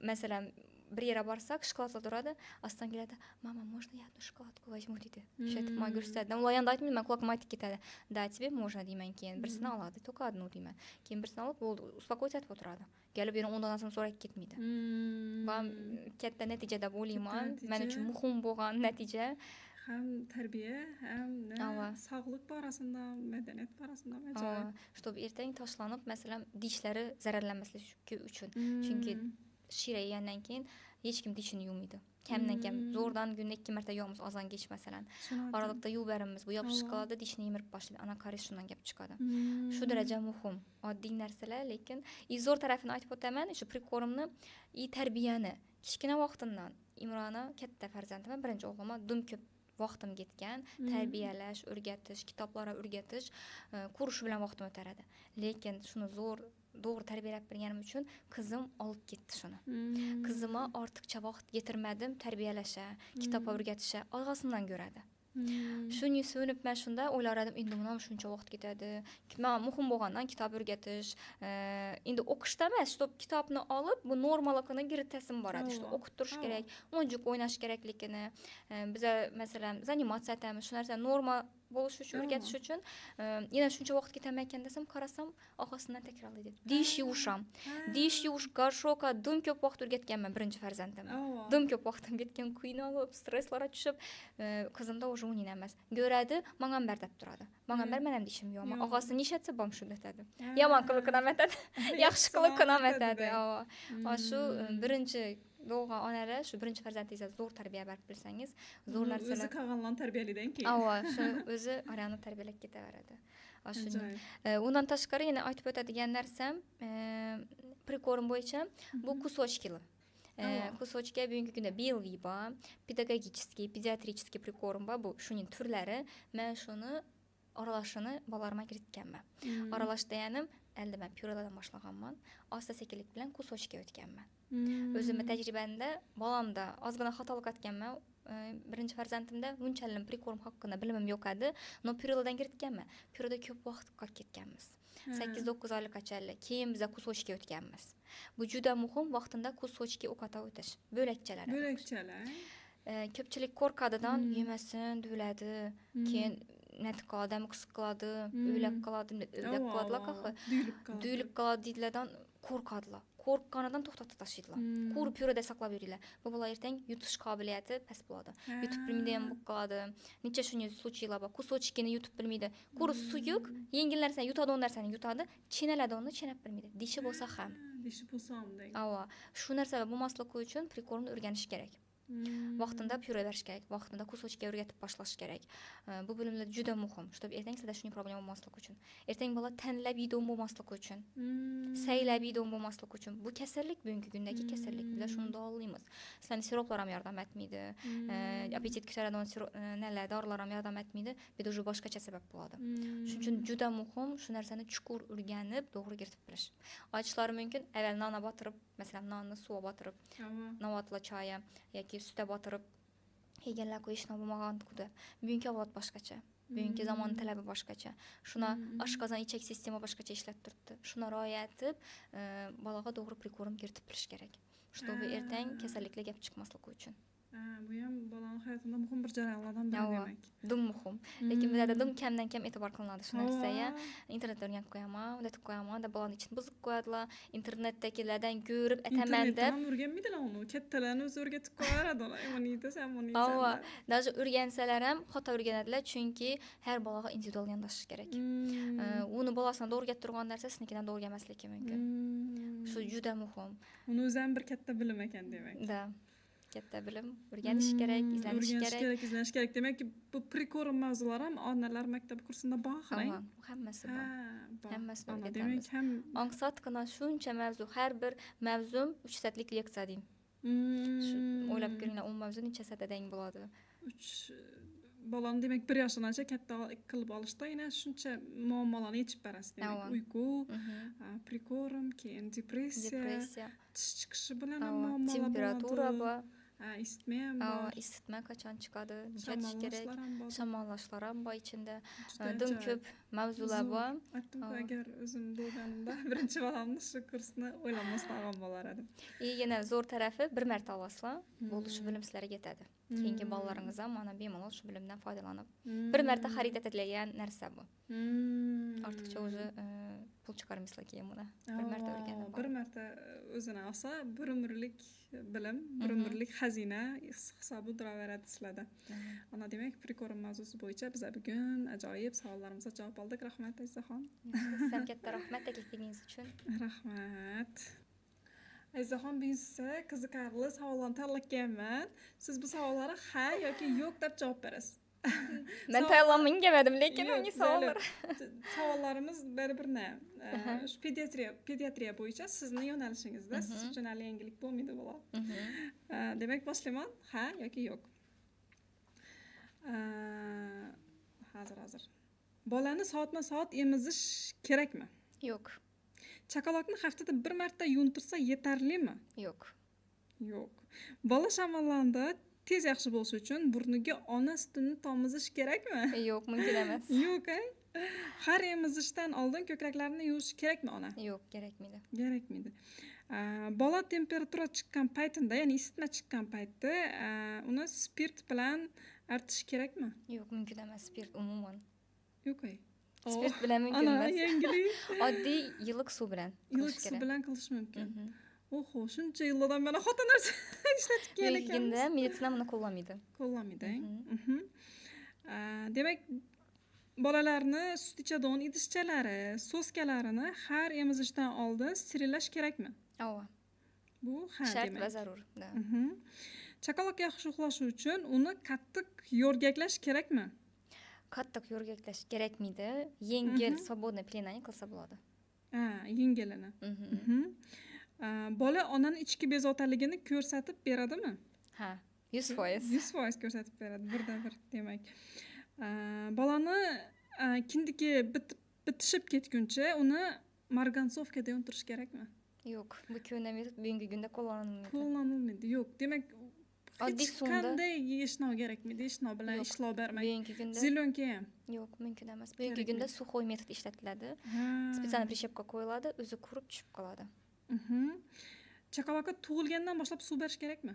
[SPEAKER 1] Masalan, bir yerga borsak, shokoladlar turadi, ostdan keladi, "Мама, можно я одну шоколадку возьму?" deydi. Shu aytib menga ko'rsatadi. Ular yanada aytmaydi, men quloqimga aytib ketadi. "Да, тебе можно" deyman keyin. Birisini oladi, только одну deyman. Keyin birisini olib, bo'ldi, успокоиться etib o'tiradi. Kelib yana o'ndan narsani so'rab ketmaydi. Bu ham katta natija deb o'ylayman. Men uchun muhim bo'lgan natija.
[SPEAKER 2] Ham tarbiya, ham sog'liq borasida, madaniyat borasida ajoyib.
[SPEAKER 1] Чтобы ertaga tashlanib, masalan, dishlari zararlanmasligi uchun. Chunki shira yegandan keyin hech kim dishini yuvmaydi. Kamdan kam, zo'rdan kunda 2 marta yuvamiz, ozon kech masalan. Oraliqda yuvib beramiz, bu yopishib qoladi, dishni yemirib boshlaydi. Ana karies shundan kelib chiqadi. Shu daraja muhim, oddiy narsalar, lekin zo'r tarafini aytib o'taman, shu prikormni, tarbiyani kichkina vaqtimdan Imrona katta farzandim, birinchi o'g'lima dum ko'p vaqtim ketgan, tarbiyalash, o'rgatish, kitoblar o'rgatish, ko'rish bilan vaqtim o'tar edi. Lekin shuni zo'r to'g'ri tarbiyalab bilganim uchun qizim olib ketdi shuni. Qizima ortiqcha vaqt yetirmadim tarbiyalasha, kitob o'rgatisha, og'asidan ko'radi. Shuni so'nib men shunda o'ylar edim, endi bunam shuncha vaqt ketadi. Men muhim bo'lgandan kitob o'rgatish, endi o'qishda emas, чтоб kitobni olib bu normaligini kiritasim boradi, что o'qib turish kerak, o'yinchoq o'ynash kerakligini, biza masalan заниматься etamiz, shu narsa norma bo'lishi uchun, o'rgatish uchun, yana shuncha vaqt ketaman desam, qarasam og'asidan takrorlaydi. Dish yuvisham. Dish yuvish горшокка dum ko'p vaqt o'rgatganman birinchi farzandimga. Dum ko'p vaqtim ketgan, qiynalib, stresslarga tushib, qizimda уже uning emas. Ko'radi, menga ham ber deb turadi. Menga ber, men ham dishim yuvaman. Og'asi nishatsa, bom shunda aytadi. Yomon qilib ham aytadi, yaxshi qilib ham aytadi. Shu birinchi doğan onalar shu birinchi farzandingizga zo'r tarbiya berib bilsangiz, zo'r narsalar
[SPEAKER 2] o'zi qolganlarni tarbiyalaydan keyin.
[SPEAKER 1] Ava, shu o'zi orani tarbiyalab ketaveradi. Undan tashqari yana aytib o'tadigan narsam, prikorm bo'yicha bu кусочки. Кусочка bugungi kunda BLV bor, педагогический, педиатрический прикорм bor, bu shuning turlari. Man shuni aralashini bolalarimga kiritganman. Aralash deganim, endi man pyurelardan boshlaganman, asta sekinlik bilan кусочка o'tganman. O'zimni tajribamda bolamda ozgina xatolik etganman. Birinchi farzandimda bunchalik прикорм haqida bilimim yo'q edi, но pyurelardan kiritganman. Pyureda ko'p vaqt qolib ketganmiz, 8-9 oylikgacha. Keyin biza кусочка o'tganmiz. Bu juda muhim, vaqtida кусочка o'qata o'tish, bo'lakchalar.
[SPEAKER 2] Bo'lakchalar.
[SPEAKER 1] Ko'pchilik qo'rqadidan, yemasin, o'ladi, keyin nima qiladi, qisib qoladi, o'lib qoladi, o'lib qoladilar,
[SPEAKER 2] Duyulib qoladi.
[SPEAKER 1] Duyulib qoladi deydilardan qo'rqadilar. Qo'rqqanidan to'xtatib tashlaydilar, quruq pyureda saqlab yuringlar. Bu bola ertaga yutish qobiliyati past bo'ladi, yutib bilmaydigan bo'lib qoladi. Necha shunday случай lar bor, кусочки ni yutib bilmaydi, quruq suyuq yengil narsani yutadi, u narsani yutadi, chaynaladi, uni chaynab bilmaydi, dishi bo'lsa ham.
[SPEAKER 2] Dishi bo'lsa ham deng.
[SPEAKER 1] Ava, shu narsalar bo'lmasligi uchun прикорм ni o'rganish kerak. Vaqtida pyure berish kerak, vaqtida кусочка o'rgatib boshlash kerak. Bu bilimlar juda muhim, чтобы ertaga sizda shunday problema bo'lmasligi uchun, ertaga bola tanlab yeydigan bo'lmasligi uchun, saylab yeydigan bo'lmasligi uchun. Bu kasallik, bugungi kundagi kasallik, bizlar shuni davolaymiz. Sizlarni siroplar ham yordam etmaydi, appetit ko'taradigan nalar, dorilar ham yordam etmaydi, bu yerda уже boshqacha sabab bo'ladi. Shuning uchun juda muhim shu narsani chuqur o'rganib, to'g'ri kiritib bilish. Aytishlari mumkin, avval nonni botirib, masalan, nonni suvga botirib, novatli choyi yoki sutga botirib yeganlar hech nima bo'lmagan deb. Bugungi avlod boshqacha, bugungi zamon talabi boshqacha. Shuni oshqozon, ichak sistema boshqacha ishlab turibdi. Shuni rioya etib, bolaga to'g'ri прикорм kiritib bilish kerak, чтобы ertang kasalliklar gap chiqmasligi uchun.
[SPEAKER 2] Bu ham bolani hayotida muhim bir jarayonlardan biri demak.
[SPEAKER 1] Dim muhim, lekin bizlarda dim kamdan kam e'tibor qilinadi shu narsaga. Internetda o'rganib qo'yaman, undatib qo'yaman deb bolani ichini buzib qo'yadilar, internetdagilardan ko'rib aytaman deb.
[SPEAKER 2] Internetdan ham o'rganmaydilar uni, kattalarni o'zi o'rgatib qo'yaveradi ular, buni yeysan, buni yeysan.
[SPEAKER 1] Ava, даже o'rgansalar ham xato o'rganadilar, chunki har bolaga individual yondashish kerak. Uni bolasini o'rgatib turgan narsa siznikidan to'g'ri kelmasligi mumkin. Shu juda muhim.
[SPEAKER 2] Uni o'zi ham bir katta bilim ekan demak.
[SPEAKER 1] Да, katta bilim, o'rganish kerak, izlanish
[SPEAKER 2] o'rganish
[SPEAKER 1] kerak.
[SPEAKER 2] Kerak, izlanish kerak. Demak, bu прикорм mavzulari ham onalar maktabi kursida bor.
[SPEAKER 1] Ava, hammasi bor.
[SPEAKER 2] Bor.
[SPEAKER 1] Hammasini
[SPEAKER 2] Ana,
[SPEAKER 1] o'rgatamiz.
[SPEAKER 2] Demak, ham
[SPEAKER 1] Osongina shuncha mavzu, har bir mavzum 3 soatlik leksiya deng. Shu o'ylab ko'ringlar, 10 mavzu necha soatda teng bo'ladi?
[SPEAKER 2] Uch bolani, demak, 1 yoshgacha katta qilib olishda yana shuncha muammolarni yechib berasiz demak. Uyqu, прикорм, keyin depressiya,
[SPEAKER 1] Depressiya,
[SPEAKER 2] tish chiqishi bilan ham muammolar
[SPEAKER 1] temperatura
[SPEAKER 2] bo'ladi.
[SPEAKER 1] Bor.
[SPEAKER 2] Ha, isitma ham bor.
[SPEAKER 1] Isitma qachon chiqadi, necha tish kerak,
[SPEAKER 2] Shamollashlar ham bor.
[SPEAKER 1] Shamollashlar ham bor ichida.
[SPEAKER 2] Juda
[SPEAKER 1] Dim
[SPEAKER 2] ajoyib.
[SPEAKER 1] ko'p mavzular
[SPEAKER 2] Zo'r.
[SPEAKER 1] bor.
[SPEAKER 2] Aytdimku, agar o'zim bo'lganimda birinchi bolamni shu kursni o'ylamasdan olgan bo'lar edim.
[SPEAKER 1] И yana zo'r tarafi, bir marta olasizlar, bo'ldi, shu bilim sizlarga yetadi. Keyingi bolalaringiz ham mana bemalol shu bilimdan foydalanib, bir marta xarid etilgan narsa bu. Ortiqcha уже pul chiqarmaysizlar keyin buni bir marta o'rganib
[SPEAKER 2] Bir marta o'zini olsa, bir umrlik bilim, bir umrlik xazina hisobi turaveradi sizlarda. Ana, demak, прикорм mavzusi bo'yicha biz bugun ajoyib savollarimizga javob oldik. Rahmat, Azizaxon.
[SPEAKER 1] Siz ham katta rahmat taklifingiz uchun.
[SPEAKER 2] Rahmat, Azizaxon. Bugun sizga qiziqarli savollarni tanlab kelganman. Siz bu savollarga ha yoki yo'q deb javob berasiz.
[SPEAKER 1] Man tayyorlanmay kelmadim, lekin
[SPEAKER 2] Yo'q,
[SPEAKER 1] unga savollar.
[SPEAKER 2] Savollarimiz baribir ne, shu pediatriya bo'yicha sizni yo'nalishingizda, siz uchun hali yangilik bo'lmaydi bular. Demak, boshlayman, ha yoki yo'q. Hozir bolani soatma soat emizish kerakmi?
[SPEAKER 1] Yo'q.
[SPEAKER 2] Chaqaloqni haftada bir marta yuvintirsa yetarlimi?
[SPEAKER 1] Yo'q.
[SPEAKER 2] Yo'q. Bola shamollanda tez yaxshi bo'lishi uchun burniga ona sutini tomizish kerakmi?
[SPEAKER 1] Yo'q, mumkin emas.
[SPEAKER 2] Yo'q a? Har emizishdan oldin ko'kraklarini yuvish kerakmi ona?
[SPEAKER 1] Yo'q, kerakmaydi.
[SPEAKER 2] Kerakmaydi. Bola temperatura chiqqan paytida, ya'ni isitma chiqqan paytda, uni spirt bilan artish kerakmi?
[SPEAKER 1] Yo'q, mumkin emas spirt umuman.
[SPEAKER 2] Yo'q ay.
[SPEAKER 1] Spirt bilan mumkin
[SPEAKER 2] Ana,
[SPEAKER 1] emas.
[SPEAKER 2] Yangilik.
[SPEAKER 1] Oddiy iliq suv bilan
[SPEAKER 2] Iliq
[SPEAKER 1] qilish
[SPEAKER 2] suv
[SPEAKER 1] kerak.
[SPEAKER 2] bilan qilish mumkin. Oho, shuncha yillardan beri xato narsa ishlatib kelgan
[SPEAKER 1] Bugungi kunda
[SPEAKER 2] ekanmiz.
[SPEAKER 1] Meditsina buni qo'llamaydi.
[SPEAKER 2] Qo'llamaydi. Demak, bolalarni sut ichadigan idishchalari, соска larini har emizishdan oldin sterillash kerakmi?
[SPEAKER 1] Ava.
[SPEAKER 2] Bu ha
[SPEAKER 1] Shart
[SPEAKER 2] demak.
[SPEAKER 1] Va zarur, да.
[SPEAKER 2] Chaqaloq yaxshi uxlashi uchun uni qattiq yo'rgaklash kerakmi?
[SPEAKER 1] Qattiq yo'rgaklash kerakmaydi, yengil, свободный пеленание qilsa bo'ladi.
[SPEAKER 2] Ha, yengilini. Bola onani ichki bezovtaligini ko'rsatib beradimi?
[SPEAKER 1] Ha, 100%.
[SPEAKER 2] 100% ko'rsatib beradi, birda bir demak. Bolani kindiki bitishib ketguncha uni margansovkada yontirish kerakmi?
[SPEAKER 1] Yo'q, bu ko'na metod bugungi kunda qo'llanilmaydi.
[SPEAKER 2] Qo'llanilmaydi. Yo'q, demak
[SPEAKER 1] oddiy
[SPEAKER 2] hech
[SPEAKER 1] suvda
[SPEAKER 2] qanday ishlov kerakmidi? Ishlov bilan ishlov bermak.
[SPEAKER 1] Bugungi kunda
[SPEAKER 2] Zelёnka ham.
[SPEAKER 1] Yo'q, mumkin emas. Bugungi kunda сухой metod ishlatiladi. Специально прищепка qo'yiladi, o'zi qurib tushib qoladi.
[SPEAKER 2] Chaqaloqqa tug'ilgandan boshlab suv berish kerakmi?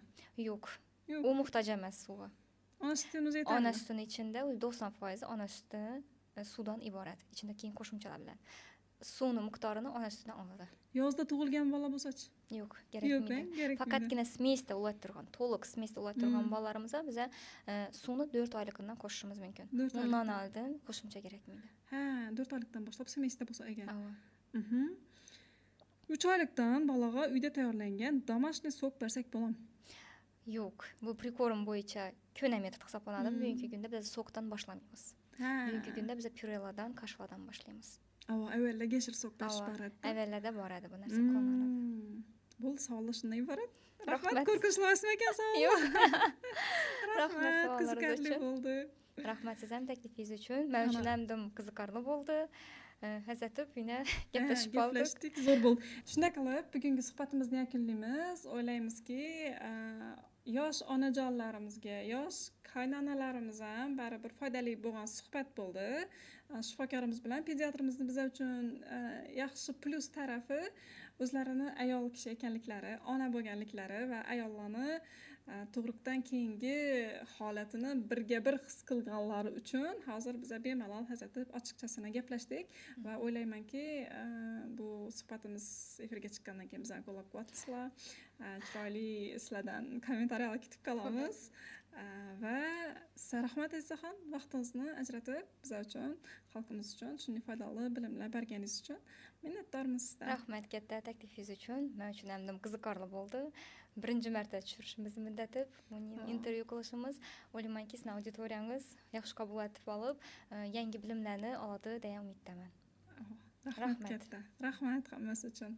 [SPEAKER 1] Yo'q.
[SPEAKER 2] Yo'q.
[SPEAKER 1] U muhtoj emas suvga.
[SPEAKER 2] Ona sutini o'zi yetarli.
[SPEAKER 1] Ona sutini ichida u 90% ona suti suvdan iborat. Ichida keyin qo'shimchalar bilan. Suvni miqdorini ona sutidan oladi.
[SPEAKER 2] Yozda tug'ilgan bola bo'lsa-chi?
[SPEAKER 1] Yo'q,
[SPEAKER 2] Yo'q,
[SPEAKER 1] kerakmaydi.
[SPEAKER 2] kerakmaydi.
[SPEAKER 1] Faqatgina смесь da ulab turgan, to'liq смесь da ulab turgan bolalarimizga biza suvni 4 oylikdan qo'shishimiz mumkin.
[SPEAKER 2] 4
[SPEAKER 1] Bundan
[SPEAKER 2] oylikdan.
[SPEAKER 1] oldin qo'shimcha kerakmaydi.
[SPEAKER 2] Ha, 4 oylikdan boshlab смесь da bo'lsa agar.
[SPEAKER 1] Ava.
[SPEAKER 2] 3 oylikdan bolaga uyda tayyorlangan домашний сок bersak bo'ladimi?
[SPEAKER 1] Yo'q, bu прикорм bo'yicha ko'na metod hisoblanadi. Bugungi kunda biz сок dan boshlamaymiz. Bugungi kunda biz pyurelardan, каша lardan boshlaymiz.
[SPEAKER 2] Ava, avvalda geshir сок berish
[SPEAKER 1] Ava,
[SPEAKER 2] bor edi.
[SPEAKER 1] Avvallarda bor edi bu narsa qo'llaniladi.
[SPEAKER 2] Bo'ldi, savollar shundan iborat. Rahmat,
[SPEAKER 1] Rahmat.
[SPEAKER 2] qo'rqinchli emasmikan savollar?
[SPEAKER 1] Yo'q.
[SPEAKER 2] Rahmat,
[SPEAKER 1] Rahmat savollaringiz
[SPEAKER 2] qiziqarli
[SPEAKER 1] uchun.
[SPEAKER 2] bo'ldi.
[SPEAKER 1] Rahmat siz ham taklifingiz uchun. Men uchun ham dim qiziqarli bo'ldi. Hazatib yine gaplashib oldik.
[SPEAKER 2] Gaplashdik, zo'r bo'ldi. Shunday qilib, bugungi suhbatimizni yakunlaymiz. O'ylaymizki, yosh onajonlarimizga, yosh qaynonalarimiz ham baribir foydali bo'lgan suhbat bo'ldi. Shifokorimiz bilan pediatrimizni bizlar uchun yaxshi plyus tarafi o'zlarini ayol kishi ekanliklari, ona bo'lganliklari va ayollarni tug'ruqdan keyingi holatini birga bir his qilganlari uchun hozir biza bemalol hazatib ochiqchasini gaplashdik va o'ylaymanki, bu suhbatimiz efirga chiqqandan keyin bizani qo'llab-quvvatlaysizlar. Chiroyli sizlardan kommentariyalar kutib qolamiz. Va sizga rahmat, Azizaxon, vaqtingizni ajratib bizlar uchun, xalqimiz uchun shunday foydali bilimlar berganingiz uchun minnatdormiz sizdan.
[SPEAKER 1] Rahmat katta taklifingiz uchun. Men uchun ham qiziqarli bo'ldi. Birinchi marta tushirishimiz muddatib, buni intervyu qilishimiz. O'ylaymanki, sizning auditoriyangiz yaxshi qabul etib olib, yangi bilimlarni oladi degan umiddaman.
[SPEAKER 2] Rahmat
[SPEAKER 1] Rahmat.
[SPEAKER 2] katta. Rahmat hammasi uchun.